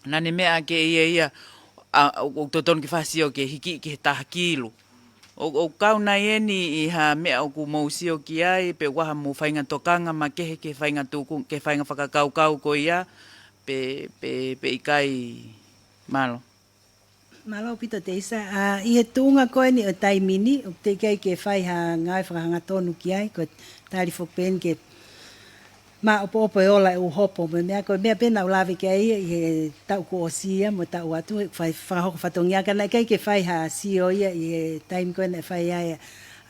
naʻa ne meʻa ke ia ia, ʻa, ʻo, ʻo totonu ke fai ha sio ke hiki ki he taha kilu. ʻO, ʻo kau nai eni ʻi ha meʻa ʻoku mou sio ki ai, pe ʻoku ʻi ai haʻamou faʻahinga tokanga makehe ki he faʻahinga tuku, ki he faʻahinga fakakaukau ko ia, pe, pe, pe ʻikai. Mālō. Mālō ʻaupito Teisa. ʻA, ʻi he tuʻunga ko eni ʻo e taimi ni, ʻoku teʻeki ai ke fai ha ngāue fakahangatonu ki ai, ko e tali foki pē eni ke maʻopoʻopo e ola ʻe ʻū hopo mo e meʻa ko e meʻa pē naʻa ku lave ki ai ʻi he taʻu kuo ʻosi ia mo e taʻu atu, he fai fakahoko fatongia ka naʻe ʻikai ke fai ha sio ia ʻi he taimi ko ē naʻe fai ai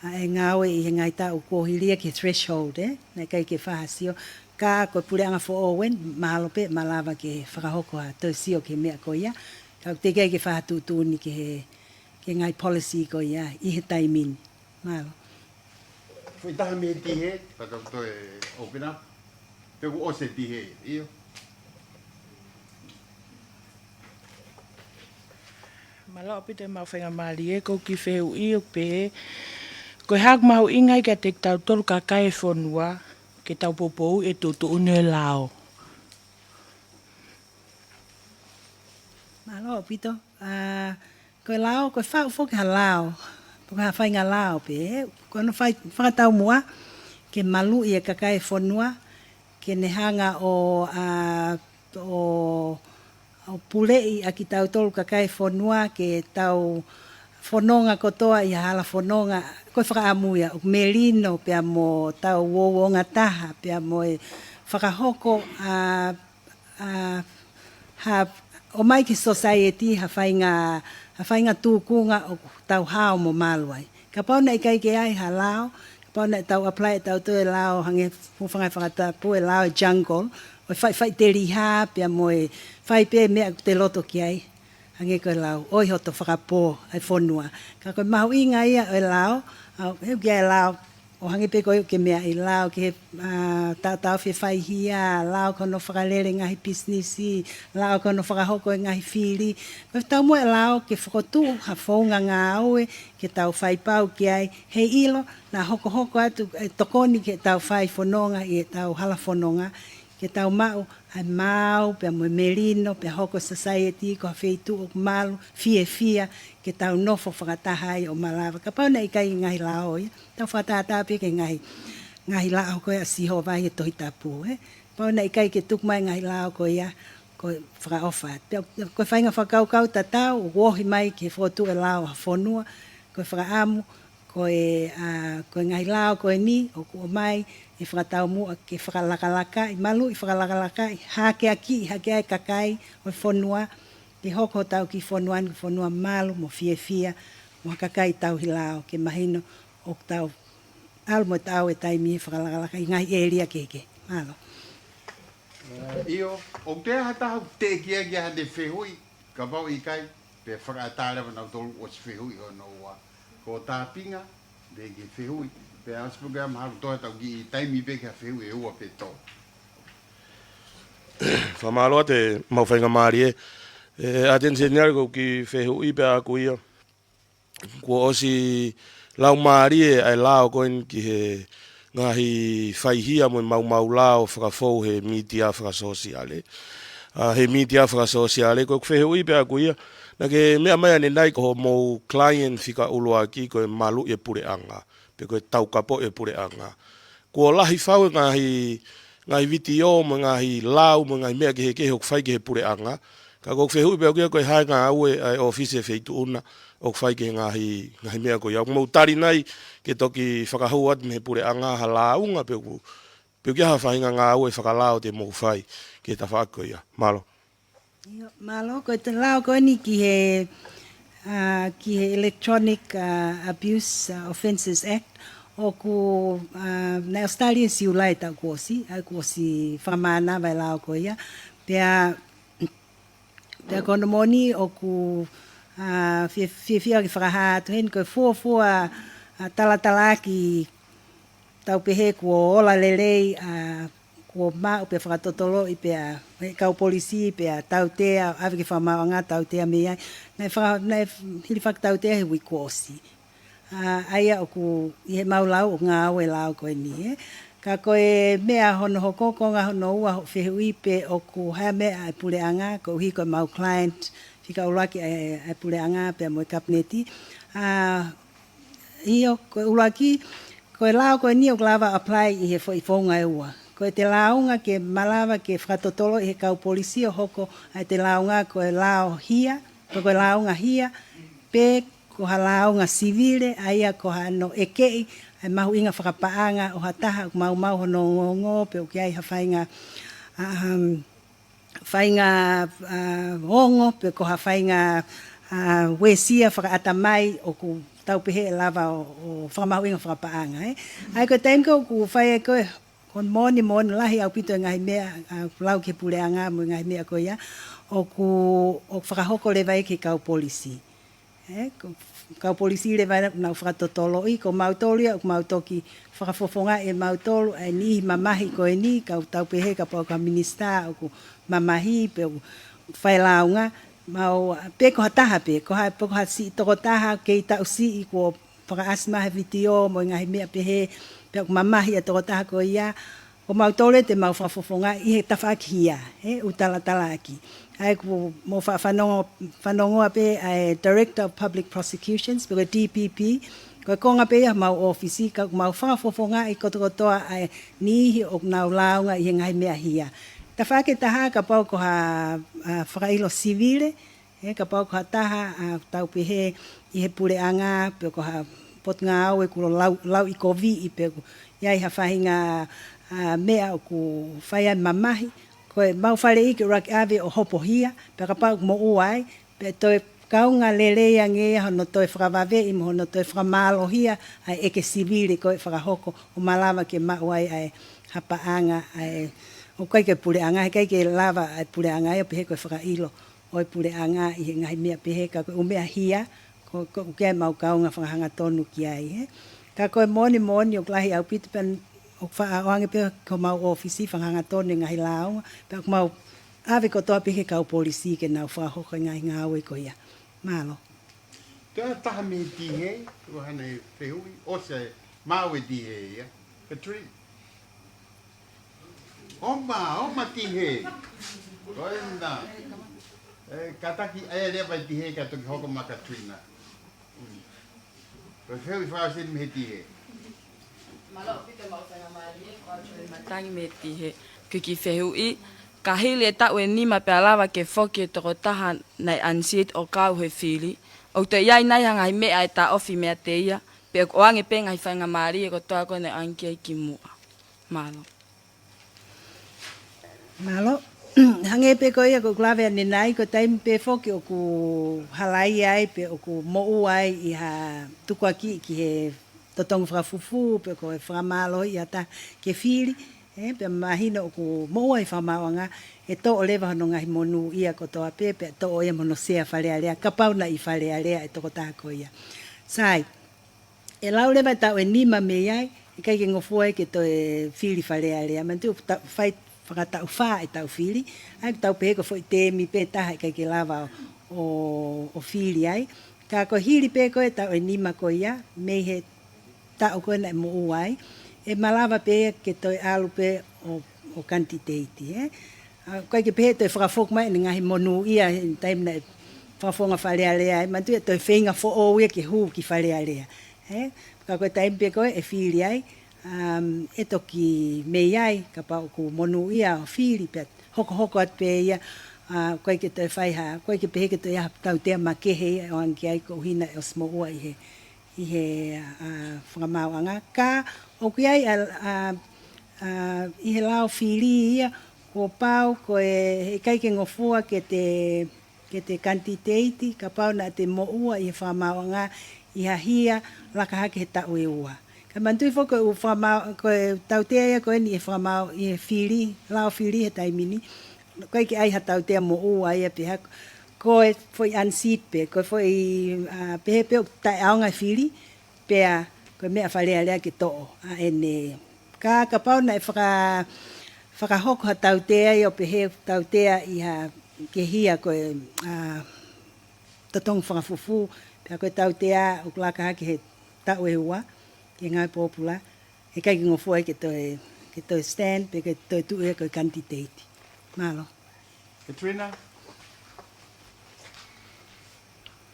ʻa e ngāue ʻi he ngaahi taʻu kuo hili ia ki he threshold, ē? Naʻe ʻikai ke fai ha sio. Ka ko e puleʻanga foʻou eni, mahalo pē, malava ke fakahoko ha toe sio ki he meʻa ko ia. Ka ʻoku teʻeki ai ke fai ha tuʻutuʻuni ki he, ki he ngaahi policy ko ia, ʻi he taimi ni. Mālō. Foʻi taha mei he tihe, pea tau toe open up. Pe kuo ʻosi e tihe, ʻio. Mālō ʻaupito ʻemau faingamālie, ko e kiʻi fehuʻi ʻoku pehē. Ko e hā ʻoku mahuʻinga ai kiate kitautolu kakai e fonua, ke tau poupouʻi e tuʻutuʻuni ʻo e lao. Mālō ʻaupito. ʻA, ko e lao, ko e faʻu foki ha lao, pe ko ha faʻahinga lao pē, ē, ko hono fai, fakataumuʻa, ke maluʻi e kakai e fonua, ke ne hanga ʻo, ʻa, ʻo, ʻo puleʻi ʻa kitautolu kakai e fonua, ke tau fononga kotoa ʻi ha hala fononga, ko e fakaʻamu ia, ʻo melino pea mo tau uouongataha, pea mo e fakahoko, ʻa, ʻa, ha, ʻomai ki he society, ha faʻahinga, ha faʻahinga tūkunga ʻoku tau hao mo malu ai. Kapau naʻe ʻikai ke ʻi ai ha lao, kapau naʻe tau apply ʻe tautolu e lao, hangē ko e fanga fakatapu e lao e jungle, ʻo e fai, fai telihā, pea mo e fai pē meʻa ʻoku te loto ki ai, hangē ko e lao, ʻoihoto fakapō ʻa e fonua. Ka ko e mahuʻinga ia ʻo e lao, ʻa, he ʻoku ʻi ai e lao, ʻo hangē pē ko ia ʻoku ke meaʻi, lao ki he, ʻa, taʻotaʻo fefaiʻuhia, lao ki hono fakalele e ngaahi pisinisi, lao ki hono fakahoko e ngaahi fili. Ko e taumuʻa e lao ke fokotuʻu ha founga ngāue, ke tau fai pau ki ai, heiʻilo, naʻa hokohoko atu, ʻe tokoni ke tau fai fononga, ʻi heʻetau hala fononga, ke tau maʻu ʻa e maau, pea mo e melino, pea hoko e society ko ha feituʻu ʻoku malu, fiefia, ke tau nofo fakataha ai ʻo malava. Kapau naʻe ʻikai e ngaahi lao ia, tau fakatātā pē ki he ngaahi, ngaahi lao ko ē ʻa Sihova ʻi he Tohi Tapu, ē. Kapau naʻe ʻikai ke tuku mai e ngaahi lao ko ia, ko e fakaʻofa. Pea, ko e faʻahinga fakakaukau tatau, ʻoku ohi mai ki he fokotuʻu e lao ʻa e fonua, ko e fakaʻamu, ko e, ʻa, ko e ngaahi lao ko eni, ʻoku ʻomai, ʻe fakataumuʻa ke fakalakalakaʻi, maluʻi fakalakalakaʻi, hakeakiʻi, hake ai e kakai ʻo e fonua, ke hoko hotau kiʻi fonua ni ko e fonua malu mo fiefia, mo ha kakai tauhi lao, ke mahino ʻoku tau ʻalu mo taau e taimi he fakalakalaka ʻi he ngaahi ʻēlia kehekehe. Mālō. ʻIo, ʻoku ʻi ai ha taha ʻoku teʻeki ai ke ʻi ai haʻane fehuʻi, kapau ʻikai, pea fakaʻatā leva ʻe nautolu ʻosi fehuʻi hono ua. Ko Tāpinga, pea ke fehuʻi, pea ʻosi pē ke mahalo toe tau kiʻi taimi pē ki ha fehuʻi ʻe ua pe tolu. Fakamālō atu ʻemau faingamālie. ʻE, ʻAteni Seniale, ko e kiʻi fehuʻi pē ʻaʻaku ia. Kuo ʻosi laumālie ʻa e lao ko eni ki he ngaahi faihia mo e maumau lao fakafou he mītia fakasōsiale. ʻA, he mītia fakasōsiale, ko e fehuʻi pē ʻaʻaku ia, naʻa ke meʻa mai ʻanenai ko hoʻomou client fika ʻuluaki ko e maluʻi e puleʻanga, pe ko e taukapoʻi e puleʻanga. Kuo lahi fau e ngaahi, ngaahi vitiō mo e ngaahi lau mo e ngaahi meʻa kehekehe ʻoku fai ki he puleʻanga. Ka ko e fehuʻi pē ʻaʻaku ia ko e hā e ngāue ʻa e ʻōfisi ʻo e feituʻu na ʻoku fai ki he ngaahi, ngaahi meʻa ko ia. ʻOku mou tali nai ke toki fakahū atu mei he puleʻanga ha lāunga pe ʻoku, pe ʻoku ʻi ai ha faʻahinga ngāue fakalao te mou fai ki he tafaʻaki ko ia. Mālō. ʻIo, mālō, ko e lao ko eni ki he, ʻa, ki he Electronic, ʻa, Abuse, ʻa, Offences Act, ʻoku, ʻa, naʻe ʻosi tali ʻi Siulai taʻu kuo ʻosi, ʻa, kuo ʻosi fakamānava e lao ko ia. Pea, Pea ko hono moʻoni ʻoku, ʻa, fie-, fiefia ke fakahā atu heni ko e fuofua, ʻa, talatalaaki tau pehē kuo ola lelei, ʻa, kuo maʻu pea fakatotoloʻi pea ʻe he kau polisi pea tautea, ʻave ki he fakamaauʻanga tautea mei ai. Naʻe faka-, naʻe hilifaki tautea he uike kuo ʻosi. ʻA, ʻa ia ʻoku ʻi heʻemau lau ʻoku ngāue e lao ko eni, ē. Ka ko e meʻa hono hoko, konga hono ua hoʻo fehuʻi pe ʻoku hā meʻa ʻa e puleʻanga, koeʻuhi ko ʻemau client fika ʻuluaki ʻa e, ʻa e puleʻanga pea mo e kapineti. ʻA, ʻio, ko e ʻuluaki, ko e lao ko eni ʻoku lava apply ʻi he foʻi founga ʻe ua. Ko ʻete lāunga ke malava ke fakatotoloʻi ʻe he kau polisi ʻo hoko ʻa ʻete lāunga ko e lao hia, pe ko e lāunga hia, pe ko ha lāunga sivile, ʻa ia ko hano ʻekeʻi ʻa e mahuʻinga fakapaʻanga ʻo ha taha ʻoku maumau hono ongoongo, pe ʻoku ʻi ai ha faʻahinga, um, faʻahinga, uh, ongo, pe ko ha faʻahinga, uh, uesia fakaʻatamai ʻoku tau pehē ʻe lava ʻo, ʻo fakamahuʻinga fakapaʻanga, ē. ʻA ia ko e taimi ko ē ʻoku fai ai ko ē, ko e moʻoni, moʻoni lahi ʻaupito e ngaahi meʻa, ʻa, lau ki he puleʻanga mo e ngaahi meʻa ko ia, ʻoku, ʻoku fakahoko leva ia ki he kau polisi. Ē, ko e kau polisi leva naʻa nau fakatotoloʻi, ko mautolu ia ʻoku mau toki fakafofongaʻi ʻe mautolu ʻa e niʻihi mamahi ko eni, kau tau pehē kapau ko ha minisitā ʻoku mamahi pe ʻoku fai lāunga, mau, pe ko ha taha pē, ko ha, pe ko ha siʻi tokotaha kei taʻu siʻi kuo fakaʻasi mai ha vitiō mo e ngaahi meʻa pehē, pea ʻoku mamahi ʻa e tokotaha ko ia, ko mautolu ia te mau fakafofongaʻi ʻi he tafaʻaki hia, ē, ʻū talatalaaki. ʻA ia ʻoku mou faʻa fanongo, fanongoa pē ʻa e Director of Public Prosecutions, pe ko e D P P, ko e konga pē ia homau ʻōfisi, ka ʻoku mau fakafofongaʻi kotokotoa ʻa e niʻihi ʻoku nau lāunga ʻi he ngaahi meʻa hia. Tafaʻaki ʻe taha kapau ko ha, ʻa, fakaʻilo sivile, ē, kapau ko ha taha, ʻa, tau pehē ʻi he puleʻanga, pe ko ha potungāue kuo lau, lauʻikoviʻi, pe ʻoku ʻi ai ha faʻahinga, ʻa, meʻa ʻoku fai ai mamahi, ko ʻemau faleʻi ke ʻuluaki ʻave ʻo hopo hia, pea kapau ʻoku moʻua ai, pea toe kaunga lelei ange ia hono toe fakavaveʻi mo hono toe fakamālohia ʻa e ʻeke sivile ko ē fakahoko ʻo malava ke maʻu ai ʻa e hapaʻanga ʻa e, ʻoku ʻikai ke puleʻanga, heʻikai ke lava ʻa e puleʻanga ia ʻo pehē ko e fakaʻilo ʻo e puleʻanga ʻi he ngaahi meʻa pehē, ka ko e ʻū meʻa hia, ko, ko ʻoku ʻi ai ʻemau kaunga fakahangatonu ki ai, ē. Ka ko e moʻoni moʻoni ʻoku lahi ʻaupito pea ʻoku faʻa ʻoange pē ki homau ʻōfisi fakahangatonu e ngaahi lāunga, pea ʻoku mau ʻave kotoa pē ki he kau polisi ke nau fakahoko e ngaahi ngāue ko ia. Mālō. Toe ʻi ai ha taha mei he D A, ʻoku ʻi ai haʻane fehuʻi, ʻosi e maʻu e D A ia. Katrina. ʻOma, ʻoma D A. Ko ena. Ē, kātaki ʻai leva e D A ka toki hoko mai Katrina. Mm. Ko e fehuʻi fakaʻosi mei he D A. Mālō ʻaupito, mau faingamālie, ko au Joy Matangi mei he D A. Ko e kiʻi fehuʻi, ka hili e taʻu ʻe nima pea lava ke foki e tokotaha naʻe unseat ʻo kau he fili, ʻoku toe ʻi ai nai ha ngaahi meʻa ʻe taʻofi meiate ia, pe ʻoange pē ngaahi faingamālie kotoa ko ē naʻe ʻoange ki ai kimuʻa? Mālō. Mālō. Hangē pē ko ia ko ʻeku lave ʻanenai, ko e taimi pē foki ʻoku halaia ai pe ʻoku moʻua ai ʻi ha tukuakiʻi ki he totongi fakafufū pe ko e fakamālohiʻi ʻa ha taha ke fili, ē, pea mahino ʻoku moʻua ʻi he fakamaauʻanga, ʻe toʻo leva hono ngaahi monūʻia kotoa pē, pea toʻo ia mo hono sea Fale Alea, kapau naʻe ʻi Fale Alea e tokotaha ko ia. Sai, ʻe lau leva e taʻu ʻe nima mei ai, ʻikai ke ngofua ai ke toe fili Fale Alea. Manatuʻi ʻoku ta-, fai fakataʻu fā ʻetau fili, ʻa ia ʻoku tau pehē ko e foʻi teemi pē ʻe taha, ʻikai ke lava ʻo, ʻo, ʻo fili ai. Ka ko e hili pē ko ē taʻu ʻe nima ko ia, mei he taʻu ko ē naʻe moʻua ai, ʻe malava pē ke toe ʻalu pē ʻo, ʻo kanititeiti, ē. ʻA, ʻikai ke pehē ʻe toe fakafoki mai ʻene ngaahi monūʻia he taimi naʻe fakafofonga Fale Alea ai, manatuʻi ʻe toe feinga foʻou ia ke hū ki Fale Alea, ē. Ka ko e taimi pē ko ē ʻe fili ai, um, ʻe toki mei ai, kapau ʻoku monūʻia ʻo fili pea hokohoko atu pē ia, ʻa, ʻikai ke toe fai ha, ʻikai ke pehē ke toe ʻi ai ha tautea makehe ia ʻe ʻoange ki ai koeʻuhi naʻe ʻosi moʻua ʻi he, ʻi he, ʻa, fakamaauʻanga. Ka ʻoku ʻi ai, ʻa, ʻa, ʻa, ʻi he lao fili ia, kuo pau ko e, heʻikai ke ngofua ke te, ke te kanititeiti, kapau naʻa te moʻua ʻi he fakamaauʻanga ʻi ha hia laka hake he taʻu ʻe ua. Ka manatuʻi foki ko e ʻū fakamau-, ko e tautea ia ko eni ʻi he fakamau-, ʻi he fili, lao fili he taimi ni, ʻikai ke ʻi ai ha tautea moʻua ia pe ha, ko e foʻi unseat pē, ko e foʻi, ā, pehē pē ʻoku taʻeʻaonga e fili, pea ko e meʻa falealea ke toʻo ʻa ʻene. Ka kapau naʻe faka-, fakahoko ha tautea ia ʻo pehē tautea ʻi ha, ke hia ko e, ā, totongi fakafufū, pea ko e tautea ʻoku laka hake he taʻu ʻe ua, ke ngāue pōpula, ʻe ʻikai ke ngofua ke toe, ke toe stand, pe ke toe tuʻu ia ko e candidate. Mālō. Katrina?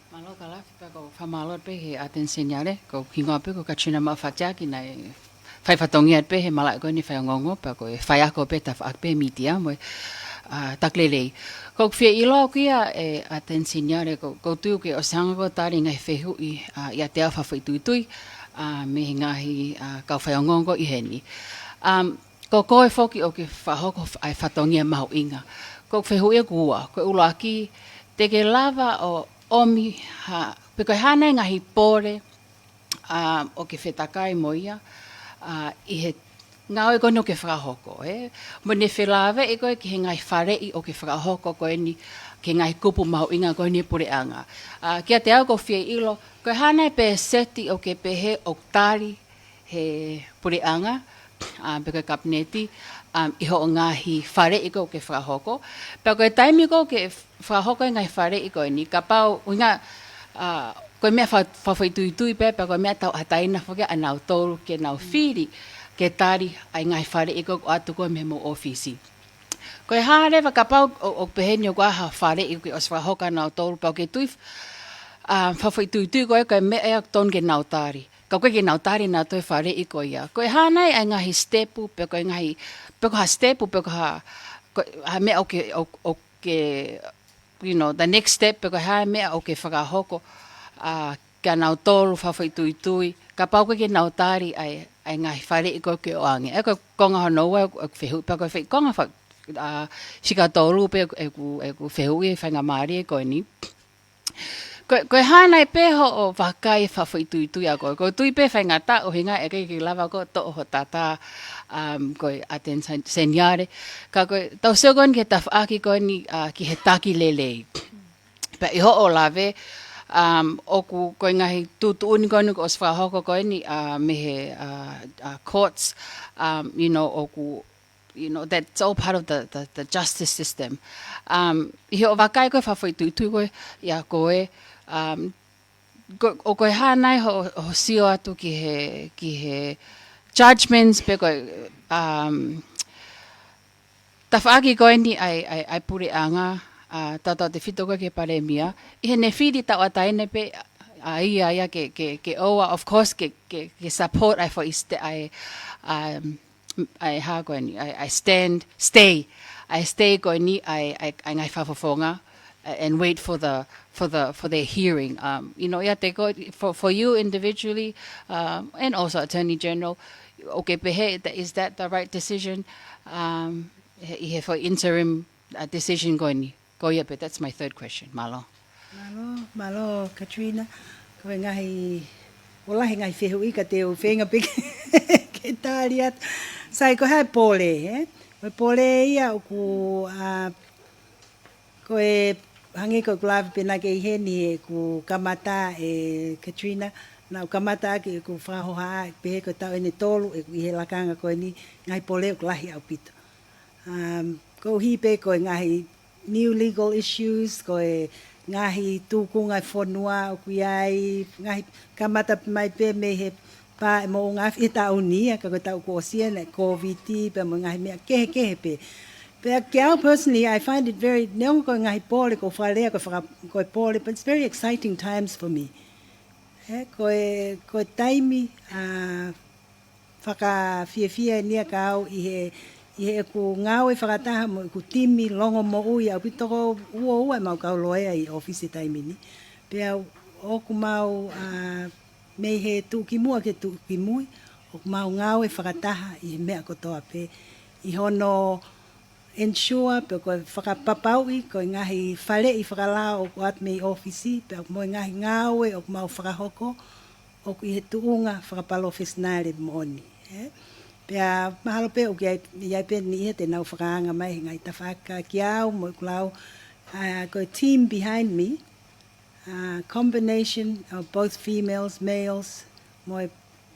Mālō Kalafi, pea ʻoku ou fakamālō pē he ʻAteni Seniale, ko e hingoa pē ko Katrina Maʻufatiaki, naʻe fai fatongia pē he malaʻe ko eni fai ongoongo, pea ko e faiako pē tafaʻaki pē mītia mo e, ā, takulelei. ʻOku ou fie ʻilo ʻoku ʻi ai e ʻAteni Seniale, ko, ʻoku ou tui ʻoku ke ʻosi hanga ʻo tali e ngaahi fehuʻi, ā, ʻiate au fakafoʻituitui, ā, mei he ngaahi, ā, kau fai ongoongo ʻi heni. Um, ko koe foki ʻoku ke fakahoko ʻa e fatongia mahuʻinga. Ko e fehuʻi ʻe ua, ko e ʻuluaki, te ke lava ʻo ʻomi ha, pe ko e hā nai e ngaahi pole, ā, ʻoku ke fetakai mo ia, ā, ʻi he ngāue ko eni ʻoku ke fakahoko, ē? Mo ʻene felāveʻi koe ki he ngaahi faleʻi ʻoku ke fakahoko ko eni, ki he ngaahi kupu mahuʻinga ko eni e puleʻanga. Ā, kiate au ʻoku ou fie ʻilo, ko e hā nai e pēseti ʻoku ke pehē ʻoku tali he puleʻanga, ā, pe ko e kapineti, ā, ʻi hoʻo ngaahi faleʻi ko ē ʻoku ke fakahoko. Pea ko e taimi ko ē ʻoku ke fakahoko e ngaahi faleʻi ko eni, kapau, ʻuhinga, ā, ko e meʻa fa-, fakafoʻituitui pē, pea ko e meʻa tauʻatāina foki ʻanautolu ke nau fili ke tali ʻa e ngaahi faleʻi ko ē ʻoku ʻoatu ko ē mei homou ʻōfisi. Ko e hā leva kapau ʻo, ʻoku pehē ni ʻoku ʻi ai ha faleʻi ʻoku ke ʻosi fakahoko ʻanautolu, pea ʻoku ke tui, ā, fakafoʻituitui ko ē ko e meʻa ia ʻoku totonu ke nau tali. Ka ʻoku ʻikai ke nau tali ʻe nautolu e faleʻi ko ia. Ko e hā nai ʻa e ngaahi sitepu, pe ko e ngaahi, pe ko ha sitepu, pe ko ha, ko e, ha meʻa ʻoku ke, ʻo, ʻoku ke, you know, the next step, pe ko e hā e meʻa ʻoku ke fakahoko, ā, kia nautolu fakafoʻituitui, kapau ʻoku ʻikai ke nau tali ʻa e, ʻa e ngaahi faleʻi ko ē ʻoku ke ʻoange. Ē, ko e konga hono ua ʻeku fehuʻi, pea ko e foʻi konga fa-, ā, fika tolu pē ʻeku, ʻeku fehuʻi e faingamālie ko eni. Ko, ko e hā nai pē hoʻo vakai fakafoʻituitui ʻa koe. ʻOku ou tui pē faingataʻa ʻuhinga ʻe ʻikai ke lava ʻo toʻo ho tatā, um, ko e ʻAteni Sen-, Seniale. Ka ko e tau sio ko eni ki he tafaʻaki ko eni, ā, ki he taki lelei. Pea ʻi hoʻo lave, um, ʻoku ko e ngaahi tuʻutuʻuni ko eni kuo ʻosi fakahoko ko eni, ā, mei he, ā, ā, courts, um, you know, ʻoku you know, that's all part of the, the, the justice system. Um, ʻi hoʻo vakai ko ē fakafoʻituitui ko ē ʻia koe, um, ko, ʻoku ko e hā nai hoʻo, hoʻo sio atu ki he, ki he judgments pe ko e, um, tafaʻaki ko eni ʻa e, ʻa e, ʻa e puleʻanga, ā, tautautefito ko ē ki he palēmia, ʻi heʻene fili tauʻatāina pē ʻa ia, ia ke, ke, ke ʻoua, of course, ke, ke, ke support ʻa e foʻi ste-, ʻa e, um, ʻa e hā ko eni, ʻa e, ʻa e stand, stay, ʻa e stay ko eni, ʻa e, ʻa e, ʻa e ngaahi fakafofonga, uh, and wait for the, for the, for their hearing. Um, you know, ʻiate koe, for, for you individually, um, and also Attorney General, ʻoku ke pehē, tha-, is that the right decision? Um, he, ʻi he foʻi interim, uh, decision ko eni. Ko ia pē, that's my third question. Mālō. Mālō, mālō, Katrina. Ko e ngaahi, ʻoku lahi e ngaahi fehuʻi ka te u feinga pē ke, ke tali atu. Sai, ko e hā e pole, ē? Ko e pole ia ʻoku, ā, ko e hangē ko ʻeku lave pē naʻe ʻi heni ʻeku kamata ē Katrina, naʻá ku kamata ʻaki ʻeku fakahoha, pehē ko e taʻu ʻeni ʻe tolu ʻeku ʻi he lakanga ko eni, ngaahi pole ʻoku lahi ʻaupito. Um, koeʻuhi pē ko e ngaahi new legal issues, ko e ngaahi tūkunga e fonua ʻoku ʻi ai, ngaahi kamata mai pē mei he pā ʻe moʻunga afi he taʻu ni, ʻa ia ka ko e taʻu kuo ʻosi ʻeni, Covid, pea mo e ngaahi meʻa kehekehe pē. Pea kiate au personally, I find it very, neongo ko e ngaahi pole, ko e fakalea, ko e faka-, ko e pole, but it's very exciting times for me. Ē, ko e, ko e taimi, ā, fakafiefia eni ia kiate au ʻi he, ʻi heʻeku ngāue fakataha mo ʻeku timi longomoʻui ʻaupito, toko uaua ʻemau kau loea ʻi ʻōfisi he taimi ni. Pea ʻoku mau, ā, mei he tuʻukimuʻa ki he tuʻukimui, ʻoku mau ngāue fakataha ʻi he meʻa kotoa pē. ʻI hono ensure pe ko e fakapapauʻi ko e ngaahi faleʻi fakalao ʻoku ʻoatu mei ʻōfisi, pea mo e ngaahi ngāue ʻoku mau fakahoko, ʻoku ʻi he tuʻunga fakapalofesinale moʻoni, ē? Pea mahalo pē ʻoku ʻi ai, ʻi ai pē niʻihi te nau fakaanga mai he ngaahi tafaʻaki kiate au mo ʻeku lau, Uh, ko e team behind me, uh, combination of both females, males, mo e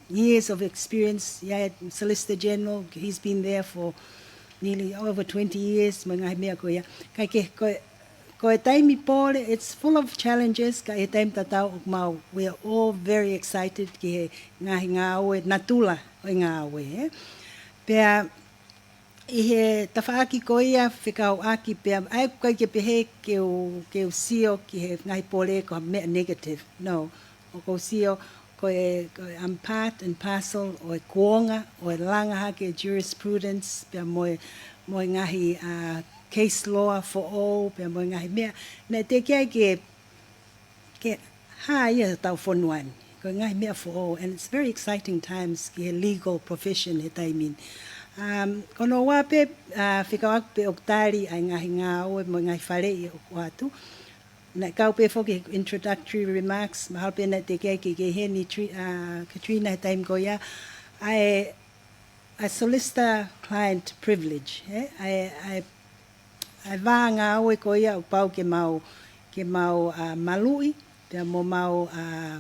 years of experience. Yeah, Solicitor General, he's been there for nearly over twenty years, mo e ngaahi meʻa ko ia. Ka ke, ko, ko e taimi pole, it's full of challenges, ka ʻi he taimi tatau ʻoku mau, we are all very excited ki he ngaahi ngāue, natula ʻo e ngāue, eh? Pea, ʻi he tafaʻaki ko ia fekauʻaki pea, ʻa ia ʻoku ʻikai ke pehē ke u, ke u sio ki he ngaahi pole ko ha meʻa negative. No, ʻoku ou sio ko e, ko e, I'm part and parcel ʻo e kuonga, ʻo e langa hake e jurisprudence, pea mo e, mo e ngaahi, uh, case law foʻou, pea mo e ngaahi meʻa. Naʻe teʻeki ai ke ke hā ia ʻetau fonua ni. Ko e ngaahi meʻa foʻou, and it's very exciting times ki he legal profession he taimi ni. Um, ko hono ua pē, uh, fekauʻaki pē ʻoku tali ʻa e ngaahi ngāue mo e ngaahi faleʻi ʻoku ʻoatu. Naʻe kau pē foki he introductory remarks, mahalo pē naʻe teʻeki ai ke, ke ʻi heni Tri-, uh, Katrina he taimi ko ia, ʻa e, ʻa e solicitor client privilege, eh? ʻA e, ʻa e ʻa e vā ngāue ko ia ʻoku pau ke mau, ke mau, uh, maluʻi, pea mo mau, uh,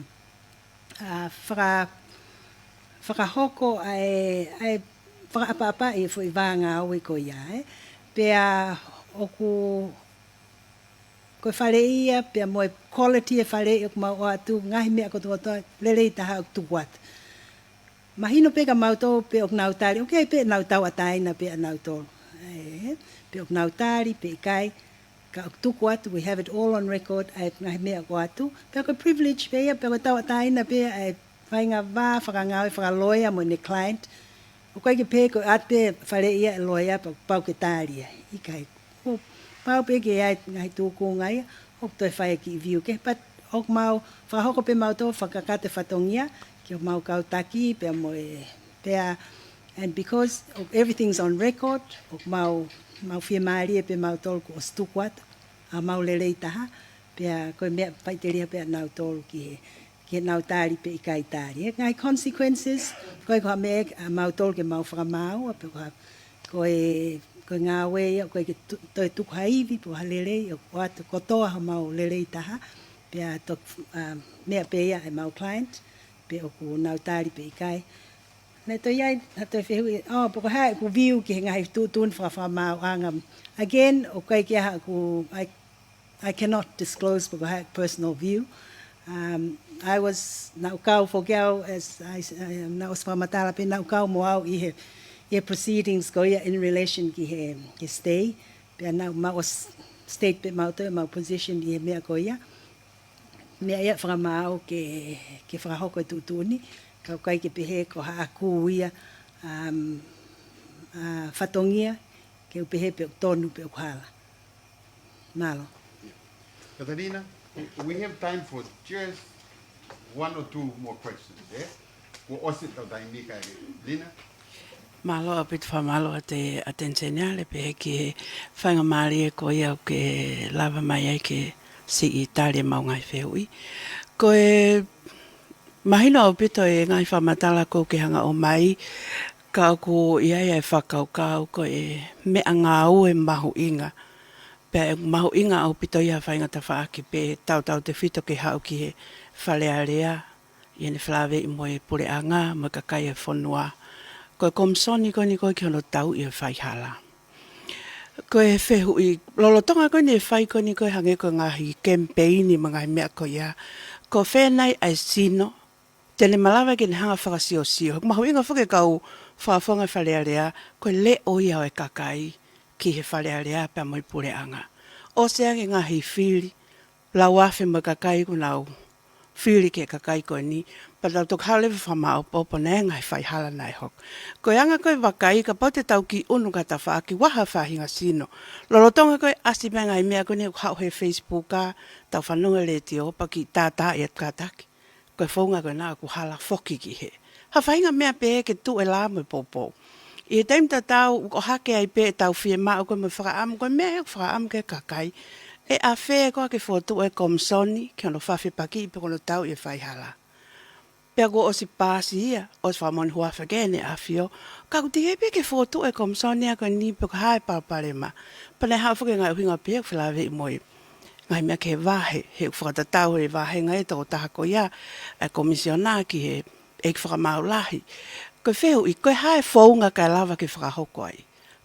uh, faka-, fakahoko ʻa e, ʻa e fakaʻapaʻapaʻi e foʻi vā ngāue ko ia, eh? Pea ʻoku, ko e faleʻi ia, pea mo e quality e faleʻi ʻoku mau ʻoatu, ngaahi meʻa kotoa lelei taha ʻoku tuku atu. Mahino pē kia mautolu pe ʻoku nau tali, ʻoku ʻi ai pē ʻenau tauʻatāina pē ʻanautolu. ʻE, pe ʻoku nau tali, pe ʻikai, ka ʻoku tuku atu, we have it all on record, ʻa e ngaahi meʻa ʻoku ʻoatu. Pea ko e privilege pē ia, pea ko e tauʻatāina pē ʻa e faʻahinga vā fakangāue fakaloea mo ʻene client. ʻOku ʻikai ke pehē ko e ʻoatu pē faleʻi ia ʻe loea pea pau ke tali ia. ʻIkai. ʻOku pau pē ke ʻi ai e ngaahi tūkunga ia, ʻoku toe fai e kiʻi view kehe, but ʻoku mau fakahoko pē mautolu fakakakato e fatongia, ki homau kau taki, pea mo e, pea, and because of everything's on record, ʻoku mau, mau fiemālie pē mautolu kuo ʻosi tuku atu ʻa homau lelei taha, pea ko e meʻa faʻiteliha pē ʻanautolu ki he, ke nau tali pe ʻikai tali. He ngaahi consequences, ko e ko ha meʻa ʻa mautolu ke mau fakamaau, pe ko ha, ko e, ko e ngāue ia, ko e ke tu-, toe tuku ha ivi, pe ko ha lelei, ʻoku ʻoatu kotoa homau lelei taha, pea to, uh, meʻa pē ia ʻemau client, pe ʻoku nau tali pe ʻikai. Naʻe toe ʻi ai, ha toe fehuʻi, oh, pe ko e hā ʻeku view ki he ngaahi tuʻutuʻuni fakafakamaauʻanga. Again, ʻoku ʻikai ke ʻi ai haʻaku, I I cannot disclose pe ko e hā e personal view. Um, I was, naʻa ku kau foki au, as I, um, naʻa ku ʻosi fakamatala pē naʻa ku kau mo au ʻi he, ʻi he proceedings ko ia in relation ki he, he stay. Pea naʻa mau ʻosi state pē mautolu ʻemau position ʻi he meʻa ko ia. Meʻa ia fakamaau ke, ke fakahoko e tuʻutuʻuni, ka ʻoku ʻikai ke pehē ko haʻaku ia, um, uh, fatongia, ke u pehē pe ʻoku tonu pe ʻoku hala. Mālō. Katalina, we have time for just one or two more questions, eh? Kuo ʻosi ʻetau taimi, Katalina. Mālō ʻaupito, fakamālō atu e ʻAteni Seniale pea ki he faingamālie ko ia ʻoku ke lava mai ai ke siʻi tali ʻemau ngaahi fehuʻi. Ko e mahino ʻaupito e ngaahi fakamatala ʻoku ke hanga ʻo ʻomai, ka ʻoku ʻi ai e fakakaukau ko e meʻangāue mahuʻinga. Pea ʻoku mahuʻinga ʻaupito ia ha faʻahinga tafaʻaki pē tautautefito ke haʻu ki he Fale Alea, ʻi heʻene felāveʻi mo e puleʻanga, mo e kakai e fonua. Ko e komisoni ko eni ko e ki hono tauʻi e faihala. Ko e fehuʻi, lolotonga ko eni e fai ko eni ko e hangē ko e ngaahi kemipeini mo e ngaahi meʻa ko ia. Ko fē nai ʻa e sino, te ne malava ke ne hanga fakasiosio. Mahuʻinga foki e kau fakafofonga Fale Alea, ko e leʻo ia ʻo e kakai ki he Fale Alea pea mo e puleʻanga. ʻOsi ange ngaahi fili, lau afe mo e kakai kuo nau fili ki he kakai ko eni, pea tau toki hale fakamaopoopo naʻe ngaahi faihala naʻe hoko. Ko e anga ko e vakai, kapau te tau kiʻi ʻunu ki ha tafaʻaki, ʻoku ʻi ai ha faʻahinga sino. Lolotonga ko e ʻasi mai ngaahi meʻa ko eni ʻoku haʻu he Facebook ʻa, tau fanongo he letiō, pea kiʻi tātaaʻi atu kātaki. Ko e founga ko ena ʻoku hala foki ki he. Ha faʻahinga meʻa pē ke tuʻu e lā mo e poupou. ʻI he taimi tatau, ʻoku ʻohake ai pē ʻetau fiemaʻu ko e mo e fakaʻamu, ko e meʻa ʻoku fakaʻamu ki he kakai. ʻE ʻafē koā ke fokotuʻu e komisoni, ki hono fafepaki pe ko hono tauʻi e faihala. Pea kuo ʻosi paasi ia, ʻosi fakamoʻoni huafa ki ai ʻEne ʻAfio. Ka ʻoku teʻeki ai pē ke fokotuʻu e komisoni ko eni pe ko e hā e palopalema. Pea naʻe haʻu foki e ngaahi ʻuhinga pehē ʻoku felāveʻi mo e ngaahi meʻa ki he vahe, he ʻoku fakatatau e vāhenga ʻa e tokotaha ko ia, e komisiona ki he ʻEiki Fakamaau Lahi. Ko e fehuʻi, ko e hā e founga kae lava ke fakahoko ai?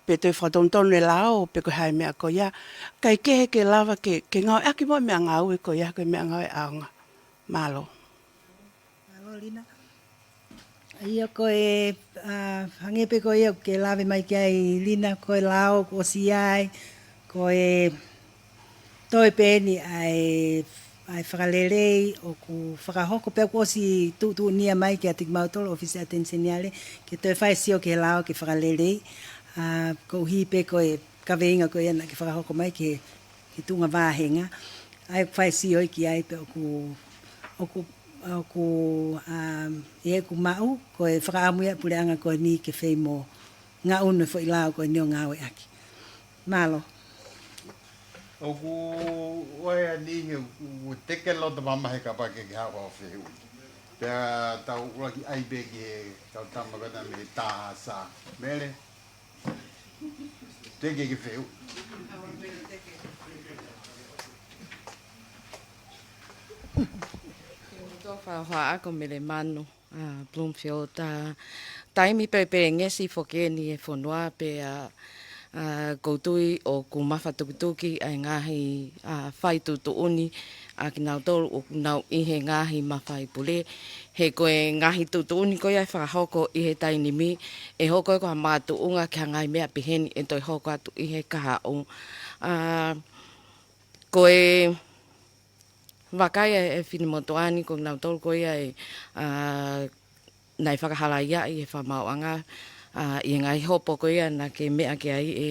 Pe toe fakatonutonu e lao, pe ko e hā e meʻa ko ia, kae kehe ke lava ke, ke ngāueʻaki mo e meʻangāue ko ia, ko e meʻangāue ʻaonga. Mālō. Mālō, Lina. ʻA ia ko e, ʻa, hangē pē ko ia ʻoku ke lave mai ki ai, Lina, ko e lao kuo ʻosi ʻi ai, ko e toe pē eni ʻa e, ʻa e fakalelei ʻoku fakahoko pea kuo ʻosi tuʻutuʻunia mai kiate kimautolu ʻofisi ʻAteni Seniale, ke toe fai e sio ki he lao ke fakalelei, ʻa, koeʻuhi pē ko e kaveinga ko ia naʻa ke fakahoko mai ki he, ki he tuʻunga vāhenga. ʻA ia ʻoku fai e sio ki ai pea ʻoku, ʻoku, ʻoku, ʻa, ʻi heʻeku maʻu, ko e fakaʻamu ia ʻa e puleʻanga ko eni ke fai mo ngaʻunu e foʻi lao ko eni ʻo ngāueʻaki. Mālō. ʻOku ʻoe ʻa eni he ʻoku teke loto mamahi kapau ʻe ke haʻu ʻo fehuʻi. Pea tau ʻuluaki ʻai pē ki he kau tama ko ena mei Tahasa. Mele, teke ke fehuʻi. Tō fa fa ako Mele Manu, ʻa, Bloomfield, ʻa, taimi pē ʻo e pelengesi foki eni e fonua pea, ʻa, ʻoku ou tui ʻoku mafatukituki ʻa e ngaahi, ʻa, fai tuʻutuʻuni ʻa kinautolu ʻoku nau ʻi he ngaahi mafai pule. He ko e ngaahi tuʻutuʻuni ko ia ʻe fakahoko ʻi he taimi ni, ʻe hoko ia ko ha makatuʻunga ki ha ngaahi meʻa pehē ni ʻe toe hoko atu ʻi he kahaʻu. ʻA, ko e vakai ʻa e finemotuʻa ni ko kinautolu ko ia ʻe, ʻa, naʻe fakahalaiaʻi ʻe he fakamaauʻanga, ʻa, ʻi he ngaahi hopo ko ia naʻa ke meʻa ki ai ʻe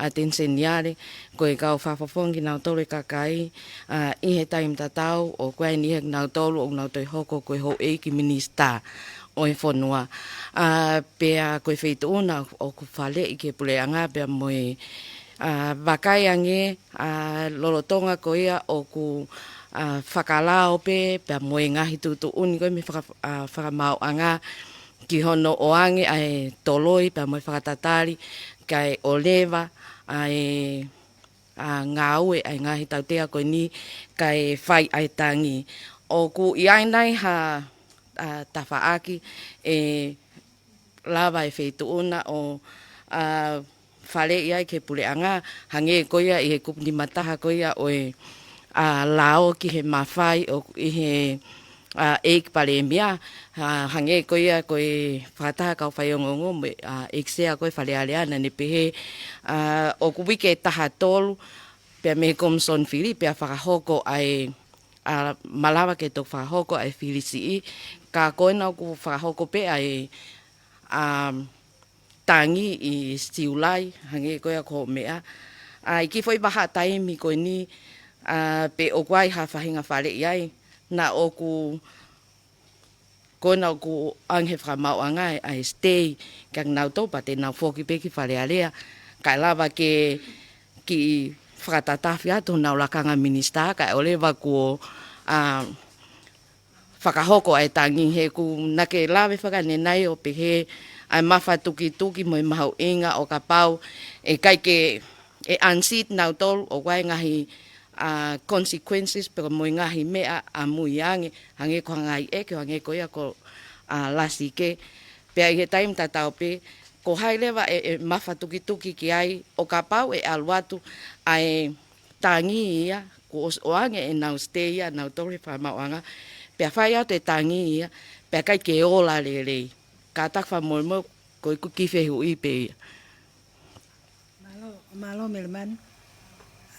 ʻAteni Seniale, ko e kau fakafofonga kinautolu e kakai, ʻa, ʻi he taimi tatau, ʻoku ʻi ai eni ʻa kinautolu ʻoku nau toe hoko ko e houʻeiki minisitā ʻo e fonua. ʻA, pea ko e feituʻu na ʻoku faleʻi ki he puleʻanga pea mo e, ʻa, vakai ange, ʻa, lolotonga ko ia ʻoku, ʻa, fakalao pē, pea mo e ngaahi tuʻutuʻuni ko ia mei he faka-, ʻa, fakamaauʻanga ki hono ʻoange ʻa e toloi, pea mo e fakatatali, kae ʻoua leva ʻa e, ʻa, ngāue ʻa e ngaahi tautea ko eni kae fai ʻa e tangi. ʻOku ʻi ai nai ha, ʻa, tafaʻaki ʻe lava e feituʻu na ʻo, ʻa, faleʻi ai ki he puleʻanga, hangē ko ia ʻi he kupu nima taha ko ia ʻo e, ʻa, lao ki he mafai ʻoku ʻi he, ʻa, ʻEiki Palēmia, ʻa, hangē ko ia ko e fakataha kau faiongoongo mo e, ʻa, ʻEiki Sea ko e Fale Alea naʻa ne pehē, ʻa, ʻoku uike ʻe taha tolu, pea mei he Komisoni Fili, pea fakahoko ʻa e, ʻa, malava ke toki fakahoko ʻa e fili siʻi, ka ko ena ʻoku fakahoko pē ʻa e, ʻa, tangi ʻi Siulai, hangē ko ia ko hoʻo meʻa. ʻA, ʻi he kiʻi foʻi vahaʻa taimi ko eni, ʻa, pe ʻoku ʻi ai ha faʻahinga faleʻi ai, naʻa ʻoku, ko ena ʻoku ʻoange ʻe he fakamaauʻanga ʻa e stay, kia kinautolu pea te nau foki pē ki Fale Alea, kae lava ke kiʻi fakatatafi atu honau lakanga minisitā, kae ʻoua leva kuo, ʻa, fakahoko ʻa e tangi he ʻoku naʻa ke lave fakaenenai ʻo pehē ʻa e mafatukituki mo e mahuʻinga ʻo kapau ʻe ʻikai ke, ʻe unseat nautolu ʻoku ʻi ai e ngaahi, ʻa, consequences pe ko e mo e ngaahi meʻa ʻamui ange, hangē ko e ngaahi ʻeke, hangē ko ia ko, ʻa, Lasike. Pea ʻi he taimi tatau pē, ko hai leva ʻe, ʻe mafatukituki ki ai ʻo kapau ʻe ʻalu atu ʻa e tangi ia, kuo ʻosi ʻoange ʻenau stay ia ʻanautolu ʻe he fakamaauʻanga, pea fai atu e tangi ia, pea ʻikai ke ola lelei. Kātaki fakamolemole, ko ʻeku kiʻi fehuʻi pē ia. Mālō, mālō Mele Manu.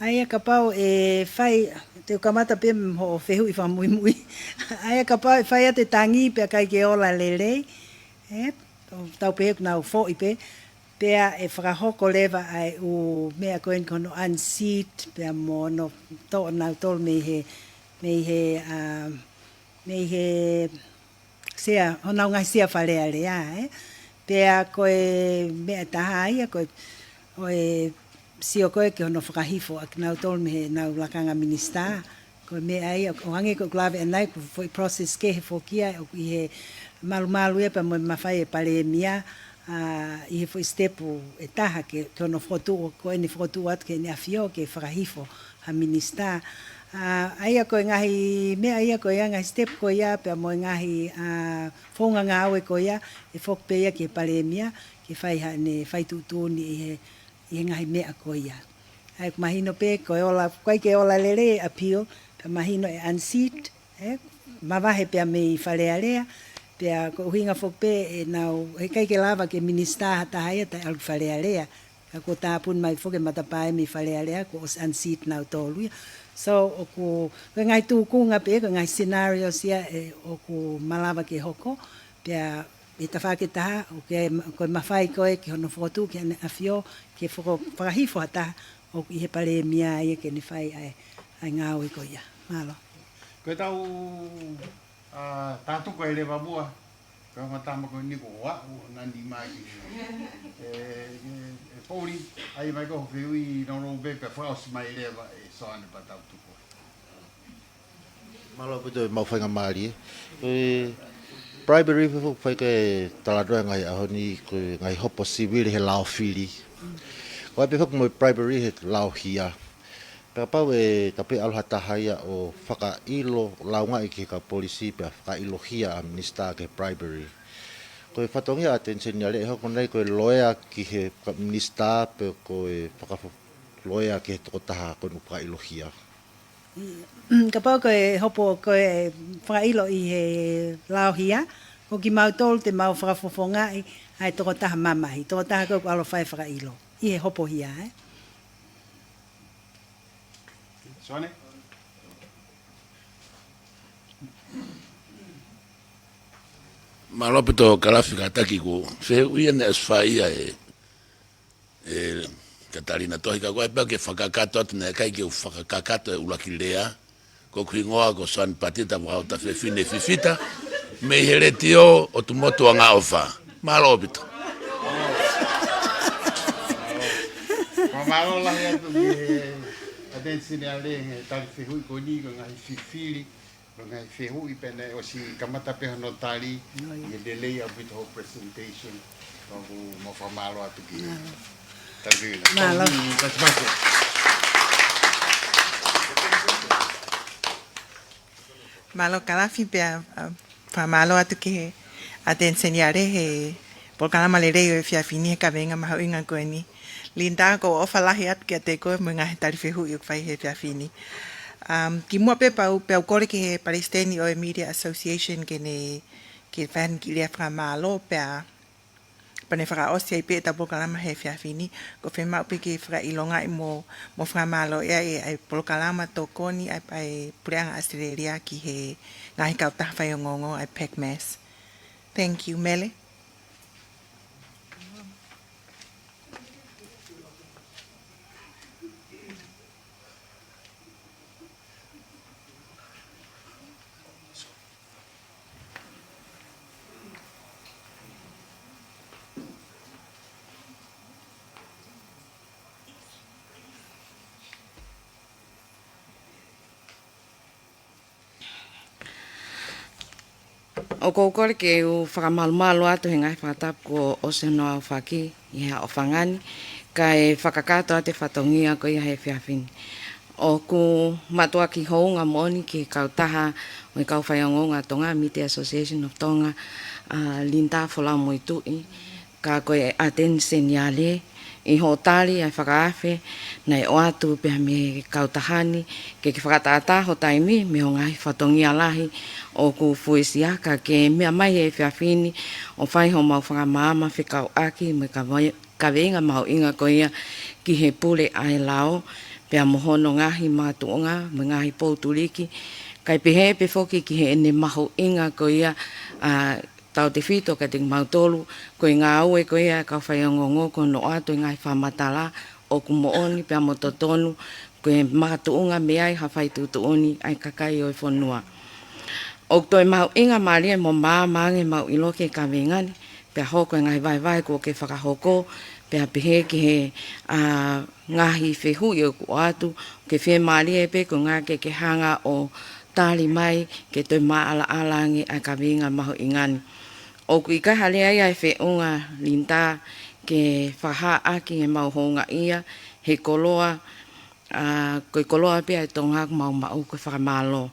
ʻA ia kapau ʻe fai, te u kamata pē mo hoʻo fehuʻi fakamuimui. ʻA ia kapau ʻe fai atu e tangi pea ʻikai ke ola lelei, ē, tau pehē ʻoku nau foʻi pē, pea ʻe fakahoko leva ʻa e ʻū meʻa ko eni ko hono unseat, pea mo hono toʻo nautolu mei he, mei he, ʻa, mei he sea, honau ngaahi sea Fale Alea, ē. Pea ko e meʻa ʻe taha ia, ko e, ʻo e sio ko ē ki hono fakahifo ʻa kinautolu mei heʻenau lakanga minisitā, Ko e meʻa ia, ʻo hangē ko ʻeku lave ʻanenai, ko e foʻi process kehe foki ia, ʻoku ʻi he malumalu ia pea mo e mafai ʻe he Palēmia, ʻa, ʻi he foʻi step ʻe taha ke, ke hono fokotuʻu, ko ʻene fokotuʻu atu ki heʻene ʻAfio ke fakahifo ha minisitā. ʻA, ʻa ia ko e ngaahi meʻa ia ko ia, ngaahi step ko ia, pea mo e ngaahi, ʻa, founga ngāue ko ia, ʻe foki pē ia ki he Palēmia, ke fai haʻane fai tuʻutuʻuni ʻi he ʻi he ngaahi meʻa ko ia. ʻA ia ʻoku mahino pē, ko e ola, ʻoku ʻikai ke ola lelei e appeal, pea mahino ʻe unseat, ē, mavahe pea mei Fale Alea, pea ko e ʻuhinga foki pē ʻenau, heʻikai ke lava ke minisitā ha taha ia taʻe ʻalu ki Fale Alea, ka kuo tāpuni mai foki e matapā ia mei Fale Alea, kuo ʻosi unseat nautolu ia. So, ʻoku, ko e ngaahi tūkunga pē, ko e ngaahi scenarios ia, ē, ʻoku malava ke hoko, pea ʻi he tafaʻaki ʻe taha, ʻoku ʻi ai, ko e mafai ko ē ki hono fokotuʻu ki heʻene ʻAfio, ke foko-, fakahifo ha taha ʻoku ʻi he Palēmia ia ke ne fai ʻa e, ʻa e ngāue ko ia. Mālō. Ko e tau, ʻa, tātuku ai leva muʻa, ko e ongo tama ko eni ko ʻeku ʻofa ʻo nani mai ki. ʻE, ʻe, ʻe Poli, ʻai mai ko e fehuʻi nounou pē pea fakaʻosi mai leva ʻe Soane pea tau tuku. Mālō ʻaupito e maʻu faingamālie. Ko e bribery foki ʻoku fai ki ai e talanoa he ngaahi ʻaho ni ko e ngaahi hopo sivile he lao fili. ʻOku ʻi ai pē foki mo e bribery he lao hia. Pea kapau ʻe, kapau ʻe ʻalu ha taha ia ʻo fakaʻilo, lāungaʻi ki he kau polisi pea fakaʻilo hia ʻa e minisitā ki he bribery. Ko e fatongia ʻa Attorney General ʻe hoko nai ko e loea ki he kau minisitā pe ko e fakafo-, loea ki he tokotaha ko ē ʻoku fakaʻilo hia. Kapau ko e hopo ko e fakaʻilo ʻi he lao hia, ko kimautolu te mau fakafofongaʻi ʻa e tokotaha mamahi, tokotaha ko ē ʻoku ʻalu ʻo fai e fakaʻilo ʻi he hopo hia, ē? Soane? Mālō ʻaupito Kalafi kātaki, ko e fehuʻi ia naʻe ʻosi fai ia ʻe ʻe Katalina Tohi, ka ko e pau ke fakakakato atu, naʻe ʻikai ke u fakakakato e ʻuluaki lea. Ko hoku hingoa ko Soane Patita Vakaota Fefine Fifita, mei he Letiō ʻo Tumotu Angaʻofa. Mālō ʻaupito. Mālō lahi atu ki he Attorney General he tali fehuʻi ko eni, ko e ngaahi fifili, ko e ngaahi fehuʻi pea naʻe ʻosi kamata pē hono tali, ʻio, ʻio, ʻi he lelei ʻaupito hoʻo presentation. Pea ʻoku mau fakamālō atu ki he tali fehuʻi. Mālō. Tau ki he last question. Mālō Kalafi pea, ʻa, fakamālō atu ki he Attorney General he polokalama lelei ʻo e efiafi ni he kaveinga mahuʻinga ko eni. Linda, ʻoku ou ʻofa lahi atu kiate koe mo e ngaahi tali fehuʻi ʻoku fai he efiafi ni. Um, kimuʻa pē pea u, pea u kole ki he palesiteni ʻo e Media Association ke ne, ke fai haʻane kiʻi lea fakamālō pea, pea ne fakaʻosi ai pē ʻetau polokalama he efiafi ni. ʻOku ou fiemaʻu pē ke fakaʻilongaʻi mo, mo fakamālōʻia ʻa e, ʻa e polokalama tokoni ʻa e, ʻa e Puleʻanga ʻAositelēlia ki he ngaahi kautaha faiongoongo ʻa e PACMAS. Thank you, Mele. ʻOku ou kole ke u fakamalumalu atu he ngaahi fakatapu kuo ʻosi hono aofaki ʻi he ʻaho fanga ni, kae fakakakato atu e fatongia ko ia he efiafi ni. ʻOku mātuʻaki hounga moʻoni ki he kautaha ʻo e kau faiongoongo ʻa Tonga, Media Association of Tonga, ʻa Linda Folau Moetuʻi, ka ko e Attorney General, ʻi hoʻo tali ʻa e fakaafe naʻe ʻoatu pea mei he kautaha ni, ke ke fakatātā ho taimi mei hoʻo ngaahi fatongia lahi ʻoku fuesia, kae meʻa mai he efiafi ni ʻo fai homau fakamaama fekauʻaki mo e kavai-, kaveinga mahuʻinga ko ia ki he pule ʻa e lao, pea mo hono ngaahi makatuʻunga mo e ngaahi poutuliki, kae pehē pē foki ki heʻene mahuʻinga ko ia, ʻa, tautefito kiate kimautolu, ko e ngāue ko ia ʻa e kau faiongoongo ko hono ʻoatu e ngaahi fakamatala ʻoku moʻoni pea mo totonu, ko e makatuʻunga mei ai ha fai tuʻutuʻuni ʻa e kakai ʻo e fonua. ʻOku toe mahuʻinga mālie mo maama ange ʻemau ʻilo ki he kaveinga ni, pea hoko e ngaahi vahevahe kuo ke fakahoko, pea pehē ki he, ʻa, ngaahi fehuʻi ʻoku ʻoatu, ke fiemālie pē koeʻuhinga ke ke hanga ʻo tali mai ke toe maʻalaʻala ange ʻa e kaveinga mahuʻinga ni. ʻOku ʻikai ha lea ia ʻa e feʻunga Linda ke fakahā ʻaki ʻemau houngaʻia he koloa, ʻa, ko e koloa pē ʻa e Tonga ʻoku mau maʻu ko e fakamālō.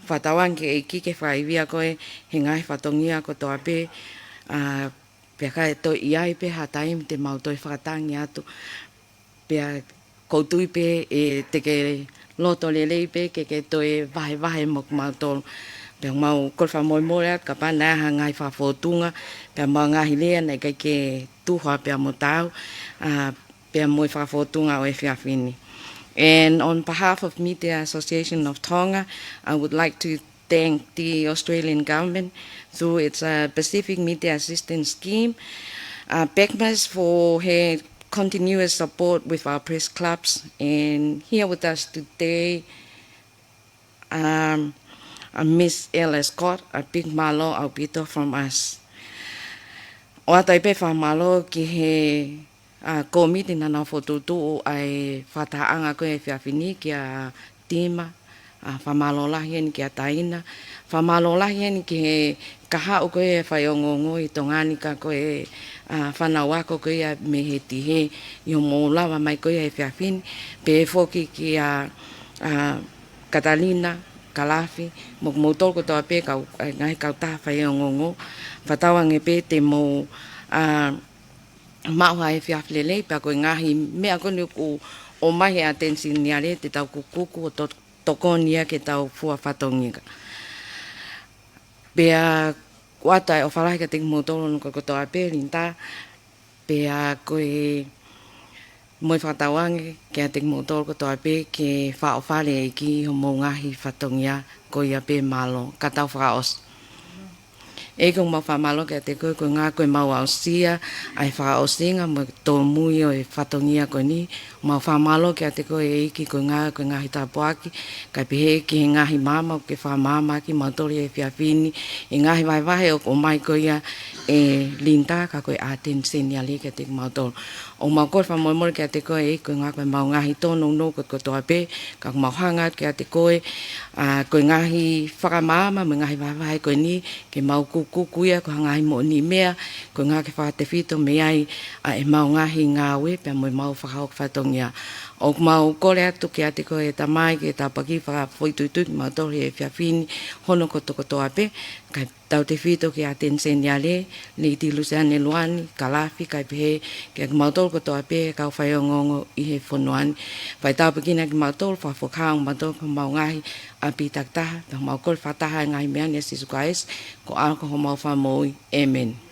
Fakatauange ki he ʻEiki ke fakaivia koe he ngaahi fatongia kotoa pē, ʻa, pea ka ʻe toe ʻi ai pē ha taimi te mau toe fakatangi atu. Pea ʻoku ou tui pē ʻe te ke loto lelei pē ke ke toe vahevahe mo kimautolu. Pea mau kole fakamolemole atu kapau naʻe ʻi ai ha ngaahi fakafōtunga, pea mo e ngaahi lea naʻe ʻikai ke tuha pea mo taau, ʻa, pea mo e fakafōtunga ʻo e efiafi ni. And on behalf of Media Association of Tonga, I would like to thank the Australian government through its, uh, Pacific Media Assistance Scheme, uh, PACMAS, for her continuous support with our press clubs. And here with us today, um, uh, Miss Ella Scott, a big mālō ʻaupito from us. ʻOatu ai pē fakamālō ki he, ʻa, kōmiti naʻa nau fokotuʻutuʻu ʻa e fakatahaʻanga ko ē he efiafi ni, kia Tima, ʻa, fakamālō lahi eni kia Taina, fakamālō lahi eni ki he kahaʻu ko ē faiongoongo ʻi Tonga ni ka ko e, ʻa, fānau ako ko ia mei he Tihe ʻi hoʻomou lava mai ko ia he efiafi ni, pehē foki kia, ʻa, Katalina, Kalafi, mo kimoutolu kotoa pē kau, ʻa, ngaahi kautaha faiongoongo, fakatauange pē te mou, ʻa, maʻu ha efiafi lelei, pea ko e ngaahi meʻa ko eni ʻoku ʻomai he ʻAteni Seniale te tau kukuku ʻo to-, tokoni ia ke tau fua fatongia. Pea ʻoatu ʻa e ʻofa lahi kiate kimoutolu hono kotoa pē, Linda, pea ko e mo e fakatauange kiate kimoutolu kotoa pē ke fakaʻofa ʻe he ʻEiki hoʻomou ngaahi fatongia ko ia pē, mālō. Ka tau fakaʻosi. ʻEiki, ʻoku mau fakamālō kiate koe koeʻuhinga ko ʻemau aʻusia ʻa e fakaʻosinga mo e tōmui ʻo e fatongia ko eni. Mau fakamālō kiate koe ʻEiki koeʻuhinga ko e ngaahi tāpuaki, kae pehē ki he ngaahi maama ʻoku ke fakamaama ʻaki kimautolu he efiafi ni, ʻi he ngaahi vahevahe ʻoku ʻomai ko ia ʻe Linda ka ko e ʻAteni Seniale kiate kimautolu. ʻOku mau kole fakamolemole kiate koe ʻEiki koeʻuhinga ko ʻemau ngaahi tōnounou ko ē kotoa pē, ka ʻoku mau hanga atu kiate koe, ʻa, ko e ngaahi fakamaama mo e ngaahi vahevahe ko eni, ke mau kukuku ia ko ha ngaahi moʻoniʻi meʻa, koeʻuhinga ke fakatefito mei ai ʻa ʻemau ngaahi ngāue pea mo ʻemau fakahoko fatongia. ʻOku mau kole atu kiate koe ʻe Tamai ke tāpuakiʻi fakafoʻituitui kimautolu he efiafi ni hono kotokotoa pē, kae tautefito ki he ʻAteni Seniale, Lady Luseane Luani, Kalafi, kae pehē kia kimautolu kotoa pē kau faiongoongo ʻi he fonua ni. Fai tāpuekina kimautolu, fakafoki kimautolu ki homau ngaahi ʻapi takitaha, pea mau kole fakataha ʻa e ngaahi meʻa ni ʻia Sīsū Kalaisi, ko e ʻAlo ko homau Fakamoʻui. ʻĒmeni.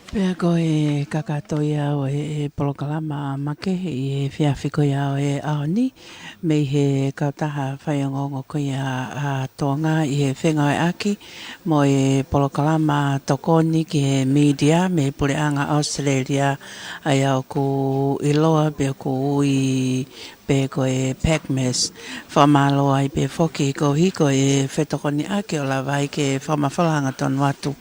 Pea ko e kakato ia ʻo e, e polokalama makehe ʻi he efiafi ko ia ʻo e ʻaho ni, mei he kautaha faiongoongo ko ia ʻa Tonga ʻi he fengāueʻaki mo e polokalama tokoni ki he mītia mei he Puleʻanga ʻAositelēlia, ʻa ia ʻoku ʻiloa pe ʻoku ui pē ko e PACMAS. Fakamālō ai pē foki koeʻuhi ko e fetokoniʻaki ʻo lava ai ke fakamafola hangatonu atu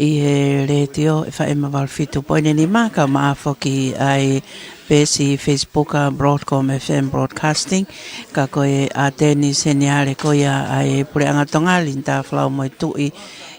ʻi he letiō ʻe fā ema valu fitu poini nima, kae ʻumaʻā foki ʻa e peesi Facebook ʻa Broadcom F M Broadcasting, ka ko e ʻAteni Seniale ko ia ʻa e Puleʻanga Tonga, Linda Folau Moetuʻi,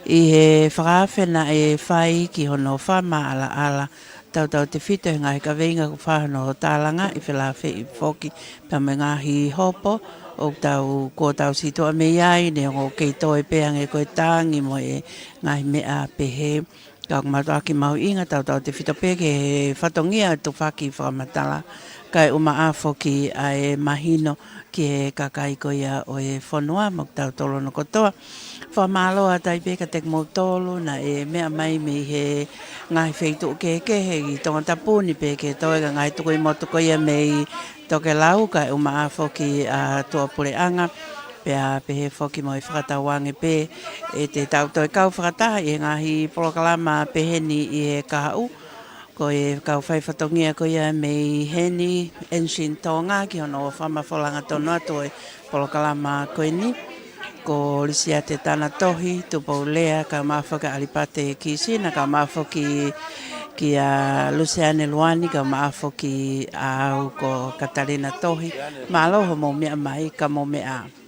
ʻi he fakaafe naʻe fai ki hono fakamaʻalaʻala tautautefito he ngaahi kaveinga kuo fai hono tālangaʻi, felāveʻi foki pea mo e ngaahi hopo ʻoku tau, kuo tau sītuʻa mei ai, neongo ʻoku kei toe pē ange ko e tangi mo e ngaahi meʻa pehē. Ka ʻoku mātuʻaki mahuʻinga tautautefito pē ki he fatongia ʻo e tufaki fakamatala, kae ʻumaʻā foki ʻa e mahino ki he kakai ko ia ʻo e fonua mo kitautolu hono kotoa. Fakamālō atu ai pē kiate kimoutolu naʻe meʻa mai mei he ngaahi feituʻu kehekehe ʻi Tongatapu ni pea ke toe ki he ngaahi tukuʻi motu ko ia mei Tokelau, kae ʻumaʻā foki ʻa e tuʻapuleʻanga, pea pehē foki mo e fakatauange pē ʻe te tau toe kau fakataha ʻi he ngaahi polokalama pehē ni ʻi he kahaʻu. Ko e kau fai fatongia ko ia mei heni, Ensign Tonga, ki hono fakamafola hangatonu atu ʻo e polokalama ko eni, ko Lisiate Tanatohi, Tupou Lea, kae ʻumaʻā foki ʻa ʻAlipate Kisina, kae ʻumaʻā foki Kia Luseane Luani, kau maʻa foki au ko Katalina Tohi. Mālō hoʻomou meʻa mai, ka mou meʻa.